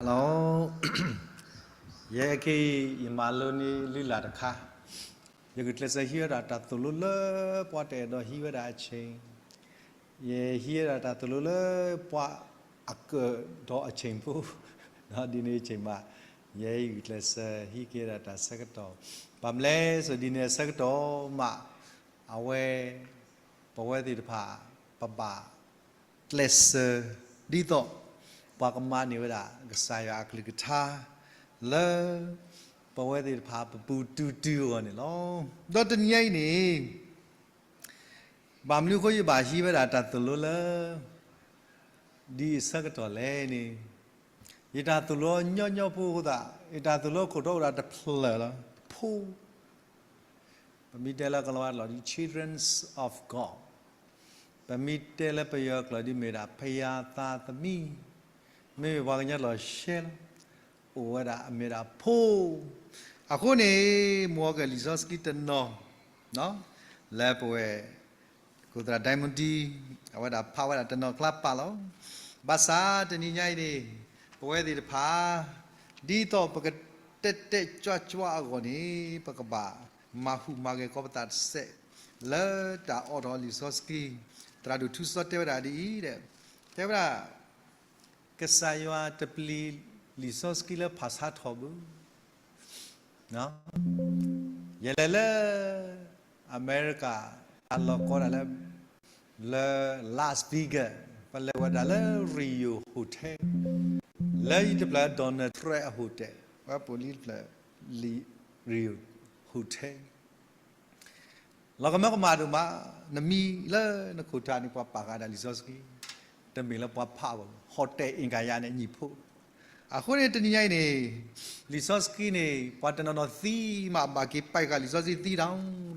လီၤ. ယဲက့ၤ ယမၤလိန့ၢ်လုၢ်လၢ်တခါ, ယဂုာ်ကျဲးစၢးဟံးဝဲဒၣ်တၢ်သိၣ်လိလၢပှၤတအဲၣ်ဒိးဟံးဝဲဒၣ်အဆ့ၣ်, ယဟံးဝဲဒၣ်တၢ်သိၣ်လိလၢပှၤအကၢၣ်ဒီးအဆ့ၣ်ဖိ, ဒီးဒ်န့ၣ်အဆ့ၣ်မး, ယဲဂုာ်ကျဲးစၢးဟံးက့ၤဝဲဒၣ်တၢ်ဆၢကတီၢ်, ဘၣ်မနုၤလဲၣ် ဒ်န့ၣ်အဆၢကတီၢ်မး, အဝဲ ပဝဲသ့ၣ်တဖၣ် ပဘၣ် ကျဲးစၢး ဒ်သိး ပှၤကမၤန့ၢ်ဝဲဒၣ် ကစၢ်ယွၤအကလုၢ်ကထါ လၢ ပဝဲသ့ၣ်တဖၣ်ပပူၤတုၤတုၤအဂီၢ်န့ၣ်လီၤ. ဒီးတနံၤညါအံၤန့ၣ် ဘၣ်မနုၤအဃိယဘၣ်ဟံးဝဲဒၣ်တၢ်သိၣ်လိလၢ ဒ်အဆၢကတီၢ်လဲၣ်န့ၣ်, ယတၢ်သိၣ်လိညီညီဖိအဃိသတး, ယတၢ်သိၣ်လိခိၣ်တီအိၣ်ဒၣ်တဖျၢၣ်လီၤ. ဖိ ပမ့ၢ်တဲလၢကလၤဝါကျိာ်ဒီး Children of God, ပမ့ၢ်တဲလၢပယီၤကျိာ်ဒီးမ့ၢ်ဒၣ် ဘုရားသားသမီး, မ့မ့ၢ်ပှၤကညီကျိာ်ရှဲလီၤ, အိၣ်ဝဲဒၣ်အမ့ၢ်ဒၣ်ဖိ. အဃိန့ၣ် မ်အကဲလံာ်စီဆှံတနီၤ လၢပဝဲ ကိးသရၣ် Diamond D အဝဲဒၣ်ဖးဝဲဒၣ်တနီၤကျါပာ်လီၤ. ဘၣ်ဆၣ်တနံၤညါအံၤန့ၣ် ပဝဲသ့ၣ်တဖၣ် ဒ်သိးပကတဲာ်တဲာ်ကွၢ်ကွၢ်အဂီၢ်န့ၣ် ပကဘၣ်မၤဟူးမၤဂဲၤကီးပသးတစဲး လၢတၢ်အိးထီၣ်လံာ်စီဆှံ, သရၣ်ဒိၣ်ထူစီတဲဝဲဒၣ်ဒ်အံၤ, တဲဝဲဒၣ် ကစၢ်ယွၤတပျံၤလံာ်စီဆှံလၢဖးဆါထီၣ်ဘၣ်. ယလဲၤလၢ အမဲရကၤ တၢ်လီၢ်ကိးဒၣ်လၢ လၢ Las Vegas, ပလဲၤဝဲဒၣ်လၢ Rio Hotel, လၢယတဖျၢၣ် Donald Trump အ hotel, ဝဲပူၤလံတဖျၢၣ် Rio Hotel လီၤကမၢကမၣ်ဒိၣ်မး, နမံၤလၢနခိၣ်ထးန့ၣ် ပှၤပာ်ဃာ်ဒၣ်လံာ်စီဆှံ, တမ့ၢ်လၢပှၤဖးဘၣ်, hotel အင်္ဂါယၤန့ၣ် အညံၣ်ဖိ. အဃိန့ၣ်တနံၤညါအံၤန့ၣ် လံာ်စီဆှံန့ၣ် ပှၤတနီၤနီၤသံမး ဘၣ်က့ၤပဲာ်ဃာ်လံာ်စီဆှံသံတၢ်,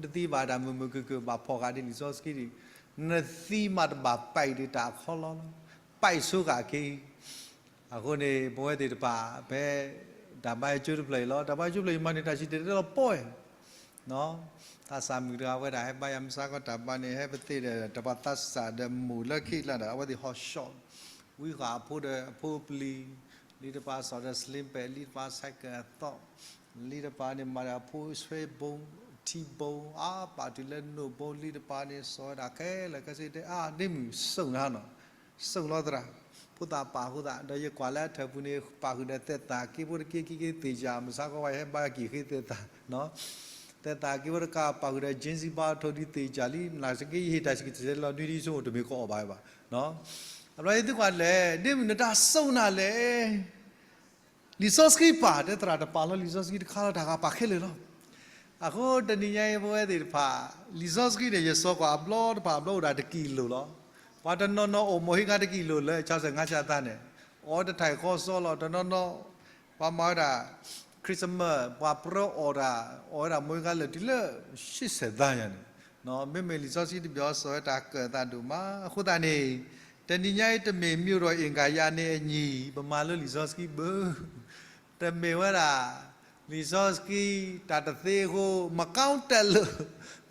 တသံဘၣ်တၢ်မုာ်မုာ်ခုၣ်ခုၣ် ဘၣ်ဖီၣ်ဃာ်ဒ်လံာ်စီဆှံန့ၣ်, နသံမးတဘၣ်ပဲာ်ဒံးတၢ်အခီလီၤလီၤ, ပဲာ်ဆိဃာ်က့ၤ အဃိန့ၣ် ပဝဲသ့ၣ်တဖၣ် ဖဲ တၢ်ဘါယွၤကၠိတဖျၢၣ်အံၤလီၤ, တၢ်ဘါယွၤကၠိတဖျၢၣ်အံၤမၤန့ၢ်တၢ်စံၣ်တဲၤတဲလီၤပီၢ်ဝဲ, သးစၢ်မုၣ်တဂၤဝဲဒၣ် ဟဲဘါယွၤမုၢ်ဆါခီတၢ်ဘါန့ၣ် ဟဲပသ့ဒီး တၢ်ပှၤသးစၢ်ဒီးမိၢ်လၢခံကျါဒီး အဝဲသ့ၣ်ဟီၣ်ဆှီၣ်, ဝံဃာ်အဖိဒီးအဖိအပျံၤ, လံတပၤစီၣ်ဒီး sling bag, လံတပၤ ဆိုင်ကယ် အသီၣ်, လံတပၤန့ၣ် မၤဒီးအဖိဆွဲဘိ, ထံဘိ, အါပာ်တုၤလၢနိၣ်ဘိ, လံတပၤန့ၣ် စီၣ်ဝဲဒၣ်ခဲလၢာ်ခဲဆ့ တဲအါ ဒ့မုၣ် စိာ်နၤနီၤ, စိာ်လီၤသရၣ်, ဖိသၣ်ပာ်အဃိသတး ဒီးယကွၢ်လၢအထၢၣ်ပူၤန့ၣ် ပာ်ဃုာ်ဒီးသဲးသးက့ဖိတက့ခံက့သ့ၣ်ယၤ မုၢ်ဆါခီဝဲဟဲဘါကံၢ်ဃ့သဲးသး, သဲးသးက့ဖိတကး ပာ်ဃုာ်ဒီး jeans ဘါထိၣ်ဒ်သ့ၣ်ယၤလံ, မနၤစ့ၢ်ကီး ယဟ့ၣ်တၢ်စံၣ်တဲၤတဲလီၤနွံဒ်ဆိကမိၣ်တမ့ၢ်ကအီၣ်ဘၣ်ဝဲဘၣ်, အဘျီယသုကွၢ်လဲၣ် ဒ့မုၣ် နတၢ်စိာ်နၤလဲၣ် လံာ်စီဆှံပာ် တဲသရၣ်တပာ်လီၤလံာ်စီဆှံတခါလီၤ တၢ်ဂၤပာ်ခဲလၢာ်လီၤ. အဃိတနံၤညါအံၤ ပဝဲသ့ၣ်တဖၣ် လံာ်စီဆှံန့ၣ် ယစိာ်ကွၢ်အဘျီတဖၣ် အဘျီအိၣ်ဒၣ်တကံၢ်လိာ်လီၤ. ပှၤတနီၤနီၤအိၣ်မိၢ်ဟ့ၣ်ခါတကံၢ်လိာ်လၢ ဆါစၢၣ်ငါးဆါသါန့ၣ် အီတထံၣ်ဃီစီလီၤ. တနီၤနီၤ ပှၤမၤဝဲဒၣ် Christmas ပှၤပြၢအီၣ်တၢ် အီၣ်ဝဲဒၣ်မိၢ်ဟ့ၣ်ခါလၢာ်တုၤလၢ ရှစ်ဆယ်သန်းညါန့ၣ် မ့မ့ၢ်လံာ်စီဆှံတဘျီစိာ်ဝဲတၢ်ကၢၣ်သးဒိၣ်မး အဃိသတးန့ၣ် တနံၤညါအံၤတမ့ၢ် မြို့တော်အင်္ဂါရပ်နေ့အညီ ပမၤလိလံာ်စီဆှံဘၣ်. တမ့ၢ်ဝဲဒၣ် လံာ်စီဆှံ တၢ်တသ့အဃိ မကောင်းတတ်လို့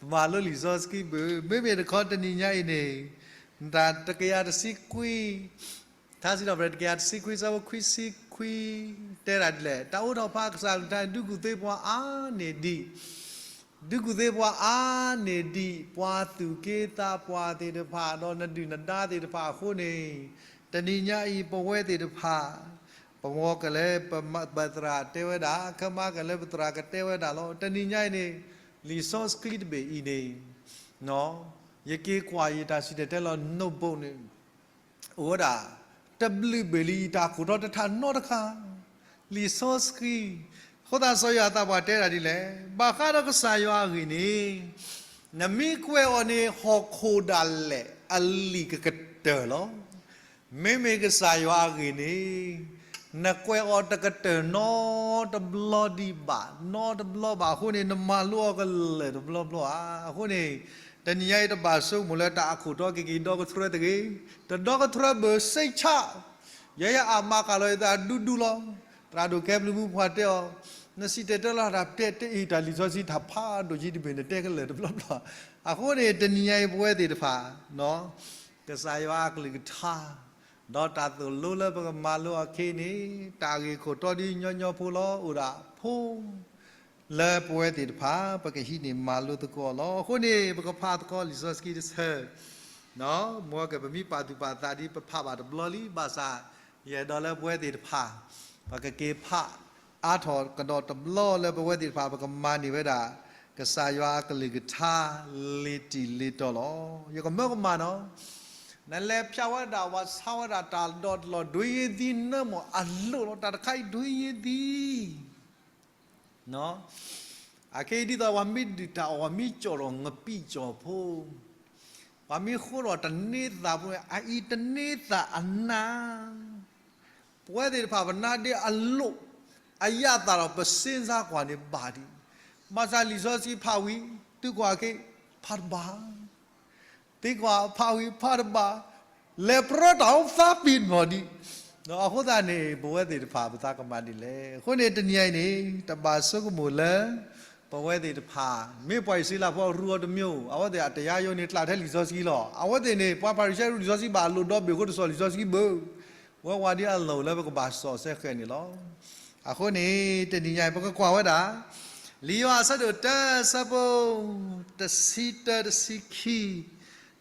ပမၤလိလံာ်စီဆှံဘၣ်. မ့မ့ၢ်တခီတနံၤညါအံၤန့ၣ် တၢ်တကယၤတဆံခွံ ထါစံးထီၣ်ပတြၢၤတကယၤတဆံခွံ ဆၢဖိခွံဆံခွံ တဲဒၣ်ဒ်လဲၣ်, တၢ်အိးထီၣ်ဖးကစၢ်အကလုၢ်ကထါ ဒုးကူၣ်သ့ပှၤအါန့ၢ်ဒံး ဒုးကူၣ်သ့ပှၤအါန့ၢ်ဒံး ပှၤသူၣ်က့သးပှၢ်သ့ၣ်တဖၣ် ဒီးနဒုၣ်နဒါသ့ၣ်တဖၣ်အဃိန့ၣ်, တနံၤညါအံၤပဝဲသ့ၣ်တဖၣ် ပဝီၤကလဲၤ ပသရၣ်တဲဝဲဒၣ်, ခဲမးကလဲၤ ပသရၣ်ကတဲဝဲဒၣ်လီၤ. တနံၤညါအံၤန့ၣ် လံာ်စီဆှံတဘ့ၣ်အံၤန့ၣ် ယက့ၤကွၢ်ယတၢ်စံၣ်တဲၤတဲလီၤ notebook န့ၣ် အိၣ်ဝဲဒၣ် တဘျုးဘ့ၣ်လံ ယတၢ်ခိၣ်တီတထးနီတခါ, လံာ်စီဆှံ, အဃိသတးစီၤယိၤသးပှၢ်တဲဒၣ်ဒ်လဲၣ်, ဘၣ်ဃးဒီးကစၢ်ယွၤအဂ့ၢ်န့ၣ်, နမ့ၢ်ကွဲးအီၤန့ၣ် ဟီၣ်ခိၣ်ဒၣ်လဲာ်အလံာ်ကကတၢၢ်လီၤ. မ့မ့ၢ်ကစၢ်ယွၤအဂ့ၢ်န့ၣ် နကွဲးအီၤတကတၢၢ်နီတဘျီဒံးဘၣ်, နီတဘျီဘၣ်အဃိန့ၣ် နမၤလိအီၤကလၢာ်တဘျီဘျီဧါ. အဃိန့ၣ် တနံၤညါအံၤတဘၣ်ဆိကမိၣ်လၢတၢ်အခိၣ်တီက့ၤက့ၤ ဒီကထြၢတဂ့ၤ, တဒီကထြၢဘၣ် စိတ်ချ, ယဲယအမၤကၤလီၤယသးဒူဒူလီၤ. သရၣ်ဒိၣ်ကဲဘျုးမူဖးတဲအီၤ, နစံၣ်တဲၤတဲလီၤတၢ်တဲတအံၤ တၢ်လံာ်စီဆှံတၢ်ဖးဒိၣ်က့ၤတဘ့ၣ် နတဲကလၢာ်တဘျီဘျီ. အဃိန့ၣ် တနံၤညါအံၤပဝဲသ့ၣ်တဖၣ် ကစၢ်ယွၤအကလုၢ်ကထါ ဒီးတၢ်သိၣ်လိလၢပကမၤလိအီၤခဲအံၤန့ၣ် တၢ်ဂ့ၢ်ခိၣ်တီဒ်ညီညီဖိလီၤ. အိၣ်ဒၣ်ဖိ လၢပဝဲသ့ၣ်တဖၣ် ပကဟံးန့ၢ်မၤလိသကိးအီၤလီၤ. အဃိန့ၣ် ပကဖးသကိးလံာ်စီဆှံတဆၢ မ်ကပမ့ၢ်ပာ်သူၣ်ပာ်သးဒ်ပဖးဘၣ်တဘျီလံ ဘၣ်ဆၣ် ယအဲၣ်ဒိးလၢပဝဲသ့ၣ်တဖၣ် ပကက့ၤဖးအါထီၣ်ကဒီးတဘျီလၢပဝဲသ့ၣ်တဖၣ် ပကမၤန့ၢ်ဝဲဒၣ် ကစၢ်ယွၤအကလုၢ်ကထါ လ့ၤတံၢ်လ့ၤတီၤလီၤ. ယကမၢကမၣ်နီၤ နလဲၤဖၠးဝဲဒၣ် ဝးဆါဝဲဒၣ်တၢ်ဒီးတလီၢ် ဒွံယ့သံနၢမီၢ်အလိၣ်လီၤ. တၢ်တခါအံၤ ဒွံယ့သံ အခဲအံၤဒ်သိး ပှၤမ့ၢ်ဒုၣ်တၢ်အီၣ် ပှၤမ့ၢ်ကၠီၣ်ထီၣ်ငပံၣ်ကၠီၣ်ဖိ, ပှၤမ့ၢ်ဃိထီၣ်တန့သးဖိန့ၣ် အအံၤတန့သးအနၢ် ပဝဲသ့ၣ်တဖၣ် ပနါဒ့အလိၣ် အယၣ်သးဒီး ပစ့စါကွၢ်န့ၣ်ဘၣ်ဒံး, ဘၣ်ဆၣ်လံာ်စီဆှံဖးဝံၤ သုကွၢ်က့ၤ ဖးတဘၣ် သံကွၢ်ဖးဝံၤဖးတဘၣ်, လဲၤပြီတၢ်အိၣ်သးပ့ၤနီၣ်ဒံး, အဃိသတးန့ၣ် ပဝဲသ့ၣ်တဖၣ် ပသးကမၤဒ်လဲၣ်. အဃိန့ၣ် တနံၤအံၤန့ၣ် တဘၣ်ဆိကမိၣ်လၢ ပဝဲသ့ၣ်တဖၣ် မ့ၢ်ပှၤအံၣ်စရ့လးဖိ အရူအီၤတမံၤ, အဝဲသ့ၣ်အတယါယိန့ၣ် ကျးထဲလံာ်စီဆှံလီၤ. အဝဲသ့ၣ်န့ၣ် ပှၤဖၤရံၤၡဲရူလံာ်စီဆှံဘၣ် အလိၣ်ဒီဘ့ၣ်အဃိ တစိာ်လံာ်စီဆှံဘၣ်, ဝဲဝဲဒ်အလိၣ်လၢပကဘၣ်စိာ်စဲဃဲၤန့ၣ်လီၤ. အဃိန့ၣ် တနံၤညါအံၤ ပကကွၢ်ဝဲဒၣ် လံာ်ယိၤဟၣ်အဆၢဒိၣ်တၢ အဆၢဖိ တဆံတၢ တဆံခ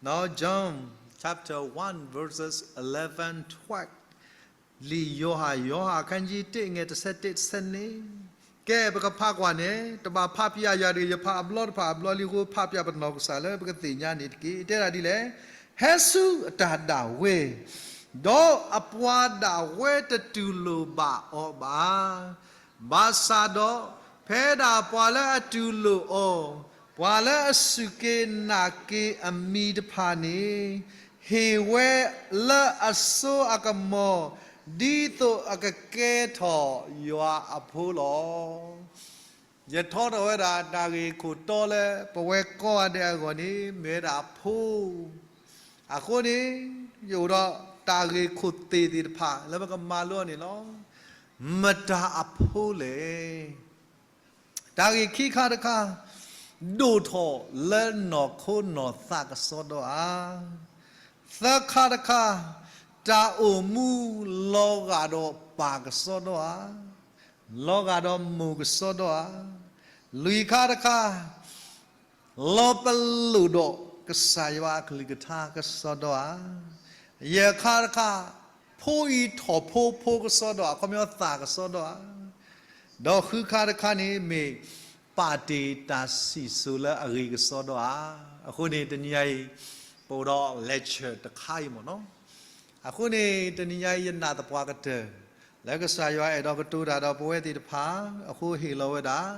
ံ, John chapter one verses eleven, twelve, လံာ်ယိၤဟၣ် ယိၤဟၣ်အခန်းကြီးတစ် ငယ်တစ်ဆယ့်တစ် တစ်ဆယ့်နှစ်, ကဲ ပကဖးကွၢ်န့ၣ် တဘၣ်ဖးပျၢ်ယၤတဂ့ၤ, ယဖးအဘျီတဖၣ်အဘျီလံအဃိ ဖးပျၢ်ပနီၢ်ကစၢ်လၢပကသ့ၣ်ညါန့ၣ်တက့ၢ်. တဲဒၣ်ဒ်လဲၣ်, ဟဲဆူအတၢ်ဒၣ်ဝဲ, ဒီးအပှၤဒၣ်ဝဲတတူၢ်လိာ်ဘၣ်အီၤဘၣ်. ဘၣ်ဆၣ်ဒီး ဖဲဒၣ်ပှၤလၢအတူၢ်လိာ်အီၤ, ပှၤလၢအစူၢ်က့ၤနာ်က့ၤအမံၤတဖၣ်န့ၣ် ဟ့ၣ်ဝဲလၢအစိအကမီၤ, ဒ်သိးအကကဲထီၣ်ယွၤအဖိလီၤ. ယထီထီၣ်ဝဲဒၣ်တၢ်ဂ့ၢ်ခိၣ်တီလၢ ပဝဲကိးဂၤဒဲးအဂီၢ်န့ၣ် မ့ၢ်ဝဲဒၣ်အဖိ, အဃိန့ၣ် ယအိၣ်ဒီးတၢ်ဂ့ၢ်ခိၣ်သ့ၣ်သ့ၣ်တဖၣ် လၢပကမၤလိအီၤန့ၣ်လီၤ. မတၤအဖိလဲၣ်. တၢ်ဂ့ၢ်ခံခါတခါ, ဒိၣ်ထီၣ်လၢနီၢ်ခိနီၢ်သးကစီဒီဧါ. သၢခါတခါ, တၢ်အိၣ်မူလီၤဂာ်ဒီးပၢ်ကစီဒီဧါ, လီၤဂာ်ဒီးမိၢ်ကစီဒီဧါ. လွံၢ်ခါတခါ, လီၤပလိာ်ဒီးကစၢ်ယွၤအကလုၢ်ကထါကစီဒီဧါ. ယဲၢ်ခါတခါ, ဖိအံၤထီၣ်ဖိဖိကစီဒီဧါ, အခီပညီသးကစီဒီဧါ. ဒီးဃုခါတခါန့ၣ်မ့ၢ် ပာ်တ့ၢ်တၢ်စံၣ်စိၤလၢအဂ့ၢ်ကစီဒီဧါ. အဃိန့ၣ် တနံၤညါအံၤ ပအိၣ်ဒီး lecture တခါအံၤမ့ၢ်နီၤ. အဃိန့ၣ် တနံၤညါအံၤ ယနာ်သပှၢ်ကတၢၢ် လၢကစၢ်ယွၤအဲၣ်ဒိးကတိၤတၢ်ဒီးပဝဲသ့ၣ်တဖၣ်အဃိ ဟ့ၣ်လီၤဝဲဒၣ်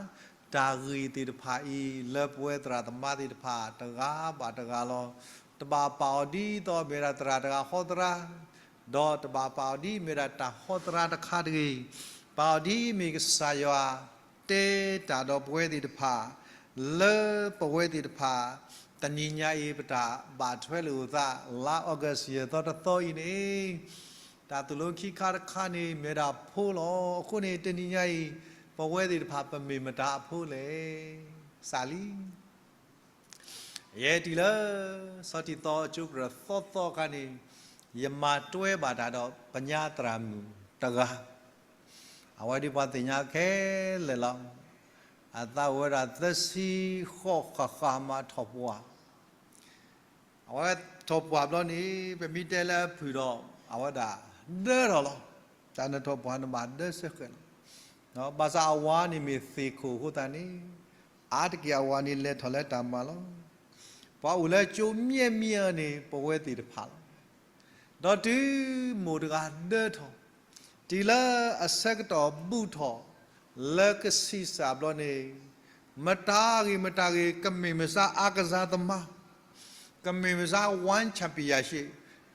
တၢ်ဂ့ၢ်သ့ၣ်တဖၣ်အံၤ လၢပဝဲသရၣ်သမါသ့ၣ်တဖၣ် တဂၤဘၣ်တဂၤလီၤ. တဘၣ်ပာ်အီၤဒ်သိးမ့ၢ်ဒၣ်သရၣ်တဂၤဟီသရၣ်, ဒီးတဘၣ်ပာ်အီၤဒ်မ့ၢ်ဒၣ်တၢ်ဟီသရၣ်တခါတဂ့ၤ, ပာ်အီၤဒ်မ့ၢ်ကစၢ်ယွၤ တဲတၢ်ဒီးပဝဲသ့ၣ်တဖၣ် လၢပဝဲသ့ၣ်တဖၣ် တနံၤညါအံၤ ပတၢ်ဘၣ်ထွဲလိာ်အသး လါ August ယဲၢ်သီတသီအံၤန့ၣ် တၢ်သိၣ်လိခံခါတခါန့ၣ် မ့ၢ်ဒၣ်ဖိလီၤ. အဃိန့ၣ် တနံၤညါအံၤ ပဝဲသ့ၣ်တဖၣ် ပမ့ၢ်မတၤအဖိလဲၣ်. စးလံ ယဲတုၤလၢ ဆီထံသီအကၠိကရၢၢ်သီသီအခါန့ၣ် ယမၤတွဲဘၣ်တၢ်ဒီးပညါသရၣ်မုၣ်တဂၤ, အဝဲဒ်ပှၤသ့ၣ်ညါခဲလၢာ်လီၤ. အသးအိၣ်ဝဲဒၣ်သၢဆံဃိးဃၣ်ဃၣ်မးထီၣ်ပှၢ် အဝဲထီၣ်ပှၢ်ဘျီန့ၣ် ပမ့ၢ်တဲလၢအဖုၣ်ဒီး အဝဲဒၣ်ဒၢထီၣ်လီၤ. တၢ်နထီၣ်ပှၢ်နဘၣ်ဒၢစ့ၢ်ကီးလီၤ. ဘၣ်ဆၣ်အဝၤန့ၣ်မ့ၢ်သ့ၣ်ခိၣ်အဃိသတးန့ၣ် အါတက့ၢ်အဝၤန့ၣ်လဲၤထီၣ်လၢတၢ်မၤလီၤ. ပှၤအိၣ်လၢကၠိမ့ၢ်မ့ၢ်န့ၣ် ပဝဲသ့ၣ်တဖၣ်လီၤ. ဒီးတုၤမိၢ်တဂၤဒၢထီၣ် တုၤလၢအဆၢကတီၢ်ဘူးထီၣ် လၢကဆံးစၢ်ဘျီန့ၣ် မတၤဂ့ၤမတၤဂ့ၤ ကမ့ၢ်မစါအါကစၢ်သမါ ကမ့ၢ်မစါ one championship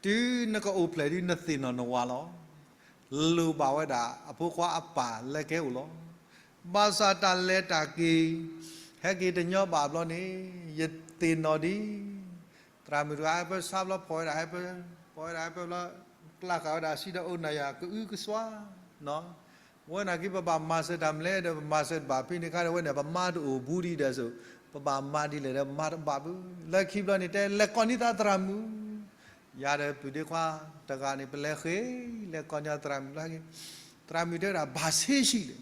တုၤနကအိၣ်ဖျဲၣ်ဒ်နသ့ၣ်နီၣ်နဝၤလီၤ. လိၣ်ဘၣ်ဝဲဒၣ်အဖိခွါအပၢ်လၢကဟဲအိၣ်လီၤ. ဘၣ်ဆၣ်တၢ်လဲၤတၢ်က့ၤ ဟဲက့ၤတညီဘၣ်ဘျီန့ၣ် ယသ့ၣ်နီၣ်ဒံး သရၣ်မုၣ်တဂၤဟဲပၢဆါဘျီ ဖီၣ်ဝဲဒၣ်ဟဲပၢ ဖီၣ်ဝဲဒၣ်ဟဲပၢဘျီ ကျးဃာ်ဝဲဒၣ်စံးဒီးအိၣ်နၤယၤကအုကစွါ ဝဲနာ်က့ ပဘၣ်မၤစၢၤတၢ်မနုၤလဲၣ်ဒီး ပမၤစၢၤတဘၣ်ဖဲန့ၣ်အခါဒီး ဝဲန့ၣ် ပမါတအိၣ်ဘူးဒံးဒီးစိၤ ပဘၣ်မၤဒ်လဲၣ်ဒီးမၤတဘၣ်ဘၣ်. လၢခံဘျီန့ၣ် တဲလဲၤကိးန့ၢ်သးသရၣ်မုၣ် ယၤဒီးပုၢ်ဒ့ခွါတဂၤန့ၣ် ပလဲၤဃ့ လဲၤကိးညါသရၣ်မုၣ်လၢဟဲက့ၤ, သရၣ်မုၣ်တဲဝဲဒၣ် ဘာဆေးရှိလဲၣ်,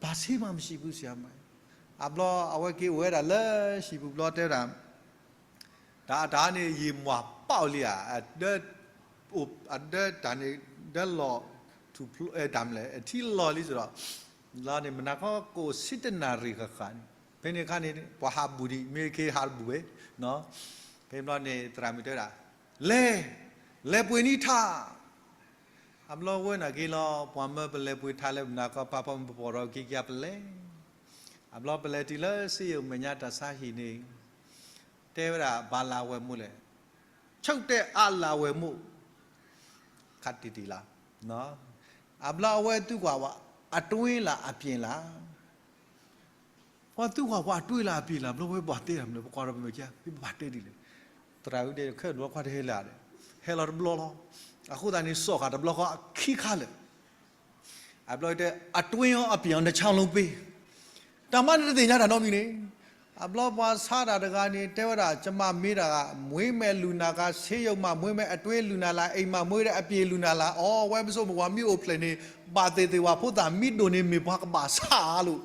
ဘာဆေးမှမရှိဘူးဆရာမ, အဘျီအဝဲက့ၤအိၣ်ဝဲဒၣ်လၢဟံၣ်ပူၤဘျီတဲဝဲဒၣ် တၢ်အတၢ်န့ၣ် ယံာ်မွၤပာ်အီၤလံဧါ, အဒၢတၢ်န့ၣ် ဒၢလီၤ ထူၣ်ဖျိ တၢ်မလဲၣ် အထံလီၤလံစ့ၢ်ဒီး လီၤန့ၣ် မနၤခီကအိၣ်ဆံတနၣ်ရံၣ်ဃၣ်ဃၣ်န့ၣ် ဖဲန့ၣ်အခါန့ၣ် ပှၤဟးဘူၣ်ဒံး မ့ၢ်က့ၤဟးဘူၣ်ဝဲ, ဖဲဘျီန့ၣ် သရၣ်မုၣ်တဲဝဲဒၣ် လဲၤ လဲၤပှ့ၤနံၣ်ထါ အဘျီဝဲနာ်က့ၤလီၤ ပှၤမၢပလဲၤပှ့ၤထါလၢမနၤခီ ပာ်ဖီမုၢ်ပပီၤဒီးက့ၤက့ၤပလဲၤ, အဘျီပလဲၤတုၤလၢစ့ယိၤမဲာ်ညါတၢ်ဆါဟံၣ်န့ၣ် တဲဝဲဒၣ် ဘာလာဝယ်မှုလဲၣ်, ချုပ်တဲ့ အားလၢဝယ်မှု ခပ်တည်တည်လား, အဘျီအဝဲသံကွၢ်ဝဲ အတွင်းလား အပြင်လား, ပှၤသံကွၢ်ပှၤ အတွင်းလား အပြင်လား ဘျီဝဲဘၣ်တဲတၢ်မနုၤလဲၣ် ပကွၢ်ဒီးပမဲာ်ကါ ပဘၣ်တဲဒ်လဲၣ်, သရၣ်ဝံၤဒီး ခဲဒိၣ်ခွါတဟဲလၢာ်ဒီး ဟဲလီၤတဘျီလီၤ, အဃိသတးန့ၣ် စိာ်ဃာ်တဘျီဃီခံခါလၢာ် အဘျီတဲ အတွင်းရော အပြင်ရော နှစ်ချောင်းလုံးပေး, တၢ်မၤန့ၣ်တသ့ၣ်ညါတၢ်နီတမံၤန့ၣ်, အဘျီပှၤဆါတၢ်တဂၤန့ၣ် တဲဝဲဒၣ် ကျွန်မမေးတာက မွေးမယ်လူနာက ဆေးရုံမှာမွေးမယ် အတွင်းလူနာလား အိမ်မှာမွေးတဲ့ အပြင်လူနာလား, အီၤဝဲပစိာ်မုၢ်ပှၤမ့ၢ်အိၣ်ဖျဲၣ်န့ၣ် ဘၣ်သ့ၣ်သ့ၣ်ဝဲဖိသၣ်မ့ၢ်ဒိၣ်န့ၣ် မ့ၢ်ပှၤကဘၣ်ဆါဧါလိၤ,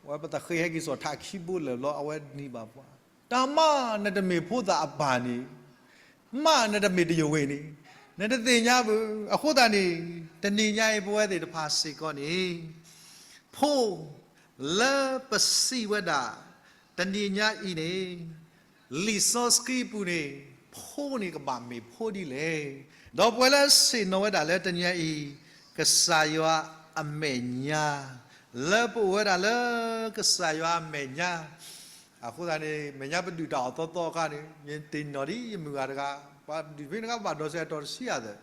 ဝဲပသဃ့ဟဲက့ၤစိာ်ထးခံဘိလၢာ်ဘျီ အဝဲနံၤဘၣ်ပှၤ, တၢ်မၤနတမ့ၢ်ဖိသၣ်အပၢ်န့ၣ် မ့ၢ်နတမ့ၢ်တယဝ့ၢ်န့ၣ် နတသ့ၣ်ညါဘၣ်. အဃိသတးန့ၣ် တနံၤညါအံၤ ပဝဲသ့ၣ်တဖၣ်စ့ၢ်ကီးန့ၣ် ဖိလၢပစံးဝဲဒၣ် တနံၤညါအံၤန့ၣ် လံာ်စီဆှံပူၤန့ၣ် ဖိန့ၣ်ကဘၣ်မ့ၢ်ဖိဒ်လဲၣ်. ဒီးပဝဲလၢဆ့ၣ်နီၤဝဲဒၣ်လၢတနံၤညါအံၤ ကစၢ်ယွၤအမဲာ်ညါ လၢပအိၣ်ဝဲဒၣ်လၢကစၢ်ယွၤအမဲာ်ညါ အဃိသတးန့ၣ် မဲာ်ညါပဒုၣ်တၢ်အီၣ်သီသီအခါန့ၣ် ယတ့ၢ်နီၣ်ဒ်ယမုၢ်ဂၤတဂၤ ပှၤဒုၣ်ဖဲန့ၣ်ကဘၣ်ဒီးစဲးအတီၤတဆံယၤသၢၣ်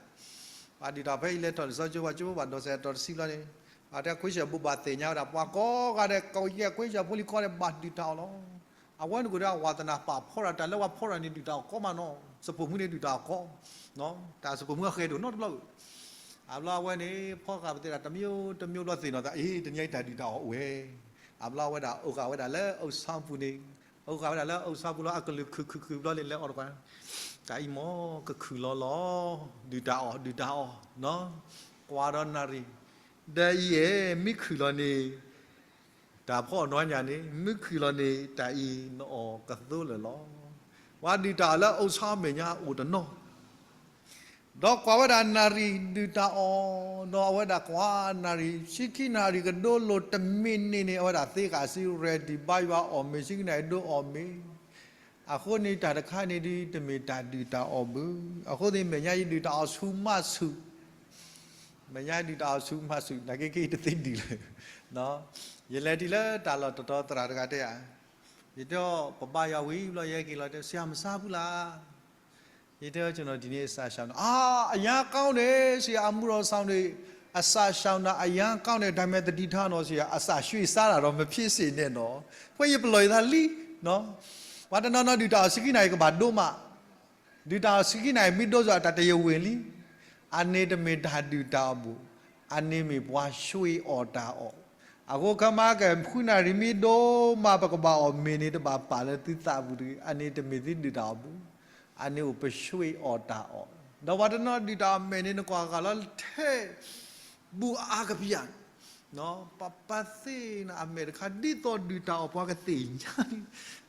ပှၤဒုၣ်တၢ်ဖဲအံၤလဲၤထီၣ်လံာ်စီဆှံကၠိ ပှၤကၠိဖိဘၣ်ဒီးစဲးအတီၤတဆံဘျီန့ၣ် ပှၤတဲခွ့ဆၢၣ်ဘိဘၣ်သ့ၣ်ညါဝဲဒၣ် ပှၤကိးဂၤဒဲး ကဝဲခွ့ဆၢၣ်ဖိလံၤကိးဂၤဒဲး ဘၣ်ဒုၣ်တၢ်အီၣ်လီၤ. အဝဲန့ၣ်ကဒီးအဝၤသနာ်ပာ်ဖီဒၣ် တၢ်လၢပှၤဖီဒၣ်န့ၣ် ဒုၣ်တၢ်အီၣ်ကိးမးနီၤ စပိာ်မုၣ်န့ၣ်ဒုၣ်တၢ်အီၣ်ကိး တၢ်စပိာ်မုၣ်အဃဲၤဒိၣ်နီတဘျီဘၣ်. အဘျီအဝဲန့ၣ် ဖီဃာ်ပသ့ဒၣ် တမံၤတမံၤဘျီသ့ၣ်နီၣ်သး အ့ တနံၤညါအံၤတၢ်ဒုၣ်တၢ်အီၣ်အိၣ်ဝဲ. အဘျီအဝဲဒၣ်အိၣ်ဃာ်ဝဲဒၣ်လၢအိၣ်ဆၣ်ပူၤန့ၣ် အိၣ်ဃာ်ဝဲဒၣ်လၢအိၣ်ဆၣ်ပူၤလီၤ အကလုၢ်ခုၣ်ခုၣ်ခုၣ်ဘျီန့ၣ် လဲၤအီၣ်တကွၢ် တၢ်အံၤမ့ၢ်ကခုၣ်လီၤလီၤ ဒုၣ်တၢ်အီၣ် ဒုၣ်တၢ်အီၣ် ကွၢ်ဒီးနၣ်ရံၣ် ဒီးအံၤအဲ မ့ၢ်ခုၣ်လီၤန့ၣ် တၢ်ဖီအီၣ်နီၢ်ညၣ်န့ၣ် မ့ၢ်ခုၣ်လီၤန့ၣ် တၢ်အံၤနအီၣ်ကသိလၢာ်လီၤ. ပှၤဒုၣ်တၢ်အီၣ်လၢအိၣ်ဆၣ်မဲာ်ညါအိၣ်တနီၤ ဒီးကွၢ်ဝဲဒၣ်နၣ်ရံၣ်ဒုၣ်တၢ်အီၣ် ဒီးအဝဲဒၣ်ကွၢ်နၣ်ရံၣ် ဆံခံနၣ်ရံၣ်ကဒိလိာ်တမံၤန့ၣ်န့ၣ် အဝဲဒၣ်သ့ကၤစံ ready ဘါယွၤအီၣ်မ့ၤ ဆံခံနၣ်ရံၣ်ဒိအီၣ်မ့ၤ အဃိန့ၣ်တၢ်တခါန့ၣ်ဒုး တမ့ၢ်တၢ်ဒုၣ်တၢ်အီၣ်ဘၣ်. အဃိန့ၣ် မဲာ်ညါယဒုၣ်တၢ်အီၣ်ဆူၣ်မးဆူၣ် မဲာ်ညါဒုၣ်တၢ်အီၣ်ဆူၣ်မးဆူၣ် နာ်က့က့ၤတသ့ဒုၣ်လၢၤ ယလဲၤတုၤလၢတၢ်လီၢ်တတီၤသရၣ်တဂၤတဲဧါ, ယတဲ ပဘါယွၤဝံၤဘျီယဟဲက့ၤလီၤတဲ ဆရာမစားဘူးလား ယတဲ ကျွန်တော်ဒီနေ့ အစာရှောင်တာ အာ အရမ်းကောင်းတယ် ဆရာ အမှုတော်ဆောင်တွေ အစာရှောင်တာ အရမ်းကောင်းတယ် ဒါပေမဲ့ သတိထားနော် ဆရာ အစာရွှေ့စားတာတော့ မဖြစ်စေနဲ့နော် ဖဲယပလီၢ်ယသးလံ ပှၤတနီၤနီၤဒုၣ်တၢ်အီၣ်ဆံခံနၣ်ရံၣ်ကဘၣ်ဒိမး ဒုၣ်တၢ်အီၣ်ဆံခံနၣ်ရံၣ်မ့ၢ်ဒိစ့ၢ် အတၢ်တယဝ့ၢ်လံ အန့ၣ်တမ့ၢ်တၢ်ဒုၣ်တၢ်အီၣ်ဘၣ်, အန့ၣ်မ့ၢ်ပှၤရွှေ့အီၣ်တၢ်အီၣ်, အဃိခဲမးကဲ ဃုနၣ်ရံၣ်မ့ၢ်ဒိမး ပကဘၣ်အီၣ်မ့ၤန့ၣ် တဘၣ်ပာ်လၢသုသးပူၤတဂ့ၤ, အန့ၣ်တမ့ၢ်သုဒုၣ်တၢ်အီၣ်ဘၣ်, အန့ၣ်အိၣ်ပရွှေ့အီၣ်တၢ်အီၣ်, ဒီးပှၤတနီၤဒုၣ်တၢ်အီၣ်မဲာ်န့ၣ် နကွၢ်ဃာ်လီၤထဲ ဘူးအါကပျၢ် ပပၢ်သ့ၣ်န့ၣ် အမဲာ်တခါ ဒ်သိးဒုၣ်တၢ်အီၣ်ပှၤကသ့ၣ်ညါလံ,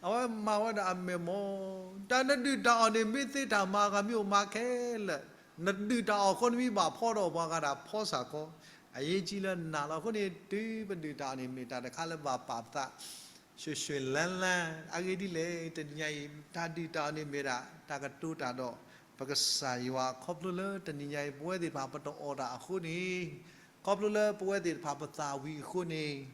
အဝဲမၤဝဲဒၣ်အမဲာ်မ့ၢ် တၢ်နဒုၣ်တၢ်အီၣ်န့ၣ် မ့ၢ်သ့တၢ်မၤဂၤမ့ၢ်အိၣ်မၤခဲလၢာ်, နဒုၣ်တၢ်အီၣ်အဃိ နမ့ၢ်ဘၣ်ဖီဒီးပှၤဂၤဒၣ်ဖီစ့ၢ်ကီး, အရေးကြီးလၢနၤလီၤ. အဃိန့ၣ် တုၤပဒုၣ်တၢ်အီၣ်န့ၣ် မ့ၢ်တၢ်တခါလၢဘၣ်ပာ်သး ရွှေ့ရွှေ့လန်းလန်း အဂ့ၢ်ဒ်လဲၣ် တနံၤညါအံၤ တၢ်ဒုၣ်တၢ်အီၣ်န့ၣ်မ့ၢ်ဒၣ် တၢ်ကတိၤတၢ်ဒီး ပကစၢ်ယွၤ ခီဖျိလၢတနံၤညါအံၤ ပဝဲသ့ၣ်တဖၣ် ပတအီၣ်တၢ်အဃိန့ၣ် ခီဖျိလၢပဝဲသ့ၣ်တဖၣ် ပသးဝံၤအဃိန့ၣ်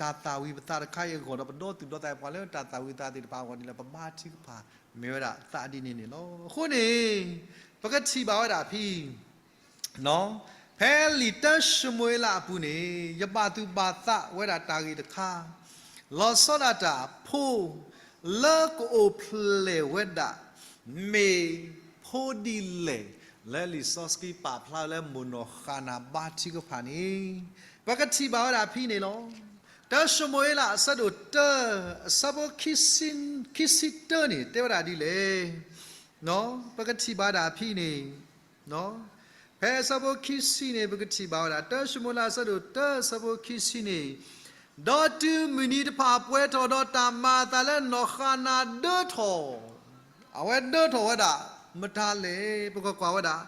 တၢ်သၣ်ဝံၤပသးတခါအံၤအဂီၢ်ဒီး ပဒီသူၣ်ဒီသးပှၤလၢတၢ်သၣ်ဝံၤသးသ့ၣ်တဖၣ်အဂီၢ်န့ၣ်လီၤ ပဘါထုကဖၣ်မ့ၢ်ဝဲဒၣ်သးဒ်န့ၣ်န့ၣ်လီၤ. အဃိန့ၣ် ပကထံၣ်ဘၣ်ဝဲဒၣ်ဖဲ ဖဲလံာ်တၢၡမူၤအ့လးအပူၤန့ၣ် ယဘၣ်သူၣ်ဘၣ်သးဝဲဒၣ်တၢ်ဂ့ၢ်တခါ, လီၤဆီဒၣ်တၢ် ဖိလၢကအိၣ်ဖျဲၣ်ဝဲဒၣ် မ့ၢ်ဖိဒ်လဲၣ်, လၢလံာ်စီဆှံပာ်ဖျါလၢမိၢ်နီၢ်ဃၤနၤဘါထုကဖၣ်န့ၣ် ပကထံၣ်ဘၣ်ဝဲဒၣ်ဖဲန့ၣ်လီၤ. တၢၡမူၤအ့လးအဆၢဒိၣ်တၢ အဆၢဖိခံဆံတၢန့ၣ် တဲဝဲဒၣ်ဒ်လဲၣ် ပကထံၣ်ဘၣ်ဒၣ်ဖဲအံၤန့ၣ်, ဖဲအဆၢဖိခံဆံန့ၣ် ပကထံၣ်ဘၣ်ဝဲဒၣ် တၢၡမူၤအ့လး အဆၢဒိၣ်တၢ အဆၢဖိခံဆံန့ၣ်, ဒီးတုၤမုၢ်နံၤတဖၣ်ပှဲၤထီၣ်ဒီး တၢ်မၤအသးလၢနီၢ်ဃၤနၤဒၢထီၣ်, အဝဲဒၢထီၣ်ဝဲဒၣ် မတၤလဲၣ် ပကကွၢ်ဝဲဒၣ်,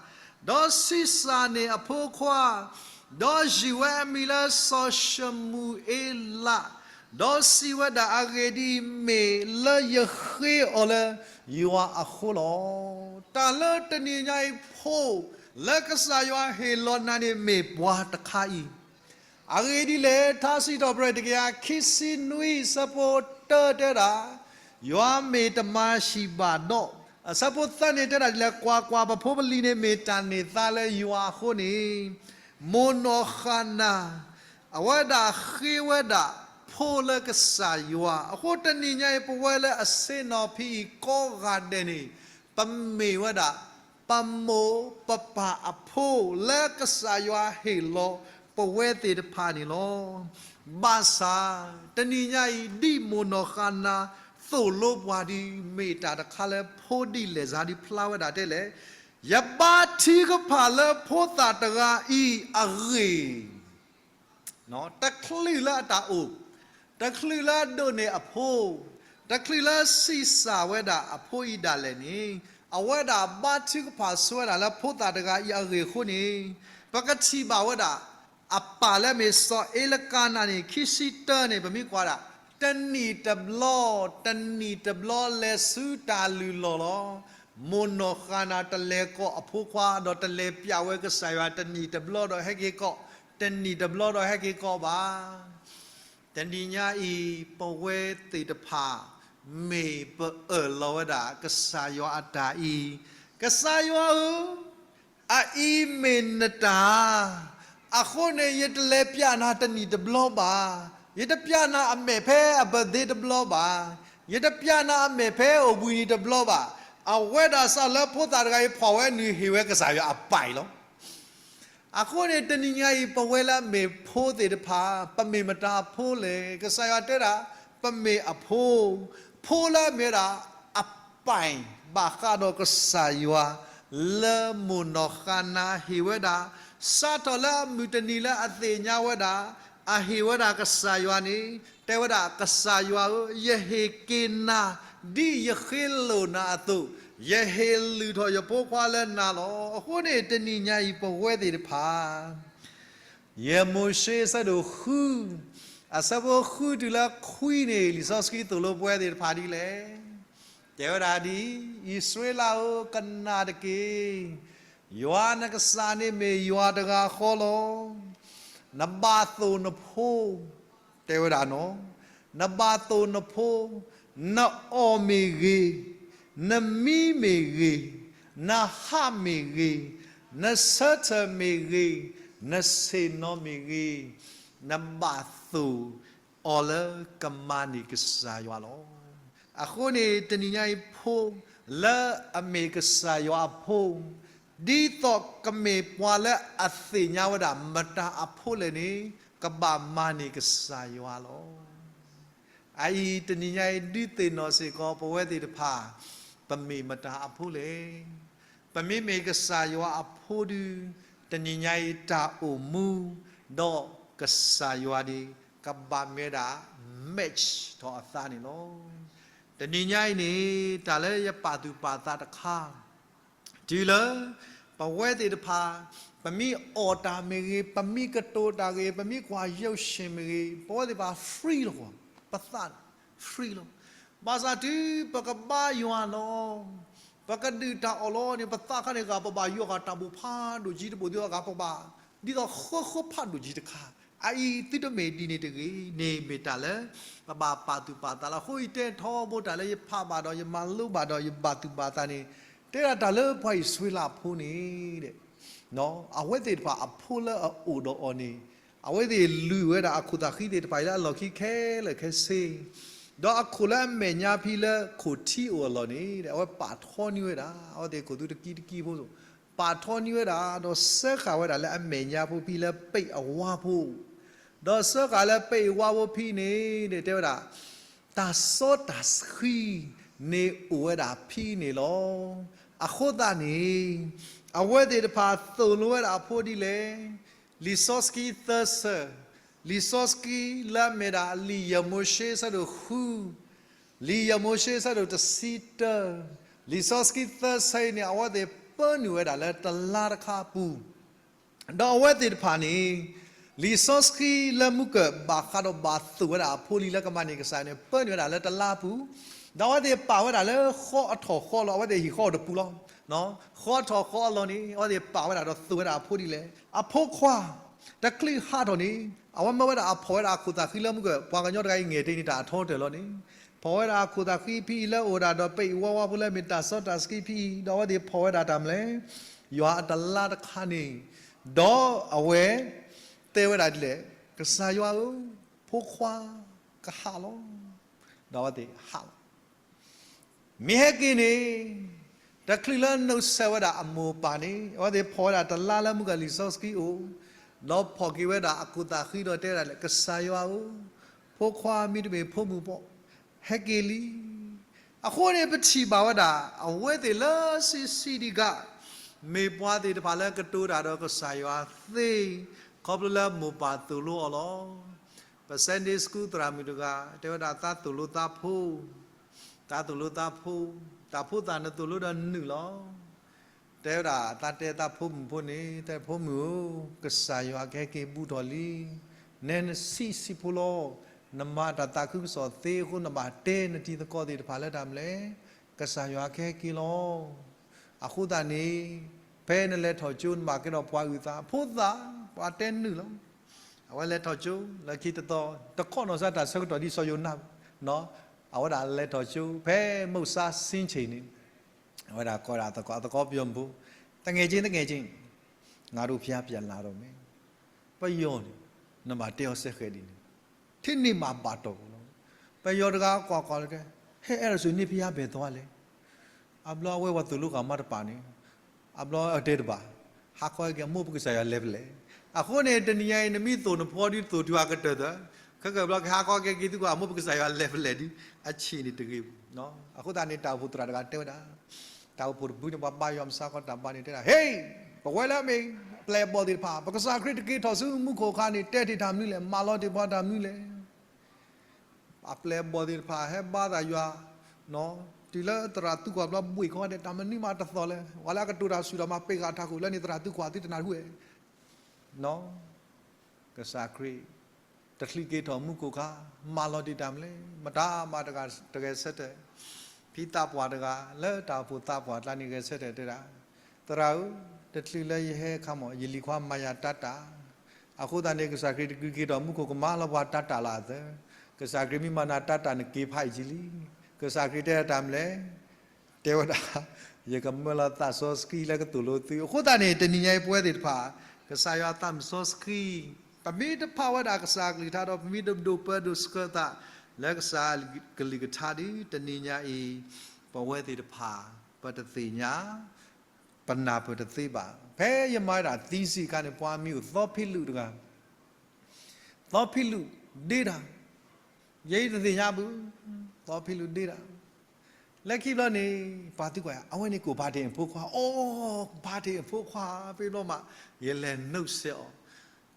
ဒီးဆံးစၢ်န့ၢ်အဖိခွါ, ဒီးယုၢ်ဝဲအမံၤလၢစီၤၡမူၤအ့လး, ဒီးစံးဝဲဒၣ်, အဂ့ၢ်ဒ်အံၤ, မ့ၢ်လၢယဃ့အီၤလၢယွၤအဃိလီၤ. တၢ်လၢတနံၤညါအံၤဖိ လၢကစၢ်ယွၤဟ့ၣ်လီၤနၤန့ၣ် မ့ၢ်ပှၤတခါအံၤ, အဂ့ၢ်ဒ်လဲၣ်, ထါစံးထီၣ်ပတြၢၤ တကယၤခံဆံနွံ အဆၢဖိတၢ တဲဒၣ်, ယွၤမ့ၢ်တမၤဟံၣ်ဘၣ်ဒီး, အဆၢဖိသၢန့ၣ် တဲဒၣ်ဒ်လဲၣ်, ကွၢ်ကွၢ်, ပဖိပလံၤန့ၣ် မ့ၢ်တၢ်န့ၢ်သါလၢယွၤအဃိန့ၣ်, မိၢ်နီၢ်ဃၤနၤ အဝဲဒၣ်ဃ့ဝဲဒၣ်ဖိလၢကစၢ်ယွၤအဃိ, တနံၤညါအံၤ ပဝဲလၢအဆ့ၣ်နီၤဖဲအံၤကိးဂၤဒဲးန့ၣ်, ပမ့ၢ်ဝဲဒၣ် ပမိၢ်ပပၢ်အဖိလၢကစၢ်ယွၤဟ့ၣ်လီၤပဝဲသ့ၣ်တဖၣ်န့ၣ်လီၤ. ဘၣ်ဆၣ် တနံၤညါအံၤ ဒ်မိၢ်နီၢ်ဃၤနၤသိၣ်လိပှၤဒီး မ့ၢ်တၢ်တခါလၢဖိဒ်လဲၣ်စါဒီးဖျါဝဲဒၣ်တဲလဲၣ်, ယဘါထုကဖၣ်လၢဖိသၣ်တဂၤအံၤအဂ့ၢ် တချုးလၢအတၢ်အိၣ်, တချုးလၢအဒိးန့ၢ်အဖိ, တချုးလၢဆံးစၢ်ဝဲဒၣ်အဖိအံၤဒၣ်လဲာ်န့ၣ်, အဝဲဒၣ်ဘါထုကဖၣ်ဆိဝဲဒၣ်လၢဖိသၣ်တဂၤအံၤအဂ့ၢ်အဃိန့ၣ်, ပကထံၣ်ဘၣ်ဝဲဒၣ် အပၢ်လၢအမ့ၢ်စီၤအ့လကၤနၤန့ၣ် ခံဆံတၢန့ၣ် ပမ့ၢ်ကွၢ်ဒၣ်, တနံၣ်တဘျီ, တနံၣ်တဘျီလဲၤဆူတၢ်လုၢ်လီၢ်လီၤ. မိၢ်နီၢ်ဃၤနၤတလဲၤကိးအဖိခွါ ဒီးတလဲၤပျးဝဲကစၢ်ယွၤတနံၣ်တဘျီဒီးဟဲက့ၤကိး, တနံၣ်တဘျီဒီးဟဲက့ၤကိးဘၣ်. တနံၤညါအံၤ ပဝဲသ့ၣ်တဖၣ် မ့ၢ်ပအၢၣ်လီၤဝဲဒၣ်ကစၢ်ယွၤအတၢ်အံၤ, ကစၢ်ယွၤဧၢ, အအံၤမ့ၢ်နတၢ်, အဃိန့ၣ် ယတလဲၤပျးနၤတနံၣ်တဘျီဘၣ်. ယတပျးနၤအမဲာ်ဖဲအဘၢၣ်ဒ့တဘျီဘၣ်. ယတပျးနၤအမဲာ်ဖဲအိၣ်ဘှံးနံၤတဘျီဘၣ်. အဝဲဒၣ်စးလၢဖိသၣ်တဂၤအံၤဖီၣ်ဝဲနုာ်ဟ့ၣ်ဝဲကစၢ်ယွၤအပၢ်အံၤလီၤ. အဃိန့ၣ် တနံၤညါအံၤ ပဝဲလၢအမ့ၢ်ဖိသ့ၣ်တဖၣ် ပမ့ၢ်မတၤအဖိလဲၣ်. ကစၢ်ယွၤတဲဒၣ် ပမ့ၢ်အဖိ, ဖိလၢအမ့ၢ်ဝဲဒၣ်အပၢ် ဘၣ်ဃးဒီးကစၢ်ယွၤ လၢမိၢ်နီၢ်ဃၤနၤဟ့ၣ်ဝဲဒၣ်, စးထီၣ်လၢအမုၢ်တနံၤလၢအသ့ၣ်ညါဝဲဒၣ်, အဟ့ၣ်ဝဲဒၣ်ကစၢ်ယွၤန့ၣ်, တဲဝဲဒၣ်ကစၢ်ယွၤဧၢ, ယဟ့ၣ်က့ၤနၤ ဒ်ယဃ့လိာ်နၤအသိး, ယဟ့ၣ်လုၢ်ထီၣ်ယဖိခွါလၢနၤလီၤ. အဃိန့ၣ် တနံၤညါအံၤ ပဝဲသ့ၣ်တဖၣ် ယဲၢ်မိၤၡ့အဆၢဒိၣ်ဃု, အဆၢဖိဃုတုၤလၢခွံန့ၣ် လံာ်စီဆှံသိၣ်လိပဝဲသ့ၣ်တဖၣ်ဒ်လဲၣ်. တဲဝဲဒၣ်ဒ်အံၤ, အံၣ်စရ့လးဧၢ, ကနၣ်တက့ၢ်. ယွၤနကစၢ်န့ၣ်မ့ၢ်ယွၤတဂၤဃီလီၤ. နဘၣ်သိၣ်နဖိ, တဲဝဲဒၣ်နီၤ, နဘၣ်သိၣ်နဖိ, နအီၣ်မ့ၢ်ဂ့ၤ, နမံမ့ၢ်ဂ့ၤ, နဟးမ့ၢ်ဂ့ၤ, နဆၢထၢၣ်မ့ၢ်ဂ့ၤ, နဆ့ၣ်နီၤမ့ၢ်ဂ့ၤ, နဘၣ်သိၣ်အီၤလၢကမၤန့ၢ်ကစၢ်ယွၤလီၤ. အဃိန့ၣ် တနံၤညါအံၤ ဖိလၢအမ့ၢ်ကစၢ်ယွၤအဖိ, ဒ်သိးကမ့ၢ်ပှၤလၢအသ့ၣ်ညါဝဲဒၣ်မတၤအဖိလဲၣ်န့ၣ်, ကဘၣ်မၤန့ၢ်ကစၢ်ယွၤလီၤ. အအံၤတနံၤညါအံၤ ဒုးသ့ၣ်နီၣ်စ့ၢ်ကီးပဝဲသ့ၣ်တဖၣ်, ပမ့ၢ်မတၤအဖိလဲၣ်. ပမ့မ့ၢ်ကစၢ်ယွၤအဖိဒုး, တနံၤညါအံၤတၢ်အိၣ်မူ, ဒီးကစၢ်ယွၤန့ၣ် ကဘၣ်မ့ၢ်ဝဲဒၣ် match ထီၣ်အသးန့ၣ်လီၤ. တနံၤညါအံၤန့ၣ် တၢ်လၢယပာ်သူၣ်ပာ်သးတခါ တုၤလၢ ပဝဲသ့ၣ်တဖၣ် ပမ့ၢ်အီၣ်တၢ်မ့ၢ်ဂ့ၤ, ပမ့ၢ်ကတိၤတၢ်ဂ့ၤ, ပမ့ၢ်ကွၢ်ရုပ်ရှင်မ့ၢ်ဂ့ၤ, ပဝဲသ့ၣ်တဖၣ် free လီၤ. ပသးန့ၣ် free လီၤ. ဘၣ်ဆၣ်တုၤပကဘါယွၤလီၤ, ပကဒုးတၢ်အီၣ်လီၤန့ၣ် ပသးခါန့ၣ်ဂၤ ပဘၣ်ယီၢ်ဃာ်တၢ်ဘိၣ်ဖးဒိၣ်ကၠံတဘိၣ်သ့ၣ်အဂၤ ပဘၣ် ဒ်သိးဃၢဃၢဖးဒိၣ်ကၠံတခါ, အအံၤသုတမ့ၢ်ဒ်န့ၣ်တဂ့ၤန့ၣ် မ့ၢ်တၢ်လၢ ပဘၣ်ပာ်သူၣ်ပာ်သးလီၤ. အဃိယတဲထီဘိတၢ်လၢယဖးဘၣ်ဒီး ယမၤလိဘၣ်ဒီး ယဘၣ်သူၣ်ဘၣ်သးန့ၣ်, တဲဒၣ်တၢ်လၢပှၤအံၣ်စရ့လးဖိန့ၣ် အဝဲသ့ၣ်တဖၣ်အဖိလၢအအိၣ်ဒီးအီၤန့ၣ်, အဝဲသ့ၣ်လုၢ်ဝဲဒၣ်အခိၣ်သးဃံသ့ၣ်တဖၣ်အံၤလၢအလီၢ်ခံခဲလၢာ်ခဲဆ့, ဒီးအခိၣ်လၢအမဲာ်ညါဖဲလၢခိၣ်ထံအိၣ်အလီၢ်န့ၣ် အဝဲပာ်ထီန့ၢ်ဝဲဒၣ်, အဝဲသ့ၣ်ခိၣ်သူတကံတကံဖိသိး, ပာ်ထီန့ၢ်ဝဲဒၣ် ဒီးစၢဃာ်ဝဲဒၣ်လၢအမဲာ်ညါဖိဖဲလၢပ့ၣ်အဝါဖိ, ဒီးစၢဃာ်လၢပ့ၣ်အဝါဖိဖဲန့ၣ် တဲဝဲဒၣ် တၢ်စီတၢ်ဆှံန့ၣ်အိၣ်ဝဲဒၣ်ဖဲန့ၣ်လီၤ. အဃိသတးန့ၣ် အဝဲသ့ၣ်တဖၣ်သိၣ်လိဝဲဒၣ်အဖိဒ်လဲၣ်. လံာ်စီဆှံသၢဆၢ, လံာ်စီဆှံလၢအမ့ၢ်ဒၣ်လံာ်ယၤမိၤၡ့ဆၢဒိၣ်ဃု, လံာ်ယၤမိၤၡ့ဆၢဒိၣ်တဆံတၢ, လံာ်စီဆှံသၢဆၢအံၤန့ၣ် အဝဲသ့ၣ်ပၢနုာ်ဝဲဒၣ်လၢတလါတခါအပူၤ ဒီးအဝဲသ့ၣ်တဖၣ်န့ၣ် လံာ်စီဆှံလၢမုၢ်ကၢၢ်ဘၣ်ဃးဒီးဘၣ်သိၣ်ဝဲဒၣ်အဖိလံၤလၢကမၤန့ၢ်ကစၢ်န့ၣ် ပၢနုာ်ဝဲဒၣ်လၢတလါပူၤ, ဒီးအဝဲသ့ၣ်ပာ်ဝဲဒၣ်လၢဃီအထီၣ်ဃီလီၤ. အဝဲသ့ၣ်ဟံၣ်ဃီအိၣ်တပူၤလီၤ. ဃီအထီၣ်ဃီအလီၢ်န့ၣ် အဝဲသ့ၣ်ပာ်ဝဲဒၣ်ဒီးသိၣ်ဝဲဒၣ်အဖိဒ်လဲၣ်. အဖိခွါ တချုးဟးထီၣ်န့ၣ် အဝဲမၢဝဲဒၣ်အဖီၣ်ဝဲဒၣ်အခိၣ်သးဃံလၢမုၢ်ကၢၢ် ပှၤကညီတဂၤအံၤငဲၢ်တ့ၢ်န့ၣ်တၢ်အထီတၢၢ်လီၤန့ၣ်, ဖီၣ်ဝဲဒၣ်အခိၣ်သးဃံဖဲအံၤလၢအိၣ်ဒၣ်ဒီးပအံၤဝါဝါဖိလၢမ့ၢ်တၢ်စီတၢ်ဆှံဖဲအံၤ ဒီးအဝဲသ့ၣ်ဖီၣ်ဝဲဒၣ်တၢ်မနုၤလဲၣ်, ယွၤအတလါတခါန့ၣ်, ဒီးအဝဲတဲဝဲဒၣ်ဒ်လဲၣ်, ကစၢ်ယွၤဧၢ, ဖိခွါကဟးလီၤ. ဒီးအဝဲသ့ၣ်ဟးလီၤ. မ့ၢ်ဟဲက့ၤန့ၣ် တချုးလၢနုာ်ဆဲးဝဲဒၣ်အမိၢ်ပၢ်န့ၣ် အဝဲသ့ၣ်ဖီၣ်ဝဲဒၣ်တလါလၢမုၢ်ကၢၢ်လံာ်စီဆှံအိၣ်, ဒီးဖီၣ်က့ၤဝဲဒၣ်အခိၣ်သးဃံဒီးတဲဝဲဒၣ်လၢ ကစၢ်ယွၤဧၢ, ဖိခွါမ့တမ့ၢ်ဖိမုၣ်ဘၣ် ဟဲက့ၤလံ. အဃိန့ၣ် ပထံၣ်ဘၣ်ဝဲဒၣ် အဝဲသ့ၣ်လၢဆံးဆံးဒံးဂၤ မ့ၢ်ပှၤသ့ၣ်တဖၣ်လၢကတိၤတၢ်ဒီးကစၢ်ယွၤသ့, ခီဖျိလၢမိၢ်ပၢ်သိၣ်လိအီၤလီၤ. ပ Sunday School သရၣ်မုၣ်တဂၤ တဲဝဲဒၣ်သးသိၣ်လိသးဖိ, သးသိၣ်လိသးဖိ, တၢ်ဖိသၣ်နသိၣ်လိဒီးနုာ်လီၤ. တဲဝဲဒၣ် သးတဲသးဖိမုၣ်ဖိန့ၣ် တဲဖိမုၣ်ဧၢ, ကစၢ်ယွၤကဟဲက့ၤဘူးထီၣ်လံ. နဲနဆံးဆံးဖိလီၤ. နမၤတၢ်သးခုကစီၣ်သ့အဃိ နဘၣ်တဲနတံၤသကိးသ့ၣ်တဖၣ်လၢတၢ်မနုၤလဲၣ်, ကစၢ်ယွၤကဟဲက့ၤလီၤ. အဃိသတးန့ၣ် ဖဲနလဲၤထီၣ်ကၠိ နဘၣ်ကဲထီၣ်ပှၤအုၣ်သး, ဖိသၣ်, ပှၤတဲနုာ်လီၤ. အဝဲလဲၤထီၣ်ကၠိ လၢခံတသီ တခီနီၢ်စါတၢ်ဆၢကတီၢ်ဒ်စီၤယိၤနါ, အဝဲဒၣ်လဲၤထီၣ်ကၠိ ဖဲမုၢ်ဆါဆံဆ့ၣ်န့ၣ် အဝဲဒၣ်ကိးဒၣ်သကိး အသကိးပယီၤမုၣ်ဖိ, တငဲၢ်က့ တငဲၢ်က့, ငါတို့ဘုရားပြန်လာတော့မယ်, ပယီၤန့ၣ် နဘၣ်တဲအီၤစဲဃဲၤဒ်န့ၣ်, ထံန့ၢ်မၤဘၣ်တီၢ်လီၤ. ပယီၤတဂၤကွၢ်ကွၢ်လၢကဲ, ဟဲအဲၣ်ဒိးစူၤန့ၢ်ဖဲယါဘဲၣ်သီလဲၣ်. အဘျီအဝဲပှၤသိၣ်လိကမါတပာ်န့ၣ်, အဘျီအတဲတဘၣ်, ဟးခီက့ၤအမိၢ်ပကစၢ်ယွၤလဲၤဖဲလဲၣ်. အဃိန့ၣ် တနံၤညါအံၤ နမ့ၢ်သိၣ်နဖိဒ်သိၣ်တုၤအကတၢၢ်သၢ, ခဲကဘျီကဟးခီက့ၤက့ၤသုကွၢ် အမိၢ်ပကစၢ်ယွၤလဲၤဖဲလဲၣ်ဒ်အဆံးန့ၣ်တဂ့ၤ. အဃိသတးန့ၣ် တၢ်အိၣ်ဖှိၣ်သရၣ်တဂၤတဲဝဲဒၣ်, တၢ်အိၣ်ဖှိၣ်တဘျုးန့ၣ် ပှၤဘါယွၤမဆါကီတၢ်ဘါန့ၣ်တဲဒၣ်, ဟ့ၣ်, ပဝဲလၢအမ့ၢ် အပျဲၢ်အဘီၣ်သ့ၣ်တဖၣ် ပကစၢ်ခရံာ်တက့ၤထီၣ်ဆူမူခိၣ်အခါန့ၣ် တဲတ့ၢ်တၢ်မနုၤလဲၣ်, မၢလီၤတ့ၢ်ပှၤတၢ်မနုၤလဲၣ်. အပျဲၢ်အဘီၣ်သ့ၣ်တဖၣ် ဟဲဘါသးယွၤ, တုၤလၢသရၣ်သုကွၢ်ဘျီဘှ့ၣ်ခီဒဲး တၢ်မနုၤမးတသီၣ်လဲၣ်, ပှၤလၢအကတိၤတၢ်ဆူၣ်ဒီးမၤပ့ၤဂၤထးခိၣ်လၢန့ၣ် သရၣ်သုကွၢ်သုတနၢ်ဟူဝဲ ကစၢ်ခရံာ် တချုးက့ၤထီၣ်မူခိၣ်အခါ မၢလီၤတ့ၢ်တၢ်မနုၤလဲၣ်, မတၤမၤတဂၤတဂဲၤဆၢထၢၣ်, ဖံသးပှၢ်တဂၤ လၢတၢ်အိၣ်ဖှိၣ်သးပှၢ်ကျါန့ၣ်ဂဲၤဆၢထၢၣ်တဲဒၣ်, သရၣ်ဧၢ, တချုးလၢယဟဲအခါမး ယလံၤခွါမၤယၤတၢ်တၢ်, အဃိသတးန့ၣ် ကစၢ်ခရံာ်တချုးက့ၤထီၣ်မူခိၣ်ကမၢလီၤပှၤတၢ်တၢ်လၢအသၢ, ကစၢ်ခရံာ်မ့ၢ်မၤနၤတၢ်တၢ်န့ၣ်က့ၤဖးအံၤကံလံ, ကစၢ်ခရံာ်တဲတၢ်မနုၤလဲၣ် တဲဝဲဒၣ်, ယကမၢလီၤသးစီဆှံလၢကသိၣ်လိသု, အဃိသတးန့ၣ် တနံၤညါအံၤပဝဲသ့ၣ်တဖၣ် ကစၢ်ယွၤသးစီဆှံ, ပမ့ၢ်တဖးဝဲဒၣ်ကစၢ်အကလုၢ်ကထါဒီး ပမ့ၢ်တဒိးပၢဒိးဆှၢသး လၢကစၢ်အကလုၢ်ကထါဒီး တနံၤညါအံၤ ပဝဲသ့ၣ်တဖၣ် ပတသ့ၣ်ညါ, ပနၢ်ပၢၢ်တသ့ဘၣ်. ဖဲယမၤဝဲဒၣ် thesis အခါန့ၣ် ပှၤမံၤအိၣ်သီဖံလူးတဂၤ, သီဖံလူးဒ့တၢ်, ယဲအံၤတသ့ၣ်ညါဘၣ်, သီဖံလူးဒ့တၢ်, လၢခံဘျီန့ၣ် ပှၤသံကွၢ် အဝဲန့ၣ်ကိၣ်ဖးတ့ၢ်အဖိခွါ, အိ, ဖးတ့ၢ်အဖိခွါ, ဖဲဘျီမး ယလဲၤနုာ်ဆဲးအီၤ,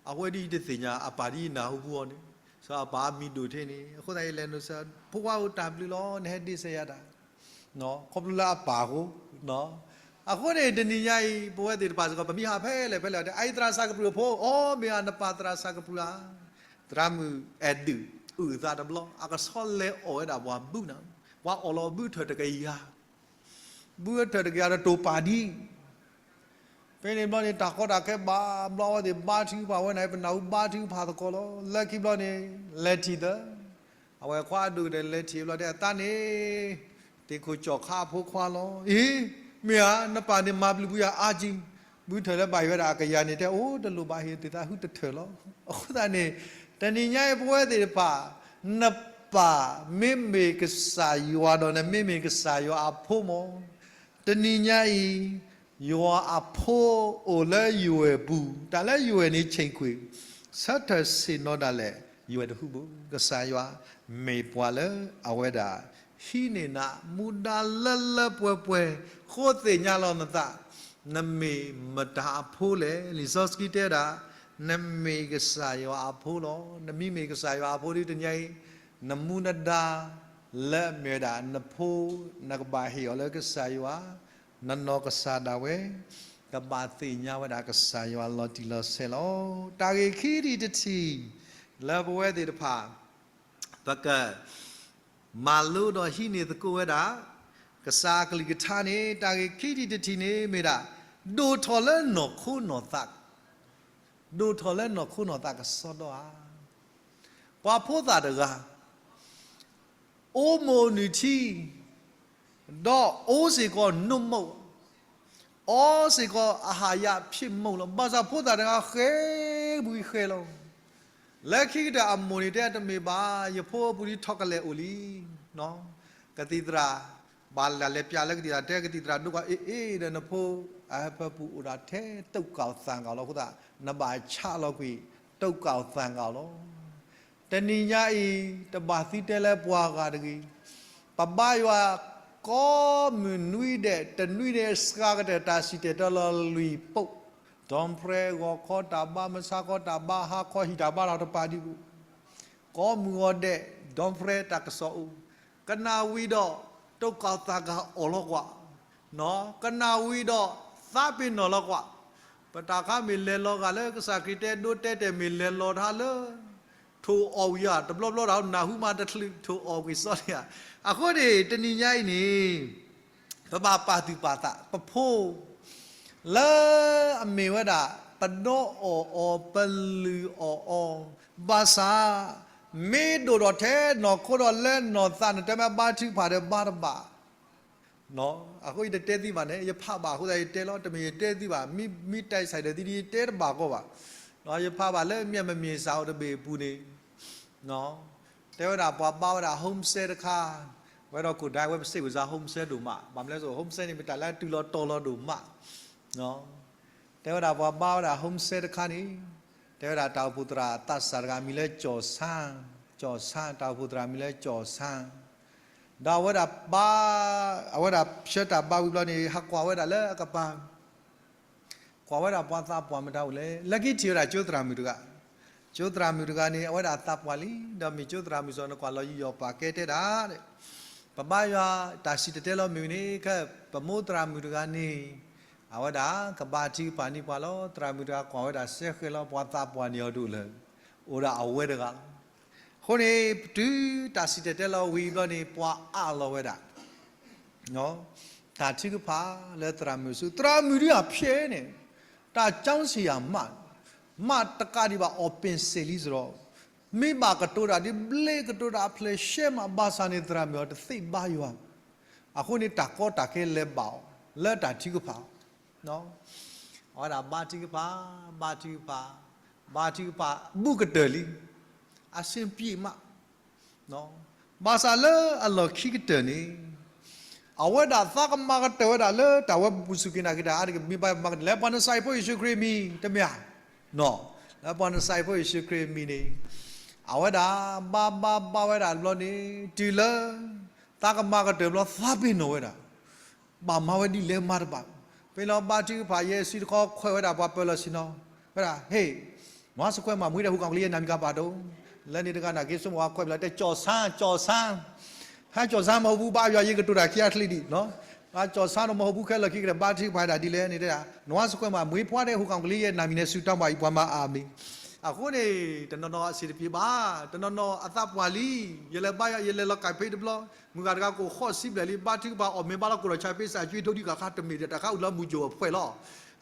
အဝဲဒ်ယတသ့ၣ်ညါ အပၢ်ဒ်ယနၢ်ဟူပူၤအီၤန့ၣ်, စီၤအပၢ်အမံၤဒိၣ်ထဲန့ၣ်, အဃိသတးယလဲၤနုာ်ဆဲး, ဖိခွါဧၢ တၢ်ဘျုးလီၤ နဟဲဒ့ဆဲးယၤတၢ် ခီဖျိလၢအပၢ်အဃိ, အဃိန့ၣ် တနံၤညါအံၤ ပဝဲသ့ၣ်တဖၣ်စ့ၢ်ကီး ပမ့ၢ်ဟးဖဲလဲၣ်ဖဲလဲၣ် တဲအအံၤသရၣ်စၢ်ကပြုၢ်အဖိ, အိ မ့ၢ်ဧါ နပၢ်သရၣ်စၢ်ကပြုၢ်ဧါ, သရၣ်မုၣ်အဲၣ်ဒုးအုၣ်သးတဘျီ အကဆီလဲၤအီၣ်ဝဲဒၣ်ပှၤဘုနၤ, ပှၤအီၣ်လီၤဘုထၢၣ်တကယၤ, ဘုထၢၣ်တကယၤဒီးတိာ်ပာ်ဒံး ဖဲန့ၣ်ဘျီန့ၣ် တၢ်ကီတၢ်ခဲဘၣ်ဘျီ အဝဲသ့ၣ်ဘါထုကဖၣ်ဝဲန့ၣ် ပနၢ်ဟူဘါထုကဖၣ်သကိးလီၤ. လၢခံဘျီန့ၣ် လဲၤထံၣ်သၢ, အဝဲခွါအဒိၣ်ကတၢၢ်လဲၤထံၣ်ဘျီ တဲအသးန့ၣ် သ့ၣ်ခိၣ်ကၠီၣ်ခါအဖိခွါလီၤ. အ့, မ့ၢ်ဧါ, နပၢ်န့ၣ်မၤဘျုးဘုယၤအါကံ, ဘုထၢၣ်လၢဘၣ်ယွၤဝဲဒၣ်အကယၤန့ၣ် တဲအိၣ်တလိၣ်ဘၣ် ဟ့ၣ်သ့ၣ်သးဟုတထၢၣ်လီၤ. အဃိသတးန့ၣ် တနံၤညါအံၤပဝဲသ့ၣ်တဖၣ် နပၢ်မ့မ့ၢ်ကစၢ်ယွၤဒီး နမ့မ့ၢ်ကစၢ်ယွၤအဖိမး တနံၤညါအံၤ ယွၤအဖိအိၣ်လၢယွဲၢ်ပူၤ, တၢ်လၢယွဲၢ်န့ၣ် ဆ့ၣ်ခွ့ၣ်, ဆၢထၢၣ်ဆ့ၣ်နီၤဒၣ်လဲာ် ယွဲၢ်တဟူဘၣ်. ကစၢ်ယွၤမ့ၢ်ပှၤလၢအဝဲဒၣ် ဟံးန့ၢ်နၤ မူဒါလၢလၢပှဲၤပှဲၤ, ဃိသ့ၣ်ညါလီၤနသး, နမ့ၢ်မတၤအဖိလဲၣ်. လံာ်စီဆှံတဲဒၣ်, နမ့ၢ်ကစၢ်ယွၤအဖိလီၤ. နမ့မ့ၢ်ကစၢ်ယွၤအဖိဒ်တနံၤအံၤ, နမူနဒါလၢအမ့ၢ်ဝဲဒၣ်နဖိ, နကဘၣ်ဟ့ၣ်အီၤလၢကစၢ်ယွၤ, နနီၢ်ကစၢ်ဒၣ်ဝဲ ကဘၣ်သ့ၣ်ညါဝဲဒၣ်ကစၢ်ယွၤလီၤတံၢ်လီၤဆဲးလီၤ. တၢ်ဂ့ၢ်ခံထံၣ်တထံၣ် လၢပဝဲသ့ၣ်တဖၣ် ပက မၤလိဒီးဟံးန့ၢ်သကိးဝဲဒၣ် ကစၢ်အကလုၢ်ကထါန့ၣ် တၢ်ဂ့ၢ်ခံထံၣ်တထံၣ်န့ၣ်မ့ၢ်ဒၣ် ဒိၣ်ထီၣ်လၢနီၢ်ခိနီၢ်သး, ဒိၣ်ထီၣ်လၢနီၢ်ခိနီၢ်သးကစီဒီဧါ. ပှၤဖိသၣ်တဂၤ အိၣ်မုာ်နုၢ်ထံ ဒီးအိၣ်စ့ၢ်ကီးနိၣ်မိၣ်, အီစ့ၢ်ကီးအဟၣ်ယၣ်ဖံးမိၢ်လီၤ. ဘၣ်ဆၣ်ဖိသၣ်တဂၤဃဲဘှံဃဲလီၤ. လၢခံကတၢၢ်အမိၢ်န့ၣ်တဲတမ့ၢ်ဘၣ်, ယဖိအပူၤဒ်ထီၣ်ကလဲာ်အိၣ်လံ. ကသံၣ်သရၣ် ဘၣ်လဲၤပျးလၢကသံၣ်သရၣ်တဲ ကသံၣ်သရၣ်ဒိကီၢ်အ့ၣ်အ့ၣ်ဒီး နဖိအဟၢဖၢပူၤအိၣ်ဒၣ်ထဲတိာ်ကၣ်သၣ်ကၣ်လီၤအဃိသတး နဘၣ်ဆးလီၤကွံာ် တိာ်ကၣ်သၣ်ကၣ်လီၤ. တနံၤညါအံၤ တဘၣ်သံတဲလၢပှၤဂၤတဂ့ၤ. ပဘါယွၤ ကိးမုၢ်နွံဒဲး တနွံန့ၣ် စှၤကတၢၢ်တၢ်စံၣ်တဲၤတဲလီၤလွံၢ်ပိာ်, ဒီဖရဲဂီၤခီတၢ်ဘါ မုၢ်ဆါခီတၢ်ဘါ ဟါခီဟံၣ်တၢ်ဘါလီၤတပၤဒံးပူၤ, ကိးမုၢ်ဂီၤဒဲး ဒီဖရဲတၢ်ကစီၣ်အိၣ်, ကနၣ်ဝံၤဒီး တိာ်ကၣ်သၣ်ကၣ်အီၣ်လီၤကွၢ် ကနၣ်ဝံၤဒီး သးပ့ၤနီၣ်လီၤကွၢ်. ပတၢ်ခါမ့ၢ်လဲၤလီၤဂာ်လၢ ကစၢ်ခရံာ်တဲဒိတဲတဲာ်မ့ၢ်လဲၤလီၤတၢ်လၢ ထိၣ်အီၣ်ဝံၤဧါ, တဘျီဘျီတၢ်နၢ်ဟူမးတချုး ထိၣ်အီၣ်ကွံာ်စီလံဧါ. အဃိန့ၣ် တနံၤညါအံၤန့ၣ် ပဘၣ်ပာ်သူၣ်ပာ်သး ပဖိ လၢအမ့ၢ်ဝဲဒၣ် ပဒီအီၣ်အီၤ ပလုၢ်အီၣ်အီၤ, ဘၣ်ဆၣ် မ့ၢ်ဒိၣ်ထီၣ်ထဲနီၢ်ခိဒီးလၢနီၢ်သး နတဲမ့ၢ်ဘါထုကဖၣ်ဒီးဘါတဘၣ် အဃိယတတဲသ့ဘၣ်န့ၣ် ယဖးဘၣ်အဃိသတးယတဲလီၤ, တမ့ၢ်ယတဲသ့ဘၣ်, မ့ၢ်တဲဆၢဒၢးသ့ဒ်ယတဲတဘၣ်ကီဘၣ်. ယဖးဘၣ်လၢ မျက်မမြင်စာအုပ် တဘ့ၣ်အပူၤန့ၣ် တဲဝဲဒၣ်ပှၤဘါဝဲဒၣ် home cell တခါ, ဝဲဒီးကိၣ်ဒါဝဲ ပစိတ်ဝင်စား home cell ဒိၣ်မး, ဘၣ်မနုၤလဲၣ် home cell န့ၣ် မ့ၢ်တၢ်လၢအတုၤလီၤတီၤလီၤဒိၣ်မး. တဲဝဲဒၣ်ပှၤဘါဝဲဒၣ် home cell တခါန့ၣ်, တဲဝဲဒၣ်တၢ်အိၣ်ဖှိၣ်သရၣ်သးစၢ်တဂၤမံၤလၢကၠီၣ်ဆၣ်, ကၠီၣ်ဆၣ်, တၢ်အိၣ်ဖှိၣ်သရၣ်မံၤလၢကၠီၣ်ဆၣ်, ဒီးအဝဲဒၣ်ဘါ, အဝဲဒၣ်ဆှၢတၢ်ဘါဝံၤဘျီန့ၣ် ဟးကွၢ်ဝဲဒၣ်လၢအကပၤ ကွၢ်ဝဲဒၣ်ပှၤသးပှၢ်မတၤအိၣ်လဲၣ်, လၢခံထံၣ်ဝဲဒၣ်ကၠိသရၣ်မုၣ်တဂၤ, ကၠိသရၣ်မုၣ်တဂၤန့ၣ် အဝဲဒၣ်သးပှၢ်လံ, ဒီးမ့ၢ်ကၠိသရၣ်မုၣ်စီၤ နကွၢ်လီၤယံာ်ယီၣ်ပာ်ကဲတဲဒၣ်, ပဘါယွၤတၢ်စံၣ်တဲၤတဲလီၤမ့ၢ်ဝံၤန့ၣ် ခဲပမိၢ်သရၣ်မုၣ်တဂၤန့ၣ်, အဝဲဒၣ်ကဘါထုကဖၣ်န့ၢ်ပှၤလီၤ. သရၣ်မုၣ်တဂၤကွၢ်ဝဲဒၣ်စဲဃဲၤလီၤ ပှၤသးပှၢ်န့ၣ်အီၤဒိၣ်လၢ အိၣ်ဒၣ်အဝဲတဂၤလီၤ. အဃိန့ၣ် တုၤတၢ်စံၣ်တဲၤတဲလီၤဝံၤဘျီန့ၣ် ပှၤအးလီၤဝဲဒၣ် တၢ်ထုကဖၣ်လၢသရၣ်မုၣ်ဆူ သရၣ်မုၣ်ဒ်အဖျဲၣ်န့ၣ်, တၢ်ကၠီစံယၤမး, မးတကးဒံးဘၣ် အီၣ်ပ့ၣ်စ့ၣ်လံစရီ, မ့ၢ်ဘၣ်ကတိၤတၢ်ဒ်ဘျ့ကတိၤတၢ်အဖျဲၣ်ရှဲမး ဘၣ်ဆၣ်န့ၣ် သရၣ်မုၣ်အီၤတသ့ဘါယွၤ, အဃိန့ၣ် တၢ်ကီတၢ်ခဲလဲၤဘၣ်အီၤ လၢတၢ်ထုကဖၣ် အဝဲဒၣ်ဘါထုကဖၣ်, ဘါထုကဖၣ်, ဘါထုကဖၣ်ဘူးကတၢၢ်လံ, အဆင်ပြေမး, ဘၣ်ဆၣ်လၢအလီၢ်ခံကတၢၢ်န့ၣ်, အဝဲဒၣ်သးကမၤကတၢၢ်ဝဲဒၣ်လၢတၢ်ဝဲပူၤစူၢ်က့ၤနာ်က့ၤတၢ်အါတက့ၢ် မ့ၢ်ဘၣ်မၤကတၢၢ်လၢပှၤနစၢ်ဖိယ့ၣ်ၡူးခရံာ်မံၤ တမ့ၢ်ဧါ, လၢပှၤနစၢ်ဖိယ့ၣ်ၡူးခရံာ်မံၤန့ၣ်, အဝဲဒၣ်ဘါဘါဘါဝဲဒၣ်တဘျီန့ၣ် တုၤလၢ သးကမၤကတၢၢ်ဘျီသးပ့ၤနီၣ်ဝဲဒၣ် ဘၣ်မၤဝဲဒ်လဲၣ်မၤတဘၣ်, ဖဲလီၤဘါထုကဖၣ်ယဲၢ်ဆံတခီ ခွဲးဝဲဒၣ်ပှၤပၢၤလီၢ်ဆ့ၣ်နီၤ, ဝဲဒၣ် ဟ့ၣ်, နွါစခွဲးမး မွေးတဲ့ ဟူးကောင်ကလေးရဲ့ နာမည်က ဘာတုန်း, လၢန့ၣ်တဂၤနာ်က့ ဆိကမိၣ်ဝဲခွဲးဘျီတဲ ကၠီၣ်ဆၣ်, ကၠီၣ်ဆၣ်, ဟဲ ကၠီၣ်ဆၣ် မဟိဘူး ဘါယွၤယ့ကတိၤတၢ်ခံအချံဒံး, ကၠီၣ်ဆၣ်နီၤ မဟိဘူး ခဲလၢာ်ခံကတၢၢ် ဘါထုကဖၣ်ဒၣ်ဒ်လဲၣ်န့ၣ်တဲဒၣ် နွါစခွဲးမး မွေးဖွားတဲ့ ဟူးကောင်ကလေးရဲ့ နာမည်နဲ့ ဆုတောင်းပါ ယပှၤမၤအါမံၤ, အဃိန့ၣ် တနီၤနီၤအဆင်တပြေဘၣ်, တနီၤနီၤအသးပှၢ်လံ, ယလဲၤဘါယွၤ ယလဲၤလီၤကၣ်ဖဲတဘျီ မုၢ်ဂၤတဂၤကိၢ်ဃီစံဘျဲၣ်လံ ဘါထုကဖၣ်အီၣ်မ့ၤဘါလီၤကိၢ်ဒီးဆါ ပေးစာ ကျွေး ဒိဒု ကၣ်ခါ တမ့ၢ်ဒီး တၢ်ခါအုၣ်လီၤမုၢ်ကၠိၣ်အဖှဲးလီၤ.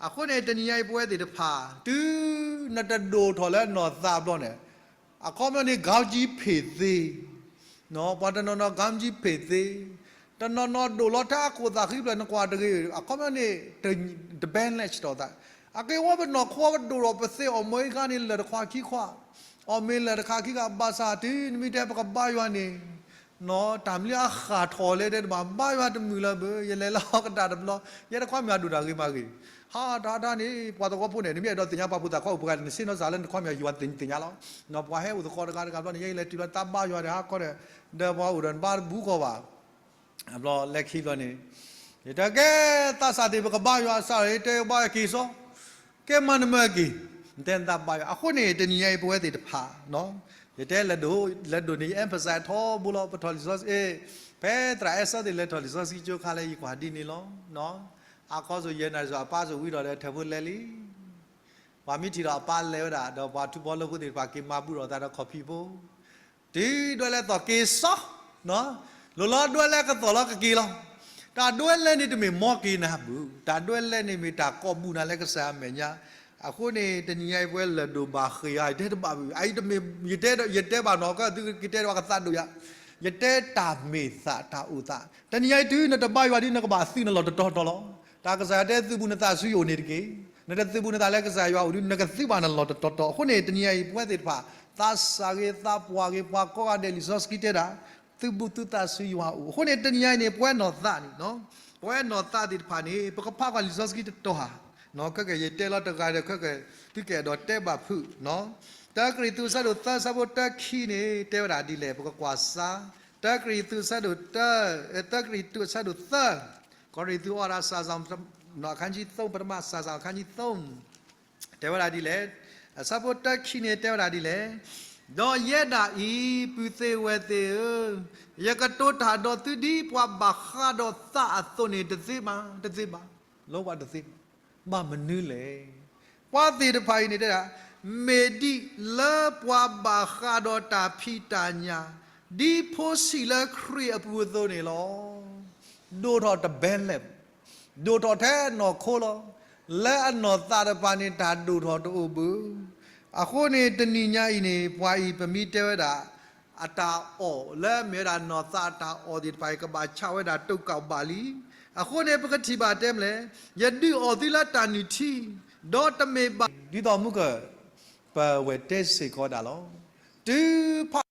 အဃိန့ၣ် တနံၤညါအံၤပဝဲသ့ၣ်တဖၣ် တုၤနတဒိၣ်ထီၣ်လၢနီၢ်သးဘျီန့ၣ် အခီပညီန့ၣ် ခေါင်းကြီး ဖ့ၣ်သ့, ပှၤတနီၤနီၤ ခေါင်းကြီး ဖ့ၣ်သ့, တနီၤနီၤဒိၣ်လီၤထဲအခိၣ်သးဃံဖျၢၣ် နကွၢ်တဂ့ၤ အခီပညီန့ၣ် တ balance ဒီးသး, အက့ၢ်ဝဲပနီၢ်ခိပဒိၣ်ထီၣ်ပသ့အီၣ်မ့ၤခါန့ၣ် လၢာ်တခွးခံခွး, အီၣ်မ့ၤလၢာ်တခါခံခါ ဘၣ်ဆၣ်တုၤနမ့ၢ်တဲပကဘါယွၤန့ၣ် နီၢ် တၢ်မနုၤအဃၣ်ထီၣ်လဲၣ်တဲတဘၣ် ဘါယွၤတမုာ်လၢၤဘၣ် ယလဲၤလီၤကဒါတဘျီ ယဲတခွါမ့ၢ်အဒိၣ်တၢ်ဂ့ၤမးဂ့ၤ, ဟးတၢ်တၢ်န့ၣ် ပှၤသဝီဖိန့ၣ် နမ့ၢ်အဲၣ်ဒိးသ့ၣ်ညါပှၤဖိသၣ်ခွါအိၣ်ပှဲၤဂၤန့ၣ် နဆ့ၣ်နီၤစၢ်လၢနခွါမ့ၢ်ယွၤသ့ၣ်ညါလီၤ. ပှၤဟဲအိၣ်သကိးတဂၤတဂၤဘျီန့ၣ် ယဲယလဲၤတုၤလီၤသးဘါယွၤဒီးဟးခီဒီး ဒီးပှၤအိၣ်ဒီးနဘါတဘူးကီးဘၣ် ဘျီလဲၤခံဘျီန့ၣ်, ယတဲကဲ, သးစၢ်သ့ၣ် ပကဘါယွၤစၢ်, ယတဲဘါယွၤက့ၤစီ, ကဲမၤနမၢက့ၤ, နတဲနသးဘါယွၤ. အဃိန့ၣ် တနံၤညါအံၤ ပဝဲသ့ၣ်တဖၣ်, ယတဲလဲၤဒိး, လဲၤဒိးန့ၣ် ယ emphasize ထီဘိလီၤ, ပထီၣ်လံာ်စီဆှံ, ဖဲသရၣ်အဲၣ်စီသ့ၣ်လဲၤထီၣ်လံာ်စီဆှံကၠိခါလဲၣ် ယကွၢ်ဒ်န့ၣ်လီၤ. အါခီစိၤယဲၢ်နၣ်ရံၣ်စိၤ အပၢ်စိၤဝံၤဒီး ဒီးထၢၣ်ဖိလဲၤလံ ပှၤမ့ၢ်ထံၣ်ဒီးအပၢ်လဲၤဝဲဒၣ် ဒီးပှၤထူဖိလၢဖိသ့ၣ်တဖၣ်က့ၤမၤဘူၣ်ထီၣ်သးဒီးခီၣ်ဖံးဖိ, တုၤဒွဲလဲသီၣ်က့ၤစီ, လိၤလီၤဒွဲလဲကသီၣ်လီၤကက့ၤလီၤ. တၢ်ဒွဲလဲန့ၣ်တမ့ၢ်မ်က့ၤနၤဘၣ်, တၢ်ဒွဲလဲန့ၣ်မ့ၢ်တၢ်ကိးဘူၣ်နၤလၢကစၢ်အမဲာ်ညါ. အဃိန့ၣ် တနံၤညါအံၤပဝဲလဲၤဒိးဘၣ်ဃ့ၢ်ဧါ, ယတဲတဘၣ်ဘၣ်, အအံၤတမ့ၢ် ယတဲ, ယတဲဘၣ်နီၢ်ကီၢ် သုကတဲဒီးကသးဒိၣ်ယၤ, ယတဲတၢ်မ့ၢ်သးတၢ်အိၣ်သး. တနံၤညါအံၤတုၤနတဘါယွၤဒီး နကဘၣ်သုးနလီၢ်တတီၤတီၤလီၤ. တၢ်ကစၢ်ယွၤတဲသုးဘူးနသးဆူယအိၣ်န့ၣ်တက့ၢ်. နတသုးဘူးနသးလၢကစၢ်ယွၤအိၣ်ဒီး နကသုးဘၣ်နလီၢ်တတီၤတီၤ. အဃိန့ၣ် တနံၤညါအံၤ ပဝဲသ့ၣ်တဖၣ် သးစၢ်ဂ့ၤ သးပှၢ်ဂ့ၤ ပှၤကိးဂၤဒဲး လံာ်စီဆှံတဲဒၣ် သုးဘူးသုသးဆူယွၤအိၣ်. အဃိန့ၣ် တနံၤညါအံၤန့ၣ် ပဝဲနီၢ်သးန့ၣ်, ပဝဲနီၢ်သးသ့ၣ်တဖၣ်န့ၣ် ပကဖးကွၢ်လံာ်စီဆှံတတီၤဧါ. ခဲကနံၣ် ယတဲလီၤတဂၤဒီး ခဲကနံၣ် သုကအဲၣ်ဒိးတဲဘၣ်ဖုး, တၢ ကရံၣ်သူး အဆၢဒိၣ်သၢ အဆၢဖိတၢ ခံန့ၣ် တဲဝဲဒၣ်ဒ်လဲၣ်, ပကကွၢ်စၢ်. တၢ ကရံၣ်သူး အဆၢဒိၣ်တၢ, တၢ ကရံၣ်သူး အဆၢဒိၣ်သၢ, ကီၢ်ရံၣ်သူး အီၤဒၣ် စၢ်စီၣ် အခန်းကြီးသုံး, ပထမစာစောင် အခန်းကြီးသုံး, တဲဝဲဒၣ်ဒ်လဲၣ်, အဆၢဖိတၢ ခံန့ၣ် တဲဝဲဒၣ်ဒ်လဲၣ်, ဒီးယဲဒၣ်အံၤ ပုၢ်သ့ၣ်ဝဲၢ်သ့ၣ်ဧၢ, ယကတိၤတၢ်ဒီးသုဒ်ပှၤဘၣ်ဃးဒီးသးအသိးန့ၣ် တသ့ဘၣ်, တသ့ဘၣ်, လီၤဝဲတသ့ဘၣ်. ဘၣ်မနုၤလဲၣ်. ပှၤသ့ၣ်တဖၣ်အံၤန့ၣ်တဲဒၣ်, မ့ၢ်ဒ်လၢပှၤဘၣ်ဃးဒီးတၢ်ဖံးတၢ်ညၣ်, ဒ်ဖိဆံးလၢခရံာ်အပူၤအသိးန့ၣ်လီၤ. ဒိၣ်ထီၣ်တဘဲလဲၣ်, ဒိၣ်ထီၣ်ထဲနီၢ်ခိလီၤ. လၢအနီၢ်သးတဖၣ်န့ၣ် တၢ်ဒိၣ်ထီၣ်တအိၣ်ဘၣ်. အဃိန့ၣ် တနံၤညါအံၤန့ၣ် ပှၤအံၤပမ့ၢ်တဲဝဲဒၣ် အတၢ်အီၣ်လၢအမ့ၢ်ဝဲဒၣ်နီၢ်သးအတၢ်အီၣ်သ့ၣ်တဖၣ်အံၤ ကဘၣ်ဆးဝဲဒၣ်တိာ်ကးဘၣ်လံ. အဃိန့ၣ် ပကထံၣ်ဘၣ်တဲမလဲၣ်, ယဒုးအီၣ်သုလၢတၢ်နုၢ်ထံ, ဒီးတမ့ၢ်ဘၣ်, ဒ်သိးမုၢ်ကၢၢ် ပဝဲတဲစ့ၢ်ကီးဒၣ်လီၤ. တုၤဖး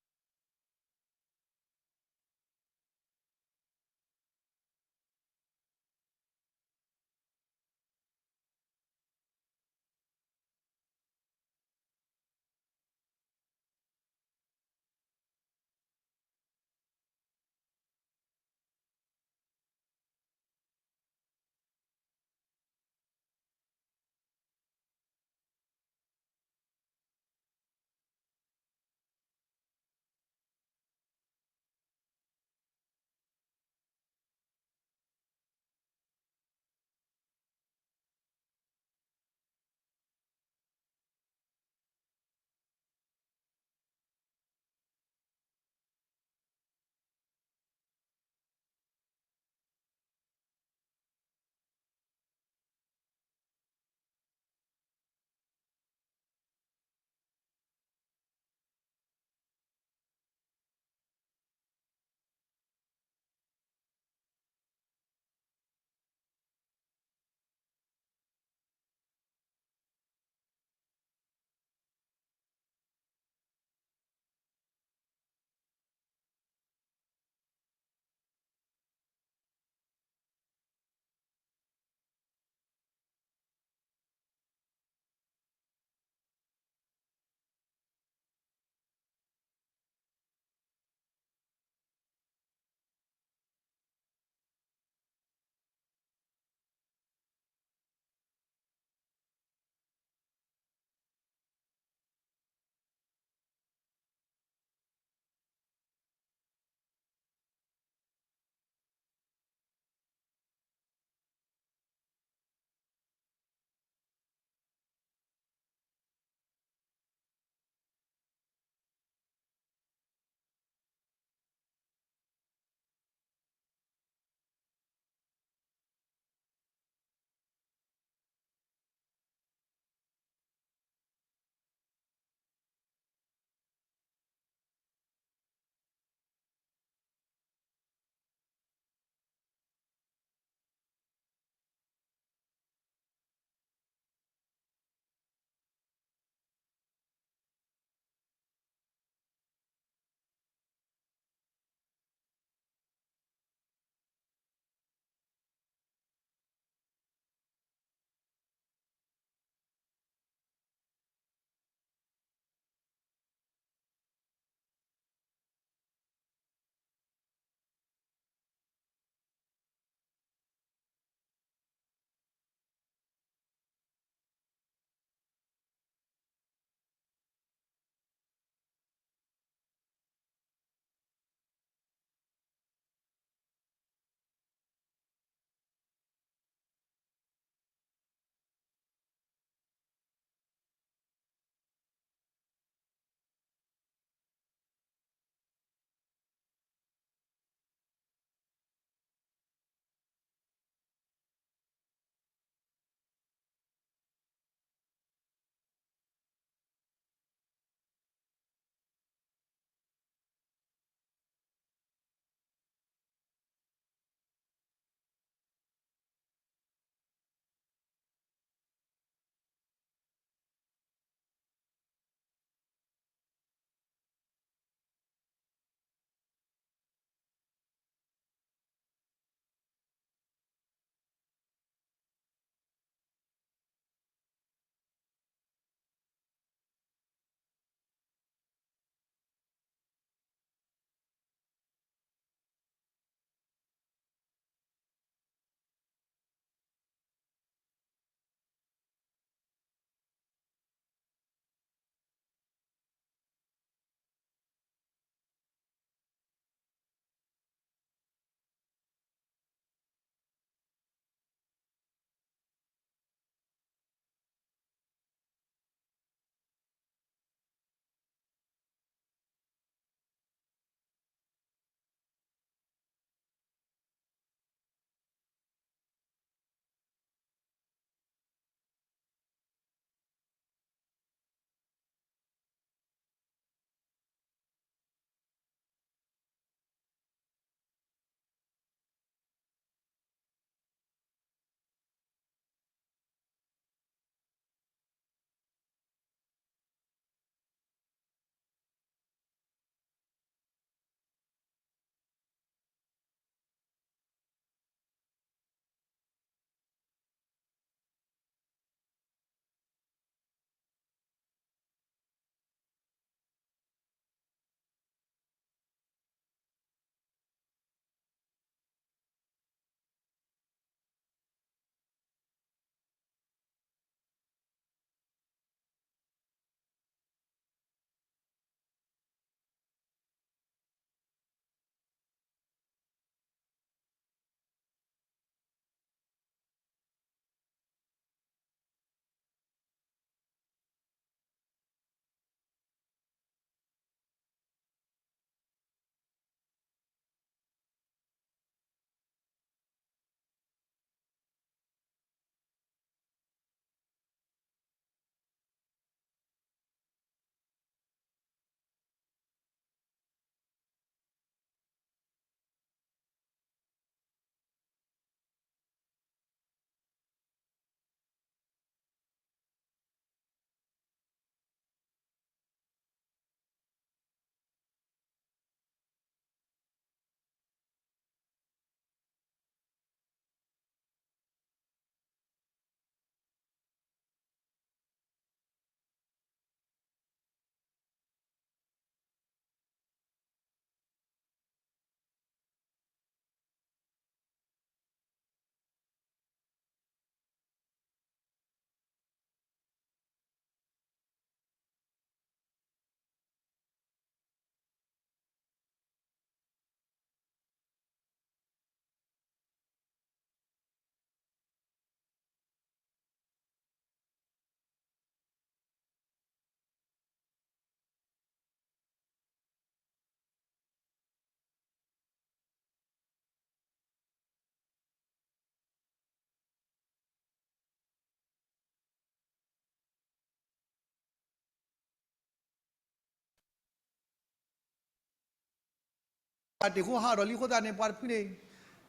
တၢ်တ့ၢ်ဃိဟးဒီးလံအဃိသတးန့ၣ် ပှၤတဖုန့ၣ်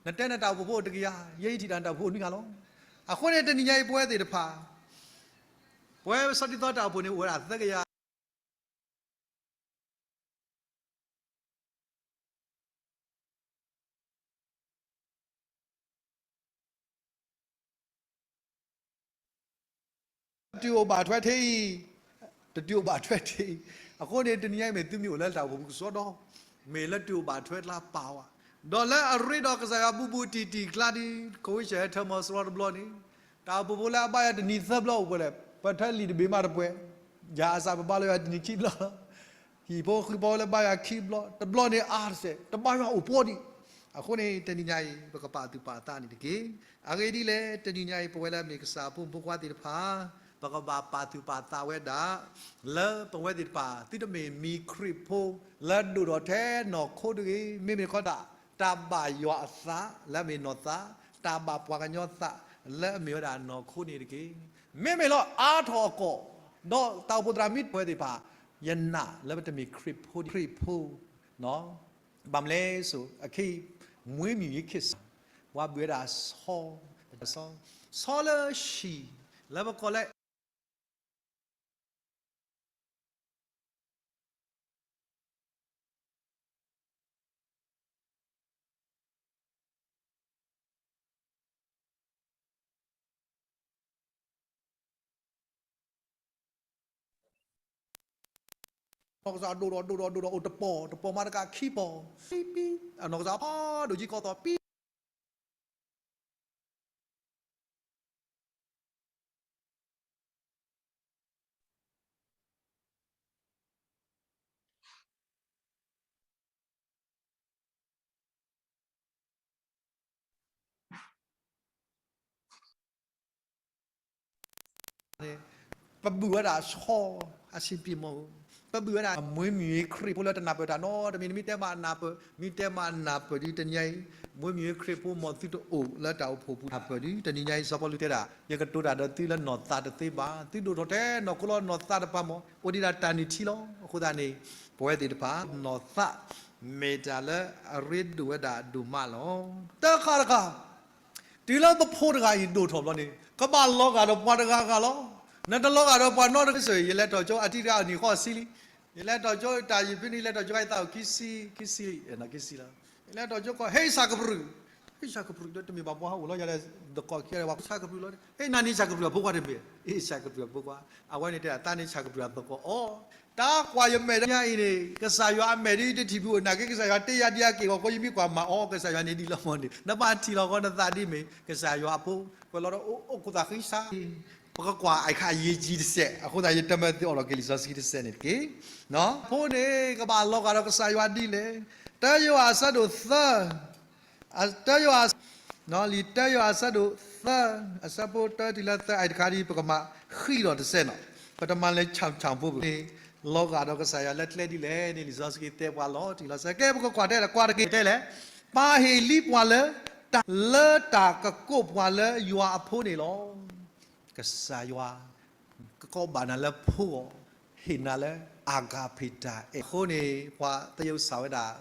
နတဲနတၢ်အိၣ်ဖှိၣ်ဖိတကယၤ, ယဲယထံၣ်တၢ်နတၢ်အိၣ်ဖှိၣ်နွံဂၤလီၤ. အဃိန့ၣ် တနံၤညါအံၤပဝဲသ့ၣ်တဖၣ် ပဝဲဆီဒ်သိးတၢ်အိၣ်ဖှိၣ်န့ၣ် အိၣ်ဝဲဒၣ်သၢကယၤ တုၤအိၣ်ဘၣ်ထွဲထဲအံၤ, တတုၤအိၣ်ဘၣ်ထွဲထဲအံၤ, အဃိန့ၣ် တနံၤညါအံၤမ့ၢ်သုမ့ၢ်အိၣ်လၢတၢ်အိၣ်ဖှိၣ်ပူၤကစီဒီ, မ့ၢ်လၢတုၤအိၣ်ဘၣ်ထွဲကျါပာ်ဝဲ, ဒီးလၢအရ့ဒီးကစၢ်ယွၤဘူးဘူးတံၢ်တံၢ်ကျါဒ် ခဝ့ၡၢၣ်ဟဲထၢမီၤစရီတဘျီန့ၣ်, တၢ်အိၣ်ဖှိၣ်ဖိလၢအဘၣ်ယွၤတနံၤသၢဘျီအိၣ်ပှဲၤလဲၣ်, ပထၢလံာ်တဘ့ၣ်မးတပှဲၤ, ယၤအစးပဘါလၢယွၤတနံၤခံဘျီလီၤ. ဟံၣ်ဖိဃုဖိလၢဘါယွၤခံဘျီ, တဘျီန့ၣ်အါတစဲး, တဘါယွၤအိၣ်ပှဲၤဒံး. အဃိန့ၣ် တနံၤညါအံၤ ပကပာ်သူၣ်ပာ်သးန့ၣ်တက့ၢ်. အဂ့ၢ်ဒ်လဲၣ်, တနံၤညါအံၤ ပဝဲလၢအမ့ၢ်ကစၢ်အဖိမုၣ်ဖိခွါသ့ၣ်တဖၣ် ပကဘၣ်ပာ်သူၣ်ပာ်သးဝဲဒၣ် လၢပဝဲသ့ၣ်တဖၣ် သုတမ့ၢ်မံၤခရံာ်ဖိ လၢဒိၣ်ထီၣ်ထဲနီၢ်ခိတဂ့ၤ, မ့မ့ၢ်တခီဒၣ် တၢ်ဘၣ်ယွၤအသး လၢအမ့ၢ်နီၢ်သး, တၢ်ဘၣ်ပှၤကညီသး လၢအမ့ၢ်ဝဲဒၣ်နီၢ်ခိန့ၣ်တက့ၢ်. မ့မ့ၢ်လီၤအါထီၣ်အကီၢ်, ဒီးတၢ်အိၣ်ဖှိၣ်သရၣ်မံၤပဝဲသ့ၣ်တဖၣ် ယနာ်လၢပတမ့ၢ်ခရံာ်ဖိ, ခရံာ်ဖိ, ဘၣ်မနုၤလဲၣ်စိၤ အခဲအံၤ မွေးမြူရေးခေတ်, ပှၤဘုၣ်ဝဲဒၣ်ဆီ, ဆီ, ဆီလၢဟံၣ် လၢပကိးလၢ နီၢ်ကစၢ်ဒိၣ်ဒီးဒိၣ်ဒီးဒိၣ်ဒီးအိၣ်တပီၢ်, တပီၢ်မးတကးခံပီၢ်, ပံ, ပံ, နီၢ်ကစၢ်ဖးဒိၣ်ကံကီၢ်သီၣ် ပံ န့ၣ် ပဘုၣ်ဝဲဒၣ်ဆီ အဆင်ပြေမီၢ်ဧိၤ, ပဘုၣ်ဝဲဒၣ် မွေးမြူရေးခရံာ်ဖိလၢတနၢ်ပၢၢ်တၢ်နီတမံၤ, နမ့ၢ်တဲမးနၢ်ပၢၢ်, မ့ၢ်တဲမးနၢ်ပၢၢ်ဒ်တနံၤညါအံၤ, မွေးမြူရေးခရံာ်ဖိ မီၢ်သုတအိၣ်လၢတၢ်အိၣ်ဖှိၣ်ပူၤနၢ်ပၢၢ်ဒ် တနံၤညါအံၤ စီၤပီလူးတဲဒၣ် ယကတိၤတၢ်ဒီးသုလၢနီၢ်သးတသ့ဘၣ်, သုဒိၣ်ထီၣ်ထဲနီၢ်ခိလီၤ နီၢ်သးတပၤမီၢ် အိၣ်ဒံးဒၣ်တၢ်နုၢ်ထံလီၤ. အဃိသတးန့ၣ် ပဝဲသ့ၣ်တဖၣ် နီၢ်သး မ့ၢ်တၢ်လၢအရ့ဒိၣ်ဝဲဒၣ်ဒိၣ်မးလီၤ. တခါတခါ တုၤလၢပဖိတဂၤအံၤဒိၣ်ထီၣ်ဘျီန့ၣ် ကဘၣ်လီၤဂာ်ဒီးပှၤတဂၤဂၤလီၤ. နတလီၤဂာ်ဒီးပှၤနီတဂၤစ့ၢ် ယလဲၤထီၣ်ကၠိအတံၤတဂၤအနံၣ်ဃီဆံလံ, ယလဲၤထီၣ်ကၠိတၢ်ယံၤဖဲန့ၣ် ယလဲၤထီၣ်ကၠိအသးအိၣ်ခံဆံ, ခံဆံလံ, ခံဆံလီၤ. ယလဲၤထီၣ်ကၠိကီၢ် ဟ့ၣ်ဆၣ်ကပြုၢ်, ဟ့ၣ်ဆၣ်ကပြုၢ်ဒီးတမ့ၢ်ဘၣ်ပှၤဟးအိၣ်လီၤ ယလဲၤသကိးခံဂၤဒီးပှၤဆၣ်ကပြုၢ်လီၤ. ဟ့ၣ်နၤန့ၣ်ဆၣ်ကပြုၢ်အဖိခွါတမ့ၢ်, ဟ့ၣ်ဆၣ်ကပြုၢ်အဖိခွါ, အဝဲန့ၣ်တဲဒၣ်သးန့ၣ်ဆၣ်ကပြုၢ်အသကိးအီၤ တၢ်ကွၢ်ယမဲာ်ညါအံၤန့ၣ် ကစၢ်ယွၤအမဲာ်ဒ်တထံၣ်ဖုအိၣ် နာ်က့ ကစၢ်ယွၤတ့ယၤဒံးအက့ၢ်ဂီၤ ဃိယမ့ၢ်ကွၢ်မၤအီၤ ကစၢ်ယွၤန့ၣ်ဒ်လီၤမီၢ်န့ၣ် နဘၣ်ထံၣ်လီၤဃီနသးဒ်မ့ၢ် ကစၢ်ယွၤအဖိ ပလီၤဒီးအိၣ်ခိၣ်သးဃံဆါ ပကကွၢ်အခါအရေးကြီးတစဲး အဃိသတးယတမၢသုအီၤလီၤက့ၤလံာ်စီဆှံတစဲးန့ၣ်တက့ၢ်. ဖိန့ၣ် ကဘၣ်လီၤဂာ်ဒီးကစၢ်ယွၤဒ်လဲၣ်. တၢယိၤဟၣ်အဆၢဒိၣ်သၢ တၢယိၤဟၣ် လံာ်တၢယိၤဟၣ်အဆၢဒိၣ်သၢ အဆၢဖိတၢတုၤလၢသၢ အအံၤတခါဒ် ပကမၤဃံးဒီးတစဲးနီၤ ပတမၤလၢဆၣ်ဆၣ်ဖိပူၤန့ၣ် လီၤဂာ်ဒီးကစၢ်ယွၤလၢကျဲဒ်လဲၣ်န့ၣ် လံာ်စီဆှံတဲပှၤလီၤတံၢ်လီၤဆဲး ကဲပကကွၢ်တဲလၢ ကွၢ်တက့ၢ်တဲလဲၣ် ပၢ်ဟ့ၣ်လံပှၤလၢ တၢ်လၢတၢ်ကကိးပှၤလၢယွၤအဖိန့ၣ်လီၤ. ကစၢ်ယွၤ ကကိးဘၣ်နၤလၢဖိအီၤ, ဟ့ၣ်နၤလၢ အၤကၣ်ဖ့ၣ်တၢ်အဲၣ် အဃိန့ၣ် ပှၤသယုၢ်စၢ်ဝဲဒၣ်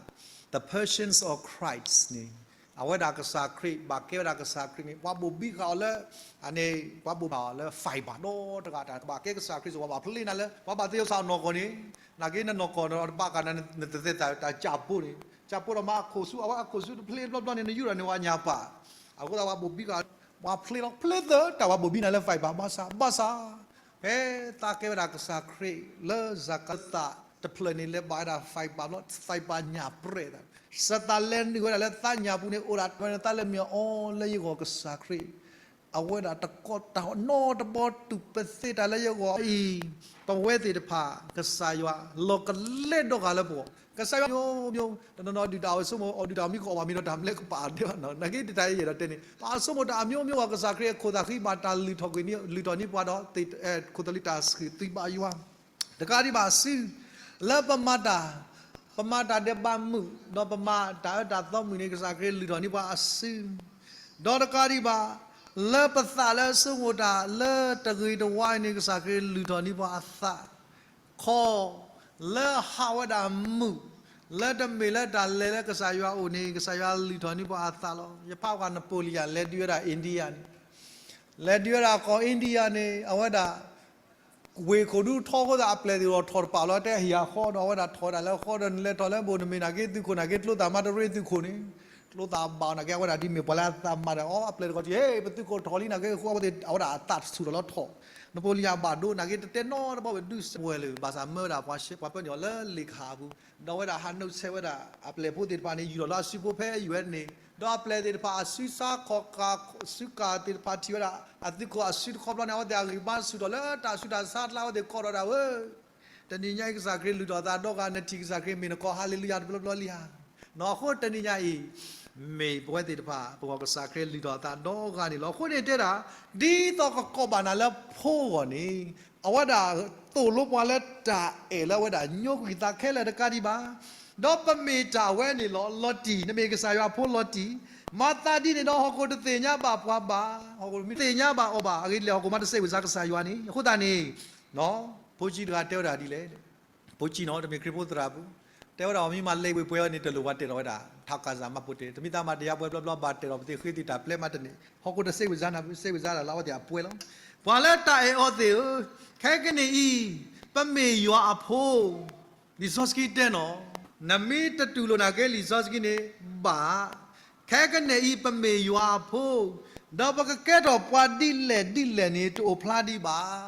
the persons of Christ န့ၣ် အဝဲဒၣ်ကစၢ်ခရံာ် ဘၣ်ကဲဝဲဒၣ်ကစၢ်ခရံာ်န့ၣ် ပှၤဘိၣ်ဘံဃာ်အီၤလၢ အန့ၣ် ပှၤဘိၣ်ဘံဃာ်အီၤလၢ fiber ဒီတဂၤတၢ် ကဘၣ်ကဲကစၢ်ခရံာ်စ့ၢ် ပှၤဘၣ်ဖျ့နၤလၢ ပှၤဘၣ်သယုၢ်စၢ်အနီၢ်ကီၢ်န့ၣ် နာ်က့နနီၢ်ကီၢ်ဒီးတဘၣ်ဃးနၤ နတသဲသးတၢ်ကၠၢ်ပိၢ်န့ၣ် ကၠၢ်ပိၢ်ဒီးမၤအခိၣ်ဆူ အဝဲအခိၣ်ဆူတဖျ့ဘျီဘျီန့ၣ် နယူၢ်ဒီးန့ၣ် ပှၤညၣ်ပၢ် အဃိသတးပှၤဘိၣ်ဘံဃာ် ပှၤဖျ့လီၤ ဖျ့သၢတၢ် ပှၤဘိၣ်ဘံနၤလၢ fiber ဘၣ်ဆၣ် ဘၣ်ဆၣ် ဖဲသးကဲဝဲဒၣ်ကစၢ်ခရံာ်လၢစၢ်ကသးတဖျၢၣ်န့ၣ် လဲၤဘၣ်ဝဲဒၣ် fiber ဘျီ fiber ညၣ်ပြဲၢ်သး စၢ်သးလဲၤနုာ်ဝဲဒၣ်လၢသးညၣ်ပူၤန့ၣ် အိၣ်ဒၣ်ဝဲန့ၣ် သးလၢမ့ၢ်အီၤလၢယဂီၢ်ကစၢ်ခရံာ် အဝဲဒၣ်တကီၢ်တၢ်နီတဘီတူၢ်ပသ့တၢ်လၢယဂီၢ်အံၤ ပဝဲသ့ၣ်တဖၣ် ကစၢ်ယွၤလီၤကလဲဒီဂၤလၢပဂီၢ် ကစၢ်ယွၤ မျိုးမျိုး တနီၤနီၤဒုၣ်တၢ်အီၣ်ဆိကမိၣ် အီၣ်ဒုၣ်တၢ်မံကီၢ်အီၣ်ဘၣ်မ့ၢ်ဒီးတၢ်မလဲကပာ်ဒဲးဘၣ်နီၤ နာ်က့တတၢ်အံၤယအဲၣ်ဒိးတဲန့ၣ် ပှၤအီၣ်ဆိကမိၣ်တၢ်အမျိုးမျိုးအီၤ ကစၢ်ခရံာ်အခိၣ်သးဃံဘၣ်တၢ်လုၢ်ထီၣ်ကွံာ် လုၢ်ထီၣ်န့ၢ်ပှၤဒီး ခိၣ်သလုးတၢ်ဆှုၣ်သံဘၣ်ယွၤ တကးဒံးဘၣ်အစု လၢပမၤတၢ် ပမၤတၢ်ဒဲးဘးမုာ် ဒီးပမၤတၢ်အၢတၢ်သီမုာ်န့ၣ် ကစၢ်ခရံာ်လုၢ်ထီၣ်န့ၢ်ပှၤအစု ဒီးတကးဒံးဘၣ် လၢပသးလၢအဆိကမိၣ်တၢ်လၢတဂ့ၤတဝါအံၤန့ၣ် ကစၢ်ခရံာ်လုၢ်ထီၣ်န့ၢ်ပှၤအသး ခီ လၢဟးဝဲဒၣ်မုာ် လၢတမ့ၢ်လၢတၢ်လဲၤလၢကစၢ်ယွၤအိၣ်န့ၣ် ကစၢ်ယွၤလုၢ်ထီၣ်န့ၢ်ပှၤအသးလီၤ. ယဖးဝဲ Napoleon လဲၤဒုးဝဲဒၣ် India န့ၣ်, လဲၤဒုးဝဲဒၣ်ကီၢ် India န့ၣ် အဝဲဒၣ် ဝ့ၢ်ခိၣ်ဒူထီအဃိသတး အပျဲၢ်သ့ၣ်အိၣ်ထီၣ်တပာ်လီၤ တဲဟံၣ်အဃီဒီး အဝဲဒၣ်ထီၣ်ဝဲဒၣ်လၢဃီဒီး နလဲၤထီၣ်လၢဘိၣ် နမ့ၢ်နာ်က့သုးခိၣ်နာ်က့ ကျိသၣ်မၤတရ့သုးခိၣ်န့ၣ်, ကျိသၣ်ဘၣ်နာ်က့ အဝဲဒၣ်ဒ်မ့ၢ်ပှၤလၢအသးမၤဒီး အီအပျဲၢ်တခီ ဟ့ၣ် ပသုးခိၣ်ထီၣ်လံနာ်က့ အဃိအဝဲသ့ၣ် အဝဲဒၣ်အသးတဆူၣ်ထီၣ်လီၤထီၣ်, Napoleon ဘၣ်ဒိနာ်က့ တတဲနီတဘီ ဝဲဒုးစဲးဝဲလၢ ဘၣ်ဆၣ်မၢဝဲဒၣ်ပှၤရှဲ ပှၤပၢနုာ်အီၤလၢလ့ၣ်ကဟၣ်အပူၤ ဒီးအဝဲဒၣ်ဟးနုာ်ဆဲးဝဲဒၣ် အပျဲၢ်ဖိသ့ၣ်တဖၣ်န့ၣ် ယူာ်ထီၣ်လၢအစုဖိဖဲအံၤဝဲန့ၣ်, ဒီးအပျဲၢ်သ့ၣ်တဖၣ်အစုဆါခီၣ်ကၢ် စုကၢ်သ့ၣ်တဖၣ်ထံၣ်ဝဲဒၣ် အသုးခိၣ်အစုတခီဘျီန့ၣ် အဝဲသ့ၣ်အဂံၢ်ဘါဆူၣ်ထီၣ်လၢတၢ်ဆူးတၢ်ဆါအကျါ အဝဲသ့ၣ်ကိးထီၣ်ဒၣ်ဝဲ တနံၤညါအံၤ ကစၢ်ခရံာ်လုၢ်ထီၣ်အသးဒီဂၤ နထံၣ်ကစၢ်ခရံာ်မ့ၢ်နကိး ဟါလ့လူယၤ တဘျီဘျီလံဧါ. နီၢ်အဃိတနံၤညါအံၤ မ့ၢ်ပဝဲသ့ၣ်တဖၣ် ပဂီၢ်ကစၢ်ခရံာ်လုၢ်ထီၣ်အသးဒီဂၤန့ၣ်လီၤ. အဃိန့ၣ်တဲဒၣ် ဒ်သိးကကိးဘၣ်နၤလၢဖိအဂီၢ်န့ၣ် အဝဲဒၣ်သိၣ်လိပှၤလၢတၢ်အဲၣ်လၢအဝဲဒၣ်ညိကွံာ်သးခဲလၢာ်တကးဒံးဘၣ်. ဒီးပမ့ၢ်တၢ်အဝဲန့ၣ်လီၤ. လီၤတံၢ် နမ့ၢ်ကစၢ်ယွၤအဖိလီၤတံၢ်, မၤသးဒ်န့ၣ်ဒီးဟီၣ်ခိၣ်တသ့ၣ်ညါဘၣ်ပှၤဘၣ်, ဟီၣ်ခိၣ်မ့ၢ်သ့ၣ်ညါဘၣ်အီၤဘၣ် အဂ့ၢ်ဒ်လဲၣ် ဟီၣ်ခိၣ်မးတစဲးဝ့ၤစါကစၢ်ယွၤန့ၣ်. အဃိသတးန့ၣ် ဖိဆံးတဂၤတဲဝဲဒၣ်ဒ်လဲၣ် ဖိဆံးနီၤ တမ့ၢ်ခရံာ်ဖိသရၣ်ပူၤ, တဲဝဲဒၣ် အီၤမ့ၢ်မၤလ့ဝ့ၤပှဲၤအီၤန့ၣ် တလိၣ်ပှၤတဲာ်ထီၣ်ဝဲဒၣ် ထးကစၢ်မၤပိာ်တဲာ် တမ့ၢ်သးမၤတယၤပှဲၤဘျီဘျီ ဘၣ်တဲာ်ထီၣ်ပသ့ၣ်ဃ့သ့ၣ်တၢ်ပျဲမးတန့ၢ် ဟီၣ်ခိၣ်တစဲးဝ့ၤစါနၤ စဲးဝ့ၤစါဒၣ်လၢအဝဲသ့ၣ်အပှဲၤလီၤ. ပှၤလၢတၢ်အဲၣ်အီၤသ့ၣ်ဧၢ, ခဲကနံၣ်အံၤ ပမ့ၢ်ယွၤအဖိ လံာ်စီဆှံတဲနီၤ, နမ့ၢ်တတူၢ်လိာ်နာ်က့ လံာ်စီဆှံန့ၣ် ဘၣ်, ခဲကနံၣ်အံၤ ပမ့ၢ်ယွၤအဖိ, ဒီးပကကဲထီၣ်ပှၤဒ်လဲၣ်ဒ်လဲၣ်န့ၣ် တအိၣ်ဖျါဒံးဘၣ်.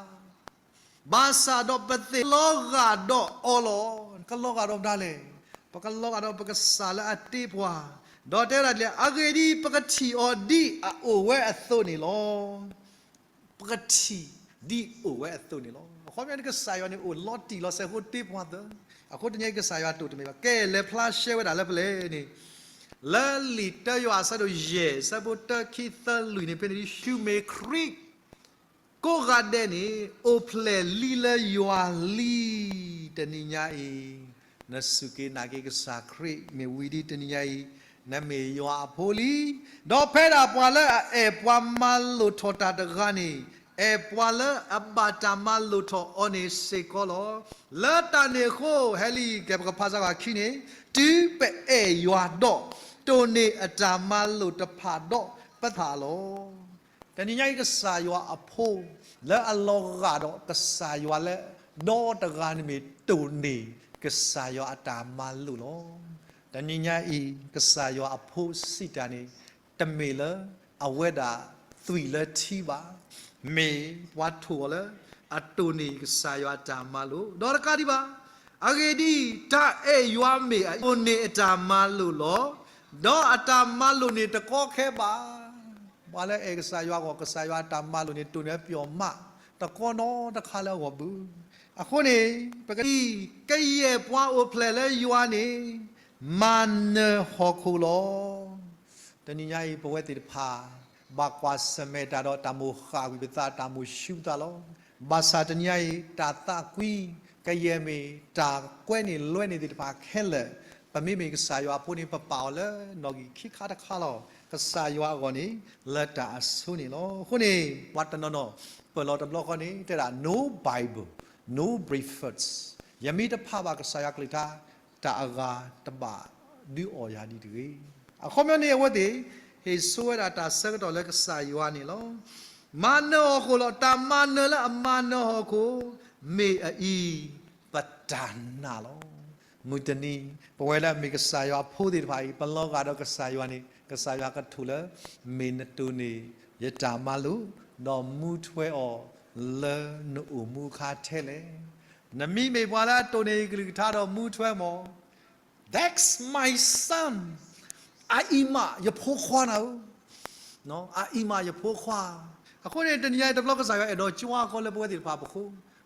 ဘၣ်ဆၣ်ဒီးပသ့ၣ်လီၤဂာ်ဒီးအီၤလီၤ. ကလီၤဂာ်ဒီးမတၤလဲၣ်. ပကလီၤဂာ်ဒီးပကစၢ်လၢအတ့ပှၤ, ဒီးတဲဝဲဒၣ်ဒ်လဲၣ်, အဂ့ၢ်ဒ်အံၤ, ပကထံၣ်အီၤဒ်အအိၣ်ဝဲအသိးန့ၣ်လီၤ. ပကထံၣ်ဒ်အအိၣ်ဝဲအသိးန့ၣ်လီၤ. အခီပညီန့ၣ် ကစၢ်ယွၤန့ၣ်အိၣ်လီၤတံၢ်လီၤဆဲးအဃိတ့ပှၤသၢ, အဃိတနံၤအံၤကစၢ်ယွၤတိၢ်တမ့ၢ်ဘၣ်. ကဲ လဲၤဖျါရှဲဝဲဒၣ်လၢပလဲၣ်န့ၣ်, လၢလံာ်တၢယိၤဟၣ်အဆၢဒိၣ်ယဲၢ် အဆၢဖိတၢ ခံ သၢ လွံၢ်န့ၣ် ဖဲန့ၣ် ဆူမ့ၢ်ခရံာ် ကိးဂၤဒဲးန့ၣ် အိၣ်ဖျဲၣ်လံလၢယွၤလံ. တနံၤညါအံၤ နစူၢ်က့ၤနာ်က့ၤကစၢ်ခရံာ် မ့ၢ်ဝံၤဒ်တနံၤညါအံၤ နမ့ၢ်ယွၤအဖိလံ. ဒီးဖဲဒၣ်ပှၤလၢအအဲၣ်ပှၤမၤလိာ်ထီၣ်တၢ်တဂၤန့ၣ် အဲၣ်ပှၤလၢအဘၣ်တၢ်မၤလိာ်ထီၣ်အီၤန့ၣ်စ့ၢ်ကီးလီၤ. လၢတၢ်န့ၣ်အဃိ ဟဲလံ ကဲပကဖးစါဂၤခံန့ၣ်, တုၤပအဲၣ်ယွၤဒီး တိၢ်န့ၢ်အတၢ်မၤလိာ်တဖၣ်ဒီးပသးလီၤ. တနံၤညါအံၤ ကစၢ်ယွၤအဖိ လၢအလီၤဂာ်ဒီးကစၢ်ယွၤလၢ ဒီတဂၤန့ၣ်မ့ၢ်တိၢ်န့ၢ်ကစၢ်ယွၤအတၢ်မၤလိာ်လီၤ. တနံၤညါအံၤ ကစၢ်ယွၤအဖိစံးတၢ်န့ၣ် တမ့ၢ်လၢအဝဲဒၣ်သွံၣ်လၢထံဘၣ်, မ့ၢ်ပှၤထိၣ်အီၤလၢ အတိၢ်န့ၢ်ကစၢ်ယွၤအတၢ်မၤလိာ် ဒီးတကးဒံးဘၣ်. အဂ့ၢ်ဒ်အံၤ, တၢ်အဲၣ်ယွၤမ့ၢ်အတိၢ်န့ၢ်အတၢ်မၤလိာ်လီၤ. ဒီးအတၢ်မၤလိာ်န့ၣ်တကီခဲဘၣ်. ပှၤလၢအဲၣ်ကစၢ်ယွၤအဂီၢ် ကစၢ်ယွၤအတၢ်မၤလိာ်န့ၣ် တိၢ်န့ၢ်ပျီမး တကီနီတခါလၢအဂီၢ်ဘၣ်. အဃိန့ၣ် ပက ကယဲၢ်ပှၤအိၣ်ဖျဲၣ်လၢယွၤန့ၣ် မၤနၢၤဟီၣ်ခိၣ်လီၤ. တနံၤညါအံၤ ပဝဲသ့ၣ်တဖၣ် ဘၣ်ကွၢ်ဆၢၣ်မဲာ်တၢ်ဒီးတၢ်မိၣ်ဃၣ်ကွံာ်ပသး တၢ်မိၣ်ဆူပသးလီၤ. ဘၣ်ဆၣ်တနံၤညါအံၤ တၢ်သးကွံ ကယဲၢ်မ့ၢ်တၢ်ကွဲန့ၢ်လွဲန့ၢ်သ့ၣ်တဖၣ်ခဲလၢာ် ပမ့မ့ၢ်ကစၢ်ယွၤအဖိန့ၣ် ပပာ်အီၤလၢနီၣ်ဂံၢ်ခံခါတခါလီၤ. ကစၢ်ယွၤအဂီၢ်န့ၣ် လၢတၢ်အဆိန့ၣ်လီၤ. အဃိန့ၣ် ပှၤတနီၤနီၤ ပၢၢ်လီၤတဘျီဃီန့ၣ် တဲဒၣ် no Bible, no breakfast, ယမ့ၢ်တဖးဘၣ်ကစၢ်ယွၤကလုၢ်ကထါ တၢ်အဂၤတဘၣ်ဒုးအီၣ်ယၤဒံးတဂ့ၤ. အခီပညီန့ၣ် အဝဲသ့ၣ် ဟ့ၣ်ဆိဝဲဒၣ်တၢ်ဆၢကတီၢ်လၢကစၢ်ယွၤန့ၣ်လီၤ. မၤနၢၤဟီၣ်ခိၣ်လီၤ. တၢ်မၤနၢၤလၢအမၤနၢၤဟီၣ်ခိၣ် မ့ၢ်အအံၤ ပတၢ်နာ်လီၤ. မုၢ်တနံၤ ပဝဲလၢအမ့ၢ်ကစၢ်ယွၤအဖိသ့ၣ်တဖၣ်အံၤ ပလီၤဂာ်ဒီးကစၢ်ယွၤန့ၣ် ကစၢ်ယွၤကထိၣ်လၢ မ့ၢ်နတိၢ်န့ၢ်ယတၢ်မၤလိာ် ဒီးမူထွဲအီၤလၢနအိၣ်မူအခါထဲလဲၣ်. နမ့မ့ၢ်ပှၤလၢအတိၢ်န့ၢ်ယကလုၢ်ကထါဒီးမူထွဲမး That's my son, အအံၤမးယဖိခွါနၤဧၢ, အအံၤမးယဖိခွါ. အဃိန့ၣ် တနံၤအံၤတဘျီကစၢ်ယွၤအဲၣ်ဒိးကွၢ်ကီလၢပဝဲသ့ၣ်တဖၣ်ပဃိ,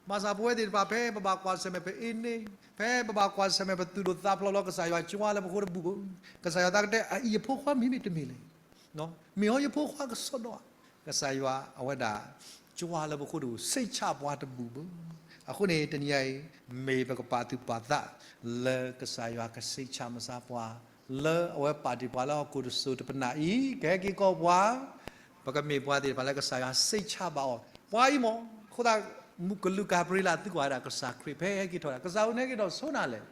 ဘၣ်ဆၣ်ပဝဲသ့ၣ်တဖၣ်ဖဲပဘၣ်ကွၢ်ဆၢၣ်မဲာ်ပအ့န့, ဖဲပဘၣ်ကွၢ်ဆၢၣ်မဲာ်ပသူၣ်ဒိၣ်သးဖျိးလီၤ ကစၢ်ယွၤကွၢ်လၢပဃိတဘူၣ်ဘၣ်. ကစၢ်ယွၤသးကတဲ အအံၤယဖိခွါမ့မ့ၢ်တမ့ၢ်လဲၣ်, မ့ၢ်အီၤယဖိခွါကစီဒီဧါ. ကစၢ်ယွၤအဝဲဒၣ် ကွၢ်လၢပဃိတဘူၣ်ဆံးဆါပှၤတဘူၣ်ဘၣ်. အဃိန့ၣ် တနံၤအံၤ မ့ၢ်ပကပာ်သူၣ်ပာ်သး လၢကစၢ်ယွၤကဆံးဆါမၤစၢ်ပှၤ, လၢအဝဲပာ်တ့ၢ်ပှၤလၢဟီၣ်ခိၣ်တစိၤတပနၢ်အံၤ ကဟဲက့ၤကီးပှၤ, ပကမ့ၢ်ပှၤသ့ၣ်တဖၣ်လၢကစၢ်ယွၤဆံးဆါဘၣ်အီၤ, ပှၤအံၤမး. အဃိသတး မုၢ်ကလူးကၤဘြံၤလးသုကွၢ်ဝဲဒၣ်ကစၢ်ခရံာ် ဖဲဟဲက့ၤထီၣ်ဒၣ် ကစၢ်ဧၢ နဟဲက့ၤထီၣ်ဆိနၤလဲၣ်.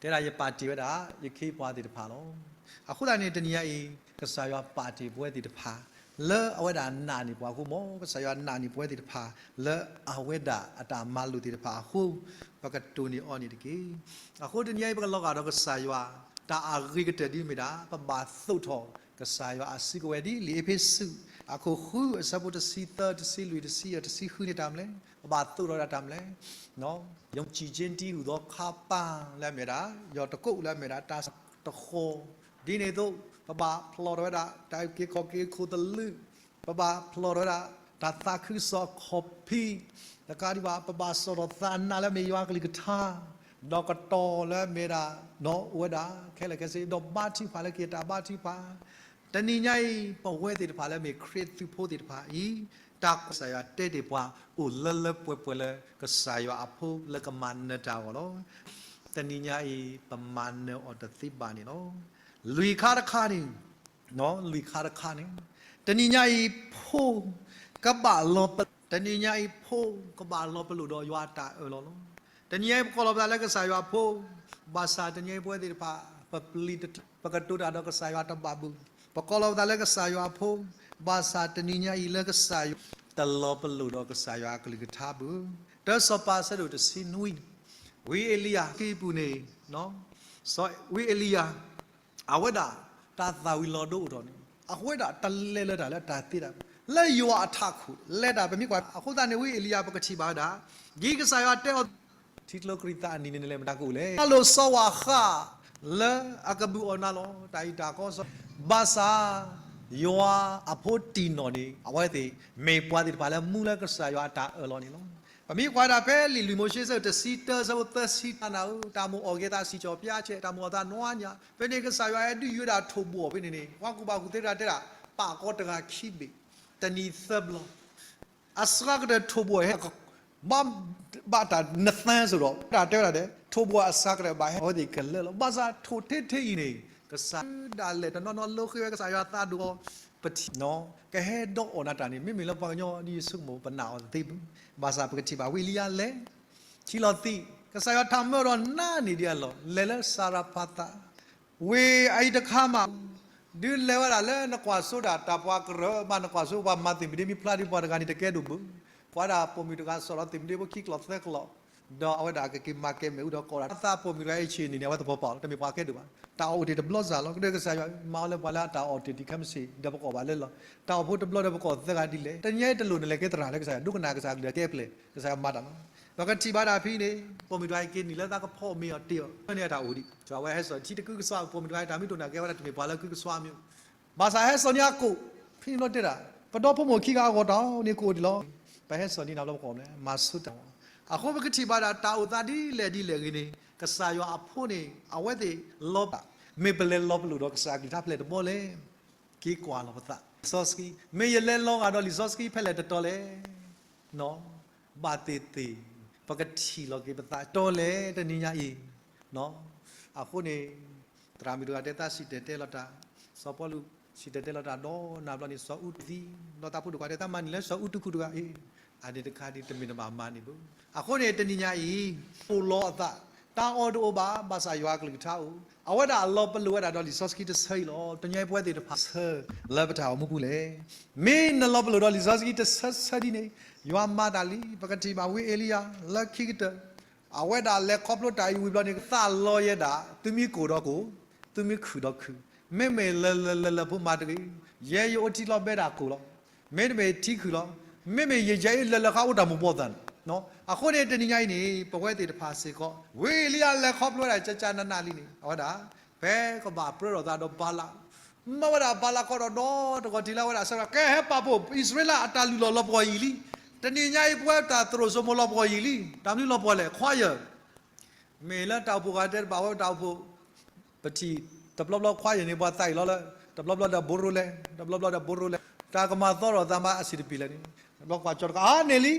တဲဒၣ်ယပာ်တ့ၢ်ဝဲဒၣ် ယခ့ယပှၤသ့ၣ်တဖၣ်လီၤ. အဃိသတးန့ၣ် တနံၤညါအံၤ ကစၢ်ယွၤပာ်တ့ၢ်ပဝဲသ့ၣ်တဖၣ် လၢအဝဲဒၣ်နာ်န့ၢ်ပှၤအဃိမ့ၢ် ကစၢ်ယွၤနာ်န့ၢ်ပဝဲသ့ၣ်တဖၣ် လၢအဝဲဒၣ်အတၢ်မၤလိာ်သ့ၣ်တဖၣ်အဃိ ပကတိၢ်န့ၢ်အီၤန့ၣ်တက့ၢ်. အဃိတနံၤညါအံၤ ပကလီၤဂာ်ဒီးကစၢ်ယွၤ တၢ်အဂ့ၤကတၢၢ်ဒ်မ့ၢ်ဒၣ် ပဘၣ်သိးထီၣ်ကစၢ်ယွၤအစုကဝဲၤဒ်လံာ်အ့းဖ့းစူး အခိၣ်ဃု အဆၢဖိတဆံသၢ တဆံလွံၢ် တဆံယဲၢ် တဆံဃုန့ၣ် တၢ်မနုၤလဲၣ်, ပဘၣ်သိးထီၣ်ဝဲဒၣ်တၢ်မနုၤလဲၣ် ယုံကြည်ခြင်းတည်းဟူသောခါးပန်း လၢအမ့ၢ်ဒၣ် ယွၤတကိးလၢအမ့ၢ်ဒၣ်တၢ်တဃီၤ, ဒ်န့ၣ်အသိး ပဘၣ်ဖျီၣ်ထီၣ်ဝဲဒၣ် တၢ်အုၣ်က့ၤခီၣ်က့ၤခိၣ်သလုး, ပဘၣ်ဖျီၣ်ထီၣ်ဝဲဒၣ် တၢ်သးခုကစီၣ်ခီၣ်ဖံး, တကးဒံးဘၣ် ပဘၣ်စိာ်ထီၣ်သးနးလၢအမ့ၢ်ယွၤအကလုၢ်ကထါ, ဒီးကတီၤလၢအမ့ၢ်ဒၣ် ဒီးအိၣ်ဝဲဒၣ်ခဲလၢာ်ခဲဆ့ ဒီးဘါထုကဖၣ်လၢက့ၤတၢ်ဘါထုကဖၣ် တနံၤညါအံၤ ပဝဲသ့ၣ်တဖၣ်လၢအမ့ၢ်ခရံာ်သူဖိသ့ၣ်တဖၣ်အံၤ တၢ်ကစၢ်ယွၤတဲတ့ၢ်ပှၤ အိၣ်လၢလၢပှဲၤပှဲၤလၢကစၢ်ယွၤအဖိလၢကမၤနၢၤတၢ်အဂီၢ်လီၤ. တနံၤညါအံၤ ပမၤနၢၤအီၤတသ့ဘၣ်န့ၣ်လီၤ. လွံၢ်ခါတခါန့ၣ် လွံၢ်ခါတခါန့ၣ် တနံၤညါအံၤ ဖိ ကဘၣ်လီၤပ တနံၤညါအံၤ ဖိ ကဘၣ်လီၤပလိာ်ဒီးယွၤအတၢ်အၢၣ်လီၤလီၤ. တနံၤညါအံၤ ပကိးလီၤပသးလၢကစၢ်ယွၤအဖိ, ဘၣ်ဆၣ်တနံၤညါအံၤ ပဝဲသ့ၣ်တဖၣ် ပပျံၤတ ပကတိၤတၢ်ဒီးကစၢ်ယွၤတဘၣ်ဘုး, ပကိးလီၤပသးလၢကစၢ်ယွၤအဖိ, ဘၣ်ဆၣ်တနံၤညါအံၤလၢကစၢ်ယွၤ တလီၤပလိာ်ဒီးကစၢ်ယွၤအကလုၢ်ကထါဘုး, တၢစီၤပၤအဆၢဒိၣ်တဆံနွံန့ၣ် ဝံအ့လံယၤ ကံပူၤန့ၣ် စီၤ ဝံအ့လံယၤ အဝဲဒၣ် တၢ်သၣ်ဝံၤလီၤဒိအိၣ်ထီၣ်န့ၣ် အဝဲဒၣ်တလဲၤလၢတၢ်လၢတၢ်သ့တၢ်ဘၣ် လၢယွၤအထးခိၣ် လဲၤတၢ်ပမ့ၢ်ကွၢ် အဃိသတးန့ၣ် ဝံအ့လံယၤ ပကထံၣ်ဘၣ်ဝဲဒၣ် ဒ်ကစၢ်ယွၤတဲအီၤ ထံကျိကရံၣ်သးအနံၤန့ၣ် နလဲၤမတၤကအိၣ်လဲၣ် တၢ်လိၣ်စီၤဝၣ်ဃး လၢအကဘုၣ်အီၣ်နၤလီၤ တၢ်အံၤတၢ်ကီစီ ဘၣ်ဆၣ် ယွၤအဖိတံၢ်နီၢ်န့ၣ် အဝဲသ့ၣ် မ့ၢ်ပှၤသ့ၣ်တဖၣ်လၢမူလၢကစၢ်ယွၤအတၢ်အၢၣ်လီၤန့ၣ်လီၤ. ပမ့ၢ်ကွၢ်ဒၣ်ဖဲလံာ်လွံၢ်မိၤၡ့ အဆၢဒိၣ်တဆံတၢ အဆၢဖိသၢဆံ တၢ်နၢ်ဧၢ တၢ်မိၣ်အီၣ်က့ၤသးစံၣ်ကၠီၣ်ပၠါဆဲး တၢ်မိၣ်အီၣ်သးနွါညါ ဖဲန့ၣ်ကစၢ်ယွၤအဲၣ်ဒိးယုၢ်ဝဲဒၣ်ထိၣ်ဘှီၣ်ဖဲန့ၣ်န့ၣ် ပှၤကူၣ်ဘၣ်ကူၣ်သ့တဂၤတဲဒၣ် ပာ်ကီတဂၤခံဘ့ၣ် တနံၤသၢဘျီ အစှၤကတၢၢ်ထိၣ်ဘှီၣ်ဟဲ ဘၣ် ဘၣ်တၢ်နသၢစိၤဒီး တၢ်တဲဝဲဒၣ်ဒဲး ထိၣ်ဘှီၣ်အစှၤကတၢၢ်ဘၣ်ဟဲအဝဲသ့ၣ်ခဲလၢာ်လီၤ. ဘၣ်ဆၣ်ထိၣ်ထဲထဲအံၤန့ၣ် ကစၢ်ဒၣ်လဲာ်တနီၤနီၤလိဃ့ဝဲ ကစၢ်ယွၤသးဒိၣ်အီၤ ပထံၣ် ကဟဲဒီးအီၣ်နၤတၢ်န့ၣ် မ့မ့ၢ်လၢပှၤကညီဒ်ယဆိကမိၣ် ပနာ်အီၤတသ့ဘၣ်. ဘၣ်ဆၣ်ပကထံၣ်ဘၣ်ဝံအ့လံယၤလဲၤ ထံလီၤသံး ကစၢ်ယွၤထးမၢဒီးနၤန့ၢ်ဒံးအလီၢ် လဲၤလၢစၤရဖးသး ဝ့ၢ်အအံၤတခါမး ဒုးလဲၤဝဲဒၣ်လၢနကွၢ်စိဒၣ်တၢ်ပှၤကရၢ ဘၣ်နကွၢ်စိပှၤမၤသ့ၣ်မုၢ်ဒ့မ့ၢ်ဖျါဒ်ပှၤတဂၤန့ၣ် တကဲဒိၣ်ဘၣ်. ကွၢ်ဒၣ်ပိာ်မုၣ်တဂၤစီၣ်လီၤသ့ၣ်မုၢ်ဒ့ဖိခံကျီၢ်သၢကျီၢ် ဒီးအဝဲဒၣ်ကက့ၤမၤကဲမ့ၣ်အူဒီးကိးဒၣ် အသးပိာ်မုၣ်တဂၤအံၤဆ့ၣ်န့ၣ်န့ၣ် အဝဲသပှၢ်ပာ်လီၤ တမ့ၢ်ပှၤကဲဒိၣ်ဘၣ်. တၢ်အီၣ်အိၣ်တ့ၢ်တဘျီစၢ်လီၤ. ကဒုးကစၢ်ယွၤ မၤအီၤလၢပှၤလၢအတၢ်အီၣ်တ့ၢ်ဒံးခဲမုၢ်ဆ့ၣ် ဒီးပကိးဘၣ်လၢလီၤ. တၢ်အိၣ်ဖှိၣ်တဘျီဒီးပကိးသၢဂၤဒ်လဲၣ်. တနံၤညါအံၤတလိၣ်နလဲၤကဲသရၣ်လၢကစၢ်ယွၤ ဒိကနၣ်ကစၢ်ကလုၢ်ကဲပျဲၢ် ကစၢ်ယွၤမၤတၢ်လီၤ. ပကထံၣ်ဘၣ်ဒၣ်ဖဲအံၤန့ၣ် ပိာ်မုၣ်တဂၤအံၤက့ၤနုာ်လၢသးကဖီမ့ၤအီၤတ့ၢ်အီၤ ဖဲန့ၣ်အတၢ်အိၣ်ဒံး အဝဲဟဲစိာ်ထံတကုကစွါ ပိာ်မုၣ်တဂၤအံၤ တၢ်မ့ၢ်တအိၣ်နၤကဲဝဲဒၣ်တမ့ၢ်ပှၤလၢကုကစွါမ့ၢ် ဘၣ်ဆၣ်ဟဲစိာ်န့ၢ်အကိၣ် ဖဲန့ၣ်ဘျီတဲဒၣ် ပဒီဖိမိၢ်ခံဂၤအဂီၢ်တၢ်အီၣ်န့ၢ်ကိၣ်ဒံးလီၤ. ပဟဲစိာ်န့ၢ်နၤဘျီပကိးမလဲၣ် မၤဆူၣ်တၢ်အီၣ် အဃိပကထံၣ်ဘၣ်ဒၣ်တၢ်အိၣ်သးဒ်လဲၣ်ဒ်လဲၣ်ဂ့ၤန့ၣ် ကစၢ်ယွၤအဖိန့ၣ် အဝဲသ့ၣ်လီၤ မ့ၢ်ပလဲၤလီၤပလိာ်ဒီးကစၢ်အကလုၢ်ကထါဖဲလဲၣ်တဘျီလဲၣ် က့ၤကွၢ်လီၤပသး လံာ်စီဆှံ မ့ၢ်ယလဲၤလီၤဂာ်ဒီးလံာ်စီဆှံဖဲလဲၣ်တတီၤလဲၣ် ဘၣ်သ့ၣ်သ့ၣ် ပကထံၣ်လီၤက့ၤပသးတီလဲၣ်တနံၤညါအံၤ အဃိန့ၣ် သရၣ်မုၣ်တဂၤတဲသးစံၣ်တဲၤတဲလီၤတၢ် စီၤပီလူးစံၣ်တဲၤတဲလီၤတၢ်ဒီးနၤဘျီန့ၣ် စီၤအူတသံ ဒီးသးဖိဒိၣ်ခွါတဲသးမၤန့ၢ်လၢစီၤအူတူခူၣ်တဂၤအံၤ အန့ၣ်တခါဒ်တမ့ၢ်နဘၣ်မၤန့ၢ်ဘၣ်. အဃိန့ၣ်တနံၤညါအံၤ အိၣ်လီၤအသး တၢ်အီၣ်တအိၣ်ဘၣ် ဘၣ်ဆၣ်ယွၤအကလုၢ်ကထါအိၣ် အဝဲဒၣ်အလီၤပလိာ်ဝဲဒၣ်ဒီးလံာ်စီဆှံတဆၢအံၤလီၤ. တနံၤညါအံၤပဝဲသ့ၣ်တဖၣ် ဆၢလၢပတၢ်အိၣ်မူပူၤလဲၣ်. မ့ၢ်နလီၤပလိာ်ဒီးလံာ်စီဆှံတဆၢဆၢဒ်န့ၣ် ယွၤမၤတၢ်လံ ပကထံၣ်ဘၣ်ဝံအ့လံယၤ လၢခံကတၢၢ် အဝဲဒၣ်လဲၤခီဖျိတၢ်အံၤဝံၤဘျီန့ၣ် သးလီယဲဒၣ် သုမ့ၢ်ကိၢ်ဒီးကိၢ် သုမ့ၢ်ခုၣ်ဒီးခုၣ် မ့မ့ၢ်လၢလၢလၢလၢဖိမၤတဂ့ၤ ယဲယအိၣ်ထံလီၤဘဲဒၣ်ကိၢ်လီၤ မ့တမ့ၢ်ထံခုၣ်လီၤ မ့မ့ၢ်ယယဲအံၤလၢလၢဃါအိၣ်တၢ်မူၤဘှီးသးန့ၣ် အဃိန့ၣ်တနံၤညါအံၤန့ၣ် ပဝဲသ့ၣ်တဖၣ်စ့ၢ်ကီး ဝံအ့လံယၤလဲၤခီဖျိဝဲဒၣ်ကၠၢကၠၢနးနးလံန့ၣ် အဝဲဒၣ် ဖဲကဘၣ်ပြၢထီၣ်သးဒီးဘၤလး မၤဝဲဒၣ်ဘၤလးခီဒီးဒီတဂီၤထံးလၢအဝဲဒၣ်ဆၢကတီၢ် ကဟဲပာ်ဖှိၣ် အံၣ်စရ့လးအတၢ်လုၢ်လီၢ်လီၤပှီၢ်ယံာ်လံ. တနံၤညါအံၤပဝဲတၢ်သရိာ်စိမိၤလီၤပှီၢ်ယံာ်လံ. တၢ်မနုၤလီၤပှီၢ်လဲၣ် choir မ့ၢ်လၢတၢ်အိၣ်ဖှိၣ်ဂၤတဲတဘၣ်ဝဲတၢ်အိၣ်ဖှိၣ် ပထံၣ်တဘျီဘျီ choir န့ၣ် ပှၤသးအံၤလီၤလၢ တဘျီဘျီဒီးဘိရိလဲၣ် တဘျီဘျီဒီးဘိရိလဲၣ် တၢ်ကမၤသီထီၣ်သးမးအဆံးတပံၤလဲၣ်န့ၣ် ဘျီကွၢ်ကၠီတကးအါန့ၢ်လံ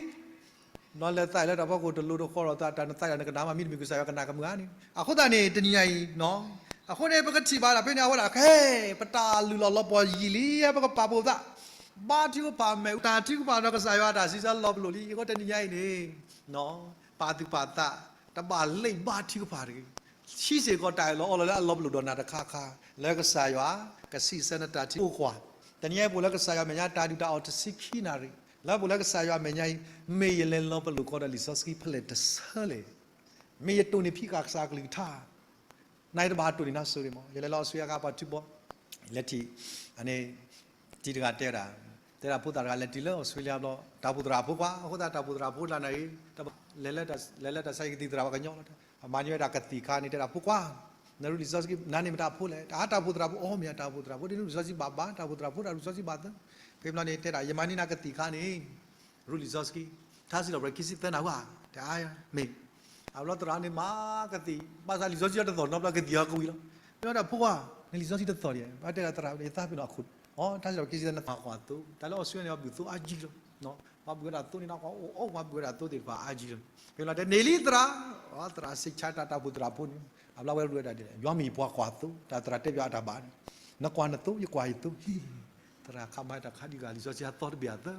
နလဲၤသးအံၤလၢတၢ်ဖီခိၣ်တလိၤတဃီထီၣ်သး တၢ်နသးအံၤနကနၣ်မး မ့တမ့ၢ်ကစၢ်ယွၤကနၣ်ကမုာ်ဧါန့ၣ် အဃိသတးန့ၣ် တနံၤညါအံၤ အဃိန့ၣ် ပကထံၣ်ဘၣ်ဒၣ်ဖဲန့ၣ် အဝဲဒၣ်ခဲ ပတၢ်လုၢ်လီၢ်လီၤပှီၢ်ယံာ်လံ ပကပာ်ဖှိၣ်သး ဘါထုကဖၣ်မ့ၢ်တၢ်ထုကဖၣ်ဒီးကစၢ်ယွၤတၢ်စံးဆၢလီၤပလိာ်လံ အဃိတနံၤညါအံၤန့ၣ် ပာ်သူၣ်ပာ်သး တဘၣ်လ့ၣ်ဘါထုကဖၣ်တဂ့ၤ ဆံးစ့ၢ်ကီးတၢ်အၢၣ်လီၤအီလီၤလၢအလီၤပလိာ်ဒီးနၤတခါခါ, လၢကစၢ်ယွၤကစံးဆၢနတၢ်ထံၣ်အိၣ်ကွၢ်, တနံၤအံၤပအိၣ်လၢကစၢ်ယွၤအမဲာ်ညါတၢ်ဒုၣ်တၢ်အီၣ်တဆံခံနၣ်ရံၣ်, လၢပအိၣ်လၢကစၢ်ယွၤအမဲာ်ညါအံၤ, မ့ၢ်ယလဲၤလီၤပလိာ်ကီးဒီးလံာ်စီဆှံဖဲလဲၣ်တဆၢလဲၣ်, မ့ၢ်ယတိၢ်န့ၢ်ဖံးဃာ်ကစၢ်အကလုၢ်ကထါ နၤတဘၣ်တိၢ်န့ၢ်နၤဆိၣ်ဂ့ၤမး, ယလဲၤလၢအီစထြ့လယါအခါပှၤထုဘီ, လဲၤထံၣ်, အန့ၣ်, တံၤတဂၤတဲဝဲဒၣ်, တဲဒၣ်ဖိသၣ်တဂၤလဲၤတုၤလၢအီစထြ့လယါဘျီ, တၢ်အိၣ်ဖှိၣ်သရၣ်ဖိခွါ, အဃိသတးတၢ်အိၣ်ဖှိၣ်သရၣ်ဖိတဂၤန့ၣ်, လဲၤလၢတၢ်ဆါဟံၣ်ကသံၣ်သရၣ်ပှၤကညီလီၤ, အမၤန့ၢ်ဝဲဒၣ်ကသံၣ်ခါန့ၣ် တဲဒၣ်ဖိခွါ, နရူၢ်လံာ်စီဆှံ နၤန့ၣ်မ့ၢ်တၢ်ဖိလဲၣ်, တၢ်တၢ်အိၣ်ဖှိၣ်သရၣ်ဖိ, အီ မ့ၢ်တၢ်အိၣ်ဖှိၣ်သရၣ်ဖိ, ဒ်နရူၢ်လံာ်စီဆှံဘၣ်ဘၣ်, တၢ်အိၣ်ဖှိၣ်သရၣ်ဖိ တၢ်ရူၢ်လံာ်စီဆှံဘၣ်သၢ, ဖဲမ့ၢ်န့ၣ်တဲဒၣ် ယမၤန့ၢ်နၤကသံၣ်ခါန့ၣ် ရူၢ်လံာ်စီဆှံ, ထါစံးထီၣ်ပတြၢၤခံဆံသၢနၢ်ဟူဧါ, တအါမ့ၢ်, အဘျီသရၣ်န့ၣ်မၤကသံၣ်, ဘၣ်ဆၣ်လံာ်စီဆှံတသီၣ်နီတဘျီကသံၣ်အီၤကဝံၤလီၤ, တဲဝဲဒၣ်ဖိခွါ, နလံာ်စီဆှံတသီၣ်ဒံးဧါ, ဘၣ်တဲဒၣ်သရၣ်န့ၣ် ယသးပ့ၤနီၣ်အခိၣ်, အီ ထါစံးထီၣ်ပတြၢၤခံဆံသၢနၢ်ဟူဧါ, ကွၢ်သိ, တၢ်လၢအီစထြ့လယါန့ၣ် ပှၤဘုၣ်သိအါကံလီၤ, ပှၤဘုၣ်ဝဲဒၣ်သိန့ၣ်ဒီး ပှၤအိၣ်အီ ပှၤဘုၣ်ဝဲဒၣ်သိသ့ၣ်တဖၣ်အါကံလီၤ, ဖဲမ့ၢ်လီၤတဲန့ၣ်လံသရၣ်, သရၣ်စံးဆါတၢ်တၢ်အိၣ်ဖှိၣ်သရၣ်ဖိန့ၣ်, အဘျီဝဲရူၢ်ဝဲဒၣ်ဒ်လဲၣ်, ယွၤမ့ၢ်ပှၤကွၢ်သိ, တၢ်သရၣ်တဲပၠးအတၢ်ဘၣ်န့ၣ်, နကွၢ်နသိ ယကွၢ်ယသိ, သရၣ်ခးမၤတၢ်ခးဒံးဂၤလံာ်စီဆှံအသီတဘ့ၣ်အသၢ,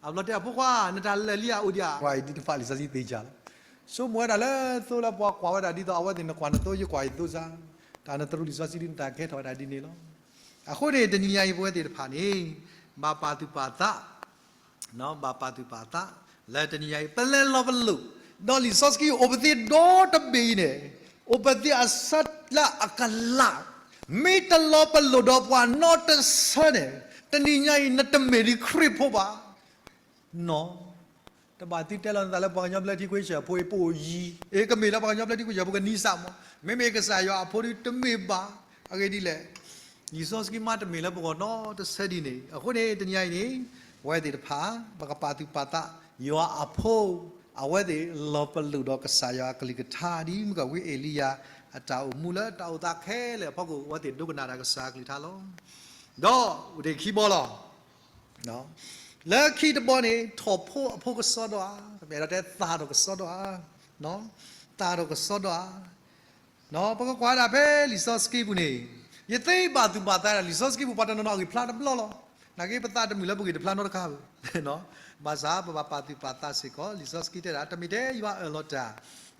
အဘျီတဲအဖိခွါ, နတၢ်လၢာ်လံဧါအိၣ်ဒံးဧါ, ကွၢ်အံၤဒ်တဖၣ်လံာ်စီဆှံသ့ၣ်ညါလီၤ, ဆိကမိၣ်ဝဲဒၣ်လၢသိလၢပှၤကွၢ်ဝဲဒၣ်ဒ်သိးအဝဲသ့ၣ်နကွၢ်နသိယကွၢ်ယသိစါ, တၢ်နတရူးလံာ်စီဆှံဒ်နတၢ်ကဲထီၣ်ဝဲဒၣ်ဒ်န့ၣ်လီၤ, အဃိန့ၣ် တနံၤညါအံၤပဝဲသ့ၣ်တဖၣ်န့ၣ်, ဘၣ်ပာ်သူၣ်ပာ်သး ဘၣ်ပာ်သူၣ်ပာ်သး, လၢတနံၤညါအံၤ ပလဲၤလီၤပလိာ်, ဒီးလံာ်စီဆှံအိၣ်ပသ့ၣ်ဒီတဘ့ၣ်အံၤန့ၣ်, အိၣ်ပသ့ၣ်အဆၢလၢအကလး, မ့ၢ်တလီၤပလိာ်ဒီးပှၤနီတဆၢန့ၣ်, တနံၤညါအံၤနတမ့ၢ်ဒံးခရံာ်ဖိဘၣ်, နီၢ် တဘၣ်သုတဲလီၤနသးလၢပှၤကညီဘျၢထံခဝ့ၡၢၣ်ဖိအံၤပအိၣ်ယံၤ, အ့ ကမ့ၢ်လၢပှၤကညီဘျၢထံခဝ့ၡၢၣ်ဖိကနံၣ်စၢ်မး, မ့မ့ၢ်ကစၢ်ယွၤအဖိဒုတမ့ၢ်ဘၣ်, အဂ့ၢ်ဒ်လဲၣ်, လံာ်စီဆှံမ့တမ့ၢ်လၢပဂီၢ်နီတဆၢဒ်န့ၣ်, အဃိန့ၣ် တနံၤညါအံၤန့ၣ်, ပဝဲသ့ၣ်တဖၣ်, ပကပာ်သူၣ်ပာ်သး, ယွၤအဖိ, အဝဲသ့ၣ်လီၤပလိာ်ဒီးကစၢ်ယွၤအကလုၢ်ကထါ ဒ်မုၢ်ကဝံအ့လံယၤ, အတၢ်အိၣ်မူလၢတၢ်အိၣ်သးခဲလၢာ်အဖီခိၣ် အဝဲသ့ၣ်ဒိကနၣ်တၢ်ကစၢ်အကလုၢ်ကထါလီၤ, ဒီး, အိၣ်တ့ၢ်ခံဘီလီၤ လၢခံတဘီန့ၣ် ထီၣ်ဖိအဖိကစီဒီဧါ, ပအဲၣ်ဒိးတဲသၣ်ထီၣ်ကစီဒီဧါ, သၣ်ထီၣ်ကစီဒီဧါ, ပကကွၢ်ဒၣ်ဖဲလံာ်စီဆှံပူၤန့ၣ်, ယသ့ဘၣ်သူၣ်ဘၣ်သးဒၣ် လံာ်စီဆှံပူၤပှၤတနီၤနီၤအဂံၢ်ဖျါတဘျီလီၤ, နာ်က့ပသးတမုာ်လၢပဂံၢ်တဖျါနီတခါဘၣ် ဘၣ်ဆၣ်ပဘၣ်ပာ်သူၣ်ပာ်သးစ့ၢ်ကီး လံာ်စီဆှံတဲဒၣ် တမ့ၢ်ထဲယွၤအၢၣ်လီၤတၢ်,